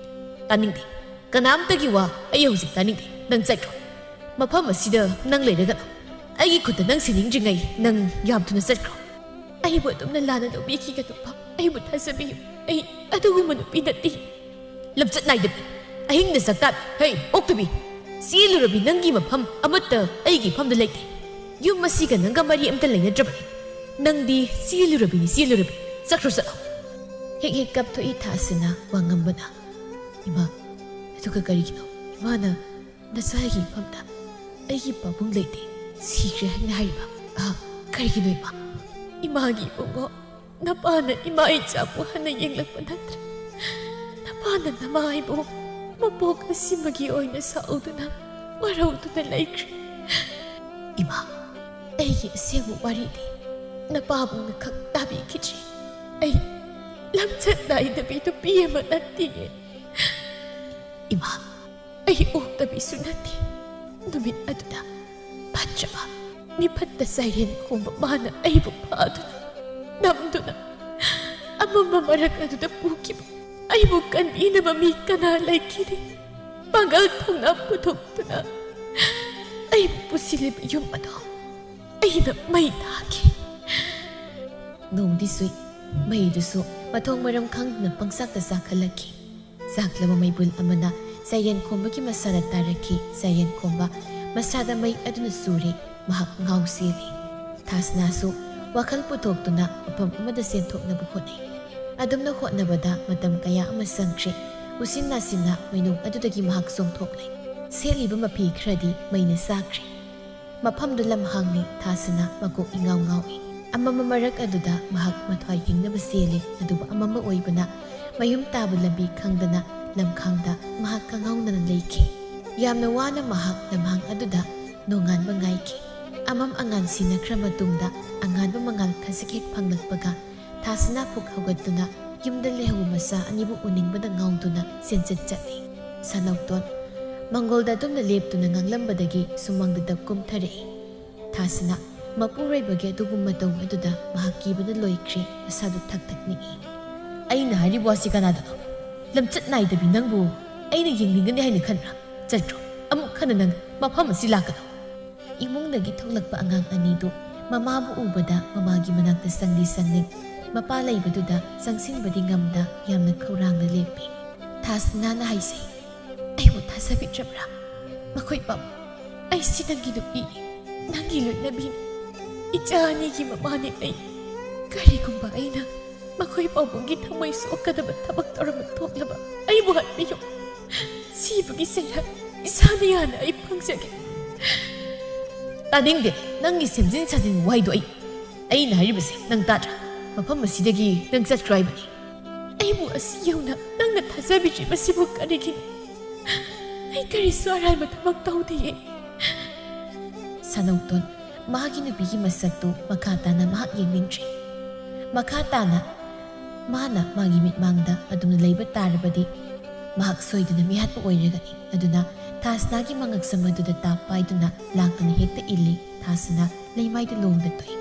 "ꯇꯥꯅꯤꯡꯗꯦ꯫ ꯀꯅꯥꯝꯇꯒꯤ ꯋꯥ ꯑꯩ ꯍꯧꯖꯤꯛ ꯇꯥꯅꯤꯡꯗꯦ꯫ ꯅꯪ ꯆꯠꯈ꯭ꯔꯣ꯫ ꯃꯐꯝ ꯑꯁꯤꯗ ꯅꯪ ꯂꯩꯔꯒꯅꯨ꯫ ꯑꯩꯒꯤ ꯈꯨꯠꯇ ꯅꯪ ꯁꯤꯅꯤꯡꯗ꯭ꯔꯤꯉꯩ ꯅꯪ ꯌꯥꯝ ꯊꯨꯅ ꯆꯠꯈ꯭ꯔꯣ꯫" "ꯑꯩꯕꯨ ꯑꯗꯨꯝꯅ ꯂꯥꯟꯅ ꯂꯧꯕꯤꯈꯤꯒꯅꯨ, ꯄꯥ꯫ ꯑꯩꯕꯨ ꯊꯥꯖꯕꯤꯌꯨ꯫ ꯑꯩ ꯑꯗꯨꯒꯨꯝꯕ ꯅꯨꯄꯤ ꯅꯠꯇꯦ꯫" "ꯂꯝꯆꯠ ꯅꯥꯏꯗꯕꯤ, ꯑꯍꯤꯡꯗ ꯆꯥꯛꯇꯥꯕꯤ, ꯍꯩ ꯑꯣꯛꯇꯕꯤ, ꯆꯦꯜꯂꯨꯔꯕꯤ, ꯅꯪꯒꯤ ꯃꯐꯝ ꯑꯃꯠꯇ ꯑꯩꯒꯤ ꯏꯐꯝꯗ ꯂꯩꯇꯦ꯫ ꯌꯨꯝ ꯑꯁꯤꯒ ꯅꯪꯒ ꯃꯔꯤ ꯑꯃꯇ ꯂꯩꯅꯗ꯭ꯔꯕꯅꯤ꯫ ꯅꯪꯗꯤ ꯆꯦꯜꯂꯨꯔꯕꯤꯅꯤ, ꯆꯦꯜꯂꯨꯔꯕꯤ꯫ ꯆꯠꯈ꯭ꯔꯣ, ꯆꯠꯂꯣ꯫" ꯍꯦꯛ ꯍꯦꯛ ꯀꯞꯊꯣꯛꯏ ꯊꯥꯁꯤꯅ ꯋꯥ ꯉꯝꯕꯅ꯫ "ꯏꯃꯥ, ꯑꯗꯨꯒ ꯀꯔꯤꯒꯤꯅꯣ ꯏꯃꯥꯅ ꯅꯆꯥꯒꯤ ꯏꯐꯝꯗ ꯑꯩꯒꯤ ꯄꯥꯕꯨꯡ ꯂꯩꯇꯦ, ꯁꯤꯈ꯭ꯔꯦ ꯍꯥꯏꯅ ꯍꯥꯏꯔꯤꯕ? ꯑꯥ, ꯀꯔꯤꯒꯤꯅꯣ ꯏꯃꯥ?" "ꯏꯃꯥꯒꯤ ꯏꯕꯨꯡꯉꯣ, ꯅꯄꯥꯅ ꯏꯃꯥ ꯏꯆꯥꯕꯨ ꯍꯟꯅ ꯌꯦꯡꯂꯛꯄ ꯅꯠꯇ꯭ꯔꯦ꯫ ꯅꯄꯥꯅ ꯅꯃꯥ ꯑꯩꯕꯨ ꯃꯄꯣꯛ ꯑꯁꯤꯃꯒꯤ ꯑꯣꯏꯅ ꯁꯥꯎꯗꯨꯅ ꯋꯥꯔꯧꯗꯨꯅ ꯂꯩꯈ꯭ꯔꯦ꯫ ꯏꯃꯥ, ꯑꯩꯒꯤ ꯑꯁꯦꯡꯕ ꯋꯥꯔꯤꯗꯤ ꯅꯄꯥꯕꯨꯡꯅ ꯈꯛ ꯇꯥꯕꯤꯈꯤꯗ꯭ꯔꯤ꯫ ꯑꯩ ꯂꯝꯆꯠ ꯅꯥꯏꯗꯕꯤ ꯅꯨꯄꯤ ꯑꯃ ꯅꯠꯇꯤꯌꯦ꯫" "ꯏꯃꯥ, ꯑꯩ ꯑꯣꯛꯇꯕꯤꯁꯨ ꯅꯠꯇꯦ꯫ ꯅꯨꯃꯤꯠ ꯑꯗꯨꯗ ꯐꯠꯇ꯭ꯔꯕ ꯃꯤꯐꯠꯇ ꯁꯩꯔꯦꯟ ꯈꯣꯝꯕ ꯃꯥꯅ ꯑꯩꯕꯨ ꯐꯥꯗꯨꯅ, ꯅꯝꯗꯨꯅ, ꯑꯃꯝꯕ ꯃꯔꯛ ꯑꯗꯨꯗ ꯄꯨꯈꯤꯕ ꯑꯩꯕꯨ ꯀꯟꯕꯤꯅꯕ ꯃꯤ ꯀꯅꯥ ꯂꯩꯈꯤꯗꯦ? ꯄꯥꯡꯒꯜ ꯊꯧꯅꯥ ꯄꯨꯊꯣꯛꯇꯨꯅ ꯑꯩꯕꯨ ꯄꯨꯁꯤꯜꯂꯤꯕ ꯌꯨꯝ ꯑꯗꯣ ꯑꯩꯅ ꯃꯩ ꯊꯥꯈꯤ"꯫ ꯅꯣꯡꯗꯤ ꯆꯨꯏ꯫ ꯃꯩꯗꯨꯁꯨ ꯃꯊꯣꯡ ꯃꯔꯝ ꯈꯪꯗꯅ ꯄꯪꯆꯥꯛꯇ ꯆꯥꯛꯈꯠꯂꯛꯈꯤ꯫ ꯆꯥꯛꯂꯕ ꯃꯩꯕꯨꯜ ꯑꯃꯅ ꯆꯥꯏꯔꯦꯟ ꯈꯣꯝꯕꯒꯤ ꯃꯁꯥꯗ ꯇꯥꯔꯛꯈꯤ꯫ ꯆꯥꯏꯔꯦꯟ ꯈꯣꯝꯕ ꯃꯁꯥꯗ ꯃꯩ ꯑꯗꯨꯅ ꯆꯨꯔꯦ꯫ ꯃꯍꯥꯛ ꯉꯥꯎ ꯆꯦꯜꯂꯤ꯫ ꯊꯥꯁꯅꯥꯁꯨ ꯋꯥꯈꯜ ꯄꯨꯊꯣꯛꯇꯨꯅ ꯃꯐꯝ ꯑꯃꯗ ꯆꯦꯟꯊꯣꯛꯅꯕ ꯍꯣꯠꯅꯩ꯫ ꯑꯗꯨꯝꯅ ꯍꯣꯠꯅꯕꯗ ꯃꯇꯝ ꯀꯌꯥ ꯑꯃ ꯆꯪꯈ꯭ꯔꯦ꯫ ꯎꯆꯤꯟ ꯅꯥꯆꯤꯟꯅ ꯃꯩꯅꯨꯡ ꯑꯗꯨꯗꯒꯤ ꯃꯍꯥꯛ ꯆꯣꯡꯊꯣꯛꯂꯦ꯫ ꯁꯦꯠꯂꯤꯕ ꯃꯐꯤ ꯈꯔꯗꯤ ꯃꯩꯅ ꯆꯥꯈ꯭ꯔꯦ꯫ ꯃꯐꯝꯗꯨ ꯂꯝꯍꯥꯡꯅꯤ꯫ ꯊꯥꯁꯅꯥ ꯃꯀꯣꯛ ꯏꯉꯥꯎ ꯉꯥꯎꯏ꯫ ꯑꯃꯝꯕ ꯃꯔꯛ ꯑꯗꯨꯗ ꯃꯍꯥꯛ ꯃꯊ꯭ꯋꯥꯏ ꯍꯤꯡꯅꯕ ꯆꯦꯜꯂꯤ, ꯑꯗꯨꯕꯨ ꯑꯃꯝꯕ ꯑꯣꯏꯕꯅ ꯃꯌꯨꯝ ꯇꯥꯕ ꯂꯝꯕꯤ ꯈꯪꯗꯅ ꯂꯝꯈꯥꯡꯗ ꯃꯍꯥꯛ ꯀꯉꯥꯎꯅꯅ ꯂꯩꯈꯤ꯫ ꯌꯥꯝꯅ ꯋꯥꯅ ꯃꯍꯥꯛ ꯂꯝꯍꯥꯡ ꯑꯗꯨꯗ ꯅꯣꯡꯉꯥꯟꯕ ꯉꯥꯏꯈꯤ꯫ ꯑꯃꯝ ꯑꯉꯥꯟ ꯁꯤꯟꯅꯈ꯭ꯔ ꯃꯇꯨꯡꯗ ꯑꯉꯥꯟꯕ ꯃꯉꯥꯜ ꯈꯖꯤꯛ ꯍꯦꯛ ꯐꯪꯂꯛꯄꯒ ꯊꯥꯁꯅꯥ ꯐꯨꯛ ꯍꯧꯒꯠꯇꯨꯅ ꯌꯨꯝꯗ ꯂꯩꯍꯧꯕ ꯃꯆꯥ ꯑꯅꯤꯕꯨ ꯎꯅꯤꯡꯕꯗ ꯉꯥꯎꯗꯨꯅ ꯆꯦꯟꯆꯠ ꯆꯠꯂꯤ꯫ ꯁꯥꯅꯧꯇꯣꯟ ꯃꯪꯒꯣꯜꯗ ꯑꯗꯨꯝꯅ ꯂꯦꯞꯇꯨꯅ ꯉꯥꯡꯂꯝꯕꯗꯒꯤ ꯁꯨꯃꯥꯡꯗ ꯗꯞ ꯀꯨꯝꯊꯔꯛꯏ꯫ ꯊꯥꯁꯅꯥ ꯃꯄꯨꯔꯣꯏꯕꯒꯤ ꯑꯗꯨꯒꯨꯝꯕ ꯃꯇꯧ ꯑꯗꯨꯗ ꯃꯍꯥꯛ ꯀꯤꯕꯅ ꯂꯣꯏꯈ꯭ꯔꯦ, ꯃꯁꯥꯗꯨ ꯊꯛ ꯊꯛ ꯅꯤꯛꯏ꯫ "ꯑꯩꯅ ꯍꯥꯏꯔꯤꯕ ꯋꯥꯁꯤ ꯀꯅꯥꯗꯅꯣ? ꯂꯝꯆꯠ ꯅꯥꯏꯗꯕꯤ ꯅꯪꯕꯨ ꯑꯩꯅ ꯌꯦꯡꯅꯤꯡꯒꯅꯤ ꯍꯥꯏꯅ ꯈꯟꯕ꯭ꯔꯥ? ꯆꯠꯈ꯭ꯔꯣ, ꯑꯃꯨꯛ ꯍꯟꯅ ꯅꯪ ꯃꯐꯝ ꯑꯁꯤ ꯂꯥꯛꯀꯅꯨ"꯫ ꯏꯃꯨꯡꯗꯒꯤ ꯊꯣꯛꯂꯛꯄ ꯑꯉꯥꯡ ꯑꯅꯤꯗꯨ ꯃꯃꯥꯕꯨ ꯎꯕꯗ ꯃꯃꯥꯒꯤ ꯃꯅꯥꯛꯇ ꯆꯪꯗꯤ ꯆꯪꯅꯤꯡ, ꯃꯄꯥ ꯂꯩꯕꯗꯨꯗ ꯆꯪꯁꯤꯟꯕꯗꯤ ꯉꯝꯗ ꯌꯥꯝꯅ ꯈꯧꯔꯥꯡꯅ ꯂꯦꯞꯄꯤ꯫ ꯊꯥꯁꯅꯥꯅ ꯍꯥꯏꯖꯩ, "ꯑꯩꯕꯨ ꯊꯥꯖꯕꯤꯗ꯭ꯔꯕ꯭ꯔꯥ? ꯃꯈꯣꯏ ꯄꯥꯕꯨꯡ, ꯑꯩꯁꯤ ꯅꯪꯒꯤ ꯅꯨꯄꯤꯅꯤ, ꯅꯪꯒꯤ ꯂꯣꯏꯅꯕꯤꯅꯤ꯫ ꯏꯆꯥ ꯑꯅꯤꯒꯤ ꯃꯃꯥꯅꯤ ꯑꯩ꯫ ꯀꯔꯤꯒꯨꯝꯕ ꯑꯩꯅ ꯃꯈꯣꯏ ꯄꯥꯕꯨꯡꯒꯤ ꯊꯃꯣꯏ ꯁꯣꯛꯀꯗꯕ ꯊꯕꯛ ꯇꯧꯔꯝꯕ ꯊꯣꯛꯂꯕ ꯑꯩꯕꯨ ꯍꯥꯠꯄꯤꯌꯨ꯫ ꯁꯤꯕꯒꯤ ꯆꯩꯔꯥꯛ ꯏꯁꯥꯅ ꯌꯥꯅ ꯑꯩ ꯐꯪꯖꯒꯦ"꯫ "ꯇꯥꯅꯤꯡꯗꯦ ꯅꯪꯒꯤ ꯁꯦꯝꯖꯤꯟ ꯁꯥꯖꯤꯟ ꯋꯥꯍꯩꯗꯣ꯫ ꯑꯩ, ꯑꯩꯅ ꯍꯥꯏꯔꯤꯕꯁꯦ ꯅꯪ ꯇꯥꯗ꯭ꯔꯥ? ꯃꯐꯝ ꯑꯁꯤꯗꯒꯤ ꯅꯪ ꯆꯠꯈ꯭ꯔꯣ ꯍꯥꯏꯕꯅꯤ"꯫ "ꯑꯩꯕꯨ ꯑꯁꯤ ꯌꯧꯅ ꯅꯪꯅ ꯊꯥꯖꯕꯤꯗ꯭ꯔꯤꯕꯁꯤꯕꯨ ꯀꯔꯤꯒꯤꯅꯣ? ꯑꯩ ꯀꯔꯤꯁꯨ ꯑꯔꯥꯟꯕ ꯊꯕꯛ ꯇꯧꯗꯤꯌꯦ"꯫ ꯁꯥꯅꯧꯇꯣꯟ ꯃꯥꯒꯤ ꯅꯨꯄꯤꯒꯤ ꯃꯁꯛꯇꯨ ꯃꯈꯥ ꯇꯥꯅ ꯃꯍꯥꯛ ꯌꯦꯡꯅꯤꯡꯗ꯭ꯔꯦ꯫ ꯃꯈꯥ ꯇꯥꯅ ꯃꯥꯅ ꯃꯥꯒꯤ ꯃꯤꯠꯃꯥꯡꯗ ꯑꯗꯨꯝꯅ ꯂꯩꯕ ꯇꯥꯔꯕꯗꯤ ꯃꯍꯥꯛ ꯁꯣꯏꯗꯅ ꯃꯤꯍꯥꯠꯄ ꯑꯣꯏꯔꯒꯅꯤ꯫ ꯑꯗꯨꯅ ꯊꯥꯁꯅꯥꯒꯤ ꯃꯉꯛꯁꯝ ꯑꯗꯨꯗ ꯇꯥꯞ ꯄꯥꯏꯗꯨꯅ ꯂꯥꯛꯇꯨꯅ ꯍꯦꯛꯇ ꯏꯜꯂꯤ꯫ ꯊꯥꯁꯅꯥ ꯂꯩꯃꯥꯏꯗ ꯂꯣꯡꯗ ꯇꯣꯛꯏ꯫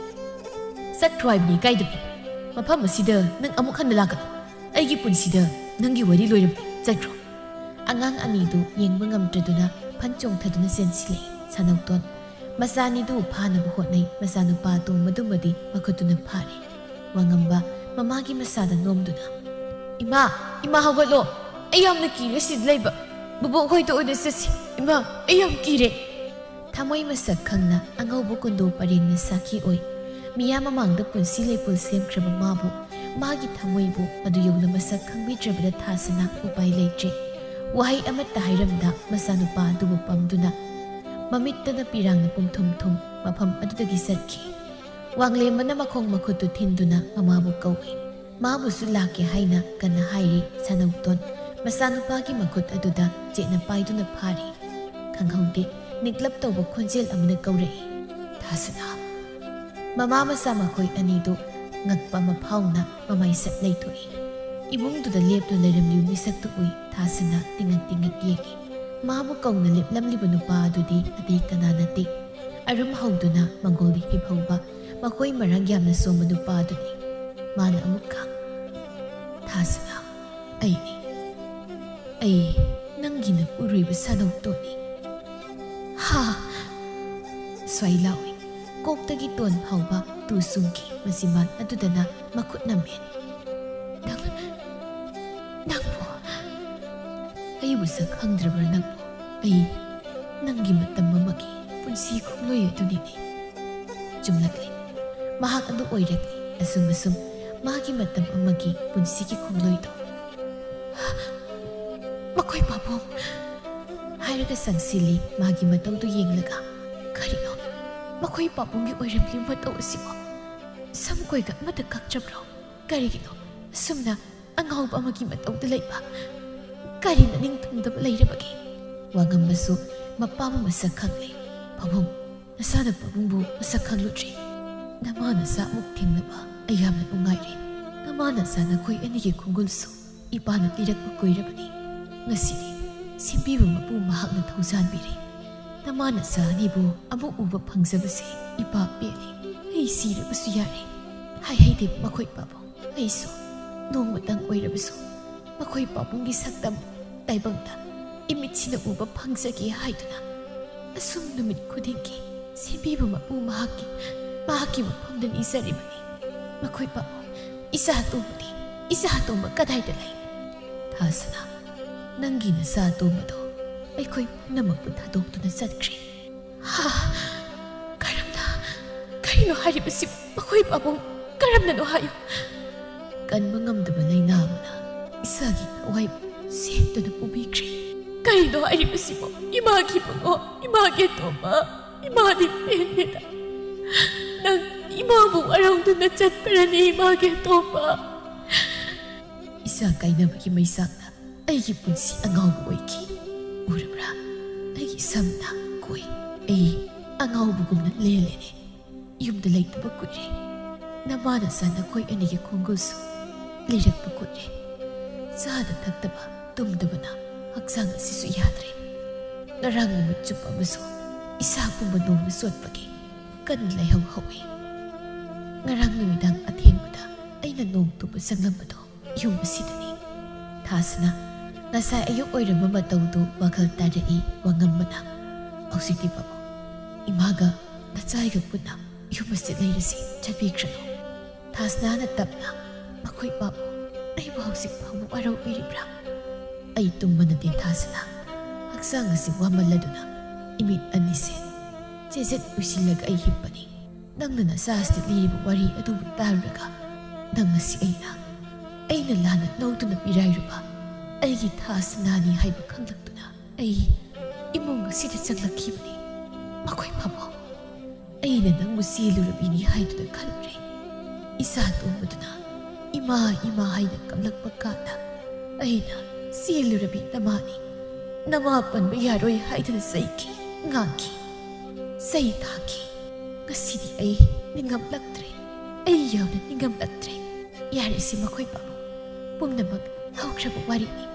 "ꯆꯠꯈ꯭ꯔꯣ ꯍꯥꯏꯕꯅꯤ, ꯀꯥꯏꯗꯕꯤ? ꯃꯐꯝ ꯑꯁꯤꯗ ꯅꯪ ꯑꯃꯨꯛ ꯍꯟꯅ ꯂꯥꯛꯀꯅꯨ꯫ ꯑꯩꯒꯤ ꯄꯨꯟꯁꯤꯗ ꯅꯪꯒꯤ ꯋꯥꯔꯤ ꯂꯣꯏꯔꯕꯅꯤ, ꯆꯠꯈ꯭ꯔꯣ"꯫ ꯑꯉꯥꯡ ꯑꯅꯤꯗꯨ ꯌꯦꯡꯕ ꯉꯝꯗ꯭ꯔꯗꯨꯅ ꯐꯟ ꯆꯣꯡꯊꯗꯨꯅ ꯆꯦꯟꯁꯤꯜꯂꯛꯏ꯫ ꯁꯥꯅꯧꯇꯣꯟ ꯃꯆꯥꯅꯤꯗꯨ ꯐꯥꯅꯕ ꯍꯣꯠꯅꯩ꯫ ꯃꯆꯥꯅꯨꯄꯥ ꯑꯇꯣꯝꯕꯗꯨꯃꯗꯤ ꯃꯈꯨꯠꯇꯨꯅ ꯐꯥꯔꯦ꯫ ꯋꯥꯉꯝꯕ ꯃꯃꯥꯒꯤ ꯃꯁꯥꯗ ꯅꯣꯝꯗꯨꯅ, "ꯏꯃꯥ, ꯏꯃꯥ, ꯍꯧꯒꯠꯂꯣ! ꯑꯩ ꯌꯥꯝꯅ ꯀꯤꯔꯦ ꯁꯤꯗ ꯂꯩꯕ꯫ ꯕꯨꯕꯣꯛ ꯍꯣꯏꯗ ꯑꯣꯏꯅ ꯆꯠꯁꯤ꯫ ꯏꯃꯥ, ꯑꯩ ꯌꯥꯝ ꯀꯤꯔꯦ!" ꯊꯃꯣꯏ ꯃꯁꯛ ꯈꯪꯅ ꯑꯉꯧꯕ ꯀꯨꯟꯗꯣ ꯄꯔꯦꯡꯅ ꯁꯥꯈꯤ ꯑꯣꯏ꯫ ꯃꯤꯌꯥꯝ ꯃꯃꯥꯡꯗ ꯄꯨꯟꯁꯤ ꯂꯩꯄꯨꯜ ꯁꯦꯝꯈ꯭ꯔꯕ ꯃꯥꯕꯨ, ꯃꯥꯒꯤ ꯊꯃꯣꯏꯕꯨ ꯃꯗꯨ ꯌꯧꯅ ꯃꯁꯛ ꯈꯪꯕꯤꯗ꯭ꯔꯕꯗ ꯊꯥꯁꯅ ꯎꯄꯥꯏ ꯂꯩꯇ꯭ꯔꯦ꯫ ꯋꯥꯍꯩ ꯑꯃꯠꯇ ꯍꯥꯏꯔꯝꯗ ꯃꯆꯥꯅꯨꯄꯥ ꯑꯗꯨꯕꯨ ꯄꯝꯗꯨꯅ ꯃꯃꯤꯠꯇꯅ ꯄꯤꯔꯥꯡꯅ ꯄꯨꯡꯊꯨꯝ ꯊꯨꯝ ꯃꯐꯝ ꯑꯗꯨꯗꯒꯤ ꯆꯠꯈꯤ꯫ ꯋꯥꯡꯂꯦꯝꯕꯅ ꯃꯈꯣꯡ ꯃꯈꯨꯠꯇꯨ ꯊꯤꯟꯗꯨꯅ ꯃꯃꯥꯕꯨ ꯀꯧꯏ꯫ ꯃꯥꯕꯨꯁꯨ ꯂꯥꯛꯀꯦ ꯍꯥꯏꯅ ꯀꯟꯅ ꯍꯥꯏꯔꯤ ꯁꯥꯅꯧꯇꯣꯟ꯫ ꯃꯆꯥꯅꯨꯄꯥꯒꯤ ꯃꯈꯨꯠ ꯑꯗꯨꯗ ꯆꯦꯠꯅ ꯄꯥꯏꯗꯨꯅ ꯐꯥꯔꯤ꯫ ꯈꯪꯍꯧꯗꯦ, ꯅꯤꯛꯂꯞ ꯇꯧꯕ ꯈꯣꯟꯖꯦꯜ ꯑꯃꯅ ꯀꯧꯔꯛꯏ, "ꯊꯥꯁꯅꯥ!" ꯃꯃꯥ ꯃꯆꯥ ꯃꯈꯣꯏ ꯑꯅꯤꯗꯨ ꯉꯛꯄ ꯑꯃ ꯐꯥꯎꯅ ꯃꯃꯥꯏ ꯁꯠ ꯂꯩꯊꯣꯛꯏ꯫ ꯏꯃꯨꯡꯗꯨꯗ ꯂꯦꯞꯇꯨꯅ ꯂꯩꯔꯝꯂꯤꯕ ꯃꯤꯁꯛꯇꯨ ꯎꯏ꯫ ꯊꯥꯁꯅꯥ ꯇꯤꯡꯉꯛ ꯇꯤꯡꯉꯛ ꯌꯦꯡꯉꯤ꯫ ꯃꯥꯕꯨ ꯀꯧꯅ ꯂꯦꯞꯂꯝꯂꯤꯕ ꯅꯨꯄꯥ ꯑꯗꯨꯗꯤ ꯑꯇꯩ ꯀꯅꯥ ꯅꯠꯇꯦ, ꯑꯔꯨꯝ ꯍꯧꯗꯨꯅ ꯃꯪꯒꯣꯜꯗ ꯍꯤꯞꯍꯧꯕ ꯃꯈꯣꯏ ꯃꯔꯥꯡ ꯌꯥꯝꯅ ꯁꯣꯟꯕ ꯅꯨꯄꯥ ꯑꯗꯨꯅꯤ꯫ ꯃꯥꯅ ꯑꯃꯨꯛꯀ, "ꯊꯥꯁꯅꯥ, ꯑꯩꯅꯤ, ꯑꯩ ꯅꯪꯒꯤ ꯅꯄꯨꯔꯣꯏꯕ ꯁꯥꯅꯧꯇꯣꯟꯅꯤ꯫ ꯍꯥ!" ꯁ꯭ꯋꯥꯏ ꯂꯥꯎꯏ꯫ ꯀꯣꯛꯇꯒꯤ ꯇꯣꯟ ꯐꯥꯎꯕ ꯇꯨ ꯆꯨꯡꯈꯤ꯫ ꯃꯆꯤꯟꯕꯥꯜ ꯑꯗꯨꯗꯅ ꯃꯈꯨꯠꯅ ꯃꯦꯠ꯫ "ꯅꯪ, ꯅꯪꯕꯨ, ꯑꯩꯕꯨ ꯁꯛ ꯈꯪꯗ꯭ꯔꯕ꯭ꯔꯥ ꯅꯪꯕꯨ? ꯑꯩ ꯅꯪꯒꯤ ꯃꯇꯝ ꯑꯃꯒꯤ ꯄꯨꯟꯁꯤ ꯈꯣꯡꯂꯣꯏ ꯑꯗꯨꯅꯤꯅꯦ꯫" ꯆꯨꯝꯂꯛꯂꯦ꯫ ꯃꯍꯥꯛ ꯑꯗꯨ ꯑꯣꯏꯔꯛꯂꯦ꯫ ꯑꯁꯨꯝ ꯑꯁꯨꯝ ꯃꯥꯒꯤ ꯃꯇꯝ ꯑꯃꯒꯤ ꯄꯨꯟꯁꯤꯒꯤ ꯈꯣꯡꯂꯣꯏꯗꯣ꯫ "ꯃꯈꯣꯏ ꯄꯥꯕꯨꯡ!" ꯍꯥꯏꯔꯒ ꯆꯪꯁꯤꯜꯂꯤ ꯃꯥꯒꯤ ꯃꯇꯧꯗꯨ ꯌꯦꯡꯂꯒ꯫ "ꯀꯔꯤꯅꯣ ꯃꯈꯣꯏ ꯄꯥꯕꯨꯡꯒꯤ ꯑꯣꯏꯔꯝꯂꯤꯕ ꯃꯇꯧ ꯑꯁꯤꯕꯣ? ꯁꯝ ꯀꯣꯏꯒ ꯑꯃꯠꯇ ꯀꯛꯇ꯭ꯔꯕ꯭ꯔꯣ? ꯀꯔꯤꯒꯤꯅꯣ ꯑꯁꯨꯝꯅ ꯑꯉꯥꯎꯕ ꯑꯃꯒꯤ ꯃꯇꯧꯗ ꯂꯩꯕ? ꯀꯔꯤ ꯃꯅꯤꯡ ꯊꯨꯡꯗꯕ ꯂꯩꯔꯕꯒꯦ?" ꯋꯥꯉꯝꯕꯁꯨ ꯃꯄꯥꯕꯨ ꯃꯁꯛ ꯈꯪꯂꯦ꯫ "ꯄꯥꯕꯨꯡ, ꯅꯁꯥꯅ ꯄꯥꯕꯨꯡꯕꯨ ꯃꯁꯛ ꯈꯪꯂꯨꯗ꯭ꯔꯤ꯫ ꯅꯃꯥ ꯅꯆꯥ ꯑꯃꯨꯛ ꯊꯦꯡꯅꯕ ꯑꯩ ꯌꯥꯝꯅ ꯅꯨꯡꯉꯥꯏꯔꯦ꯫ ꯅꯃꯥ ꯅꯆꯥ ꯅꯈꯣꯏ ꯑꯅꯤꯒꯤ ꯈꯣꯡꯒꯨꯜꯁꯨ ꯏꯄꯥꯅ ꯂꯤꯔꯛꯄ ꯀꯨꯏꯔꯕꯅꯤ꯫ ꯉꯁꯤꯗꯤ ꯁꯦꯝꯕꯤꯕ ꯃꯄꯨ ꯃꯍꯥꯛꯅ ꯊꯧꯖꯥꯟꯕꯤꯔꯦ꯫ ꯅꯃꯥ ꯅꯆꯥ ꯑꯅꯤꯕꯨ ꯑꯃꯨꯛ ꯎꯕ ꯐꯪꯖꯕꯁꯦ ꯏꯄꯥ ꯄꯦꯜꯂꯦ꯫ ꯑꯩ ꯁꯤꯔꯕꯁꯨ ꯌꯥꯔꯦ꯫ ꯍꯥꯏꯍꯩꯗꯦ ꯃꯈꯣꯏ ꯄꯥꯕꯨꯡ꯫ ꯑꯩꯁꯨ ꯅꯣꯡꯃꯇꯪ ꯑꯣꯏꯔꯕꯁꯨ ꯃꯈꯣꯏ ꯄꯥꯕꯨꯡꯒꯤ ꯁꯛꯇꯝ ꯇꯥꯏꯕꯪꯗ ꯏꯃꯤꯠꯁꯤꯅ ꯎꯕ ꯐꯪꯖꯒꯦ ꯍꯥꯏꯗꯨꯅ ꯑꯁꯨꯝ ꯅꯨꯃꯤꯠ ꯈꯨꯗꯤꯡꯒꯤ ꯁꯦꯝꯕꯤꯕ ꯃꯄꯨ ꯃꯍꯥꯛꯀꯤ, ꯃꯍꯥꯛꯀꯤ ꯃꯐꯝꯗ ꯅꯤꯖꯔꯤꯕꯅꯤ꯫ ꯃꯈꯣꯏ ꯄꯥꯕꯨꯡ, ꯏꯆꯥ ꯑꯇꯣꯝꯕꯗꯤ, ꯏꯆꯥ ꯑꯇꯣꯝꯕ ꯀꯗꯥꯏꯗ ꯂꯩ? ꯊꯥꯁꯅꯥ, ꯅꯪꯒꯤ ꯅꯆꯥ ꯑꯇꯣꯝꯕꯗꯣ ꯑꯩꯈꯣꯏ ꯄꯨꯝꯅꯃꯛꯄꯨ ꯊꯥꯗꯣꯛꯇꯨꯅ ꯆꯠꯈ꯭ꯔꯦ꯫ ꯍꯥ? ꯀꯔꯝꯅ? ꯀꯔꯤꯅꯣ ꯍꯥꯏꯔꯤꯕꯁꯤꯕꯨ? ꯃꯈꯣꯏ ꯄꯥꯕꯨꯡ ꯀꯔꯝꯅꯅꯣ ꯍꯥꯏꯌꯨ꯫ ꯀꯟꯕ ꯉꯝꯗꯕ ꯂꯥꯏꯅꯥ ꯑꯃꯅ ꯏꯆꯥꯒꯤ ꯊꯋꯥꯏꯕꯨ ꯁꯦꯝꯗꯨꯅ ꯄꯨꯕꯤꯈ꯭ꯔꯦ꯫ ꯀꯔꯤꯅꯣ ꯍꯥꯏꯔꯤꯕꯁꯤꯕꯨ? ꯏꯃꯥꯒꯤ ꯏꯕꯨꯡꯉꯣ, ꯏꯃꯥꯒꯤ ꯑꯇꯣꯝꯕ, ꯏꯃꯥꯗꯤ ꯄꯦꯟꯗꯦꯗ꯫ ꯅꯪ ꯏꯃꯥꯕꯨ ꯋꯥꯔꯧꯗꯨꯅ ꯆꯠꯄꯔꯅꯤ, ꯏꯃꯥꯒꯤ ꯑꯇꯣꯝꯕ꯫ ꯏꯆꯥ ꯀꯥꯏꯅꯕꯒꯤ ꯃꯩꯆꯥꯛꯅ ꯑꯩꯒꯤ ꯄꯨꯟꯁꯤ ꯑꯉꯥꯎꯕ ꯑꯣꯏꯈꯤ꯫ ꯎꯔꯕ꯭ꯔꯥ? ꯑꯩꯒꯤ ꯁꯝꯅ ꯀꯣꯏ꯫ ꯑꯩ ꯑꯉꯥꯎꯕꯒꯨꯝꯅ ꯂꯦꯜꯂꯦꯅꯦ꯫ ꯌꯨꯝꯗ ꯂꯩꯇꯕ ꯀꯨꯏꯔꯦ꯫ ꯅꯃꯥ ꯅꯆꯥ ꯅꯈꯣꯏ ꯑꯅꯤꯒꯤ ꯈꯣꯡꯒꯨꯜꯁꯨ ꯂꯤꯔꯛꯄ ꯀꯨꯏꯔꯦ꯫ ꯆꯥꯗ ꯊꯛꯇꯕ, ꯇꯨꯝꯗꯕꯅ ꯍꯛꯆꯥꯡ ꯑꯁꯤꯁꯨ ꯌꯥꯗ꯭ꯔꯦ꯫ ꯉꯔꯥꯡ ꯅꯨꯃꯤꯠ ꯆꯨꯞꯄ ꯑꯃꯁꯨ ꯏꯁꯥ ꯄꯨꯝꯕ ꯅꯣꯡꯅ ꯆꯣꯠꯄꯒꯤ ꯀꯟꯅ ꯂꯥꯏꯍꯧ ꯍꯧꯏ꯫ ꯉꯔꯥꯡ ꯅꯨꯃꯤꯗꯥꯡ ꯑꯊꯦꯡꯕꯗ ꯑꯩꯅ ꯅꯣꯡ ꯇꯨꯕ ꯆꯪꯂꯝꯕꯗꯣ ꯌꯨꯝ ꯑꯁꯤꯗꯅꯤ꯫ ꯊꯥꯁꯅꯥ, ꯉꯁꯥꯏ ꯑꯌꯨꯛ ꯑꯣꯏꯔꯝꯕ ꯃꯇꯧꯗꯨ ꯋꯥꯈꯜ ꯇꯥꯔꯛꯏ ꯋꯥꯉꯝꯕꯅ꯫ ꯍꯧꯖꯤꯛꯇꯤ ꯄꯥꯕꯨꯡ, ꯏꯃꯥꯒ ꯅꯆꯥꯏꯒ ꯄꯨꯟꯅ ꯌꯨꯝ ꯑꯁꯤꯗ ꯂꯩꯔꯁꯤ, ꯆꯠꯄꯤꯈ꯭ꯔꯅꯨ꯫ ꯊꯥꯁꯅꯥꯅ ꯇꯞꯅ, ꯃꯈꯣꯏ ꯄꯥꯕꯨꯡ, ꯑꯩꯕꯨ ꯍꯧꯖꯤꯛ ꯐꯥꯎꯕ ꯋꯥꯔꯧꯕꯤꯔꯤꯕ꯭ꯔꯥ? ꯑꯩ ꯇꯨꯝꯕ ꯅꯠꯇꯦ ꯊꯥꯁꯅꯥ꯫ ꯍꯛꯆꯥꯡ ꯑꯁꯤ ꯋꯥꯃꯜꯂꯗꯨꯅ ꯏꯃꯤꯠ ꯑꯅꯤꯁꯦ ꯆꯦꯖꯦꯠ ꯎꯏꯁꯤꯜꯂꯒ ꯑꯩ ꯍꯤꯞꯄꯅꯤ꯫ ꯅꯪꯅ ꯅꯆꯥꯁꯤꯗ ꯂꯤꯔꯤꯕ ꯋꯥꯔꯤ ꯑꯗꯨꯕꯨ ꯇꯥꯔꯨꯔꯒ ꯅꯪ ꯑꯁꯤ ꯑꯩꯅ, ꯑꯩꯅ ꯂꯥꯟꯅ ꯂꯧꯗꯨꯅ ꯃꯤꯔꯥꯏꯔꯨꯕ ꯑꯩꯒꯤ ꯊꯥꯁꯅꯥꯅꯤ ꯍꯥꯏꯕ ꯈꯪꯂꯛꯇꯨꯅ ꯑꯩ ꯏꯃꯨꯡ ꯑꯁꯤꯗ ꯆꯪꯂꯛꯈꯤꯕꯅꯤ꯫ ꯃꯈꯣꯏ ꯄꯥꯕꯨꯡ, ꯑꯩꯅ ꯅꯪꯕꯨ ꯆꯦꯜꯂꯨꯔꯕꯤꯅꯤ ꯍꯥꯏꯗꯨꯅ ꯈꯜꯂꯨꯔꯦ꯫ ꯏꯆꯥ ꯇꯣꯝꯕꯗꯨꯅ ꯏꯃꯥ, ꯏꯃꯥ ꯍꯥꯏꯅ ꯀꯞꯂꯛꯄ ꯀꯥꯟꯗ ꯑꯩꯅ ꯆꯦꯜꯂꯨꯔꯕꯤ ꯅꯃꯥꯅꯤ, ꯅꯃꯥ ꯄꯟꯕ ꯌꯥꯔꯣꯏ ꯍꯥꯏꯗꯨꯅ ꯆꯩꯈꯤ, ꯉꯥꯡꯈꯤ꯫ ꯆꯩ ꯊꯥꯈꯤ꯫ ꯉꯁꯤꯗꯤ ꯑꯩ ꯅꯤꯡꯉꯝꯂꯛꯇ꯭ꯔꯦ꯫ ꯑꯩ ꯌꯥꯝꯅ ꯅꯤꯡꯉꯝꯂꯛꯇ꯭ꯔꯦ꯫ ꯌꯥꯔꯦꯁꯦ ꯃꯈꯣꯏ ꯄꯥꯕꯨꯡ꯫ ꯄꯨꯝꯅꯃꯛ ꯍꯧꯈ꯭ꯔꯕ ꯋꯥꯔꯤꯅꯤ꯫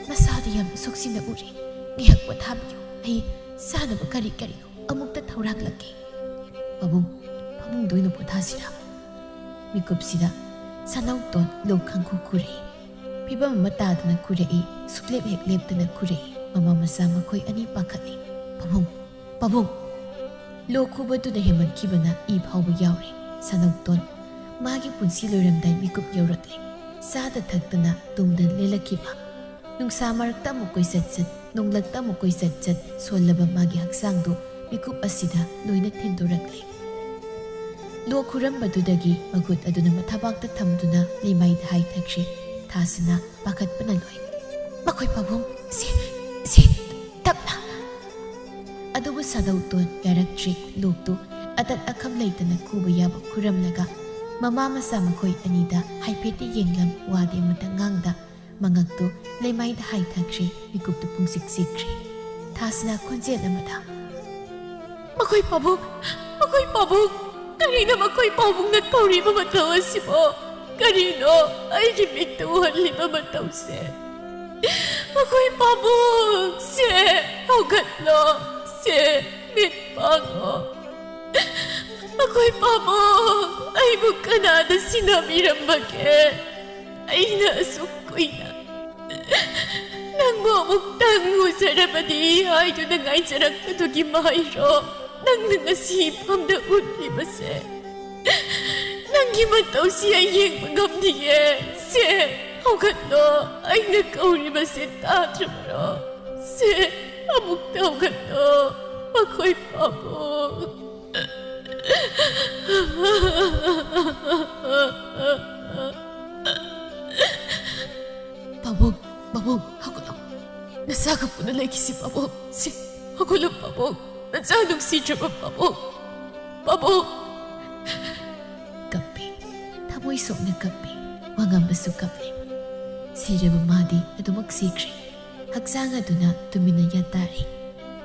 ꯃꯁꯥꯗ ꯌꯥꯝꯅ ꯁꯣꯛꯆꯤꯟꯅ ꯎꯔꯦ꯫ ꯉꯥꯏꯍꯥꯛ ꯄꯣꯊꯥꯕꯤꯌꯨ꯫ ꯑꯩ ꯆꯥꯅꯕ ꯀꯔꯤ ꯀꯔꯤꯅꯣ ꯑꯃꯨꯛꯇ ꯊꯧꯔꯥꯡꯂꯛꯀꯦ꯫ ꯄꯥꯕꯨꯡ, ꯐꯃꯨꯡꯗ ꯑꯣꯏꯅ ꯄꯣꯊꯥꯁꯤꯔꯥ?" ꯃꯤꯀꯨꯞꯁꯤꯗ ꯁꯅꯧꯇꯣꯟ ꯂꯣꯛ ꯈꯪꯈꯨ ꯈꯨꯔꯛꯏ꯫ ꯐꯤꯕꯝ ꯑꯃ ꯇꯥꯗꯅ ꯈꯨꯔꯛꯏ꯫ ꯁꯨꯛꯂꯦꯞ ꯍꯦꯛ ꯂꯦꯞꯇꯅ ꯈꯨꯔꯛꯏ꯫ ꯃꯃꯥ ꯃꯆꯥ ꯃꯈꯣꯏ ꯑꯅꯤ ꯄꯥꯈꯠꯂꯤ꯫ "ꯄꯥꯕꯨꯡ, ꯄꯥꯕꯨꯡ!" ꯂꯣꯛ ꯈꯨꯕꯗꯨꯅ ꯍꯦꯟꯃꯟꯈꯤꯕꯅ ꯏ ꯐꯥꯎꯕ ꯌꯥꯎꯔꯦ꯫ ꯁꯅꯧꯇꯣꯟ ꯃꯥꯒꯤ ꯄꯨꯟꯁꯤ ꯂꯣꯏꯔꯝꯗꯥꯏ ꯃꯤꯀꯨꯞ ꯌꯧꯔꯛꯂꯦ꯫ ꯆꯥꯗ ꯊꯛꯇꯅ ꯇꯨꯝꯗꯅ ꯂꯦꯜꯂꯛꯈꯤꯕ꯫ ꯅꯨꯡꯁꯥ ꯃꯔꯛꯇ ꯑꯃꯨꯛ ꯀꯣꯏꯆꯠ ꯆꯠ, ꯅꯣꯡꯂꯛꯇ ꯑꯃꯨꯛ ꯀꯣꯏꯆꯠ ꯆꯠ, ꯁꯣꯜꯂꯕ ꯃꯥꯒꯤ ꯍꯛꯆꯥꯡꯗꯨ ꯃꯤꯀꯨꯞ ꯑꯁꯤꯗ ꯂꯣꯏꯅ ꯊꯤꯟꯗꯣꯔꯛꯂꯦ꯫ ꯂꯣꯛ ꯈꯨꯔꯝꯕꯗꯨꯗꯒꯤ ꯃꯈꯨꯠ ꯑꯗꯨꯅ ꯃꯊꯕꯥꯛꯇ ꯊꯝꯗꯨꯅ ꯂꯩꯃꯥꯏꯗ ꯍꯥꯏ ꯊꯛꯈ꯭ꯔꯦ꯫ ꯊꯥꯁꯤꯅ ꯄꯥꯈꯠꯄꯅ ꯂꯣꯏ꯫ "ꯃꯈꯣꯏ ꯄꯥꯕꯨꯡ, ꯁꯦ, ꯁꯦ, ꯇꯞꯅ!" ꯑꯗꯨꯕꯨ ꯁꯅꯧꯇꯣꯟ ꯌꯥꯔꯛꯇ꯭ꯔꯦ꯫ ꯂꯣꯛꯇꯨ ꯑꯇꯠ ꯑꯈꯝ ꯂꯩꯇꯅ ꯈꯨꯕ ꯌꯥꯕ ꯈꯨꯔꯝꯂꯒ ꯃꯃꯥ ꯃꯆꯥ ꯃꯈꯣꯏ ꯑꯅꯤꯗ ꯍꯥꯏꯐꯦꯠꯇꯤ ꯌꯦꯡꯂꯝ, ꯋꯥꯗꯤ ꯑꯃꯠꯇ ꯉꯥꯡꯗ ꯃꯉꯛꯇꯨ ꯂꯩꯃꯥꯏꯗ ꯍꯥꯏꯊꯈ꯭ꯔꯦ꯫ ꯃꯤꯀꯨꯞꯇꯨ ꯄꯨꯡꯁꯤꯛ ꯁꯤꯛꯈ꯭ꯔꯦ꯫ ꯊꯥꯁꯤꯅ ꯈꯣꯟꯖꯦꯜ ꯑꯃꯗ, "ꯃꯈꯣꯏ ꯄꯥꯕꯨꯡ! ꯃꯈꯣꯏ ꯄꯥꯕꯨꯡ! ꯀꯔꯤꯅꯣ ꯃꯈꯣꯏ ꯄꯥꯕꯨꯡꯅ ꯇꯧꯔꯤꯕ ꯃꯇꯧ ꯑꯁꯤꯕꯣ? ꯀꯔꯤꯅꯣ ꯑꯩꯒꯤ ꯃꯤꯠꯇ ꯎꯍꯜꯂꯤꯕ ꯃꯇꯧꯁꯦ? ꯃꯈꯣꯏ ꯄꯥꯕꯨꯡ! ꯁꯦ, ꯍꯧꯒꯠꯂꯣ! ꯁꯦ, ꯃꯤꯠ ꯄꯥꯡꯉꯣ! ꯃꯈꯣꯏ ꯄꯥꯕꯨꯡ! ꯑꯩꯕꯨ ꯀꯅꯥꯗ ꯁꯤꯟꯅꯕꯤꯔꯝꯕꯒꯦ? ꯑꯩꯅ ꯑꯁꯨꯛ ꯀꯨꯏꯅ ꯅꯪꯕꯨ ꯑꯃꯨꯛꯇꯪ ꯎꯖꯔꯕꯗꯤ ꯍꯥꯏꯗꯨꯅ ꯉꯥꯏꯖꯔꯛꯄꯗꯨꯒꯤ ꯃꯍꯩꯔꯣ ꯅꯪꯅ ꯉꯁꯤ ꯏꯐꯝꯗ ꯎꯠꯂꯤꯕꯁꯦ? ꯅꯪꯒꯤ ꯃꯇꯧꯁꯤ ꯑꯩ ꯌꯦꯡꯕ ꯉꯝꯗꯤꯌꯦ꯫ ꯁꯦ, ꯍꯧꯒꯠꯂꯣ꯫ ꯑꯩꯅ ꯀꯧꯔꯤꯕꯁꯦ ꯇꯥꯗ꯭ꯔꯕ꯭ꯔꯣ? ꯁꯦ, ꯑꯃꯨꯛꯇ ꯍꯧꯒꯠꯂꯣ, ꯃꯈꯣꯏ ꯄꯥꯕꯨꯡ꯫ ꯄꯥꯕꯨꯡ, ꯄꯥꯕꯨꯡ, ꯍꯧꯒꯠꯂꯣ꯫ ꯅꯆꯥꯒ ꯄꯨꯟꯅ ꯂꯩꯈꯤꯁꯤ, ꯄꯥꯕꯨꯡ꯫ ꯁꯦ, ꯍꯧꯒꯠꯂꯣ, ꯄꯥꯕꯨꯡ꯫ ꯅꯆꯥ ꯅꯨꯡꯁꯤꯗ꯭ꯔꯕ ꯄꯥꯕꯨꯡ꯫ ꯄꯥꯕꯨꯡ!" ꯀꯞꯄꯦ꯫ ꯊꯃꯣꯏ ꯁꯣꯛꯅ ꯀꯞꯄꯦ꯫ ꯋꯥꯉꯝꯕꯁꯨ ꯀꯞꯂꯦ꯫ ꯁꯤꯔꯕ ꯃꯥꯗꯤ ꯑꯗꯨꯃꯛ ꯁꯤꯈ꯭ꯔꯦ꯫ ꯍꯛꯆꯥꯡ ꯑꯗꯨꯅ ꯇꯨꯃꯤꯟꯅ ꯌꯥꯇꯥꯔꯦ꯫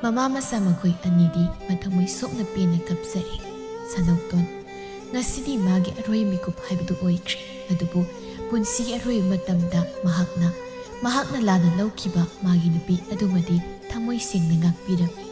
ꯃꯃꯥ ꯃꯆꯥ ꯃꯈꯣꯏ ꯑꯅꯤꯗꯤ ꯃꯊꯃꯣꯏ ꯁꯣꯛꯅ ꯄꯦꯟꯅ ꯀꯞꯆꯔꯦ꯫ ꯁꯅꯧꯇꯣꯟ, ꯉꯁꯤꯗꯤ ꯃꯥꯒꯤ ꯑꯔꯣꯏ ꯃꯤꯀꯨꯞ ꯍꯥꯏꯕꯗꯨ ꯑꯣꯏꯈ꯭ꯔꯦ꯫ ꯑꯗꯨꯕꯨ ꯄꯨꯟꯁꯤꯒꯤ ꯑꯔꯣꯏꯕ ꯃꯇꯝꯗ ꯃꯍꯥꯛꯅ ꯃꯍꯥꯛꯅ ꯂꯥꯟꯅ ꯂꯧꯈꯤꯕ ꯃꯥꯒꯤ ꯅꯨꯄꯤ ꯑꯗꯨꯃꯗꯤ ꯊꯃꯣꯏ ꯁꯦꯡꯅ ꯉꯥꯛꯄꯤꯔꯝꯃꯤ꯫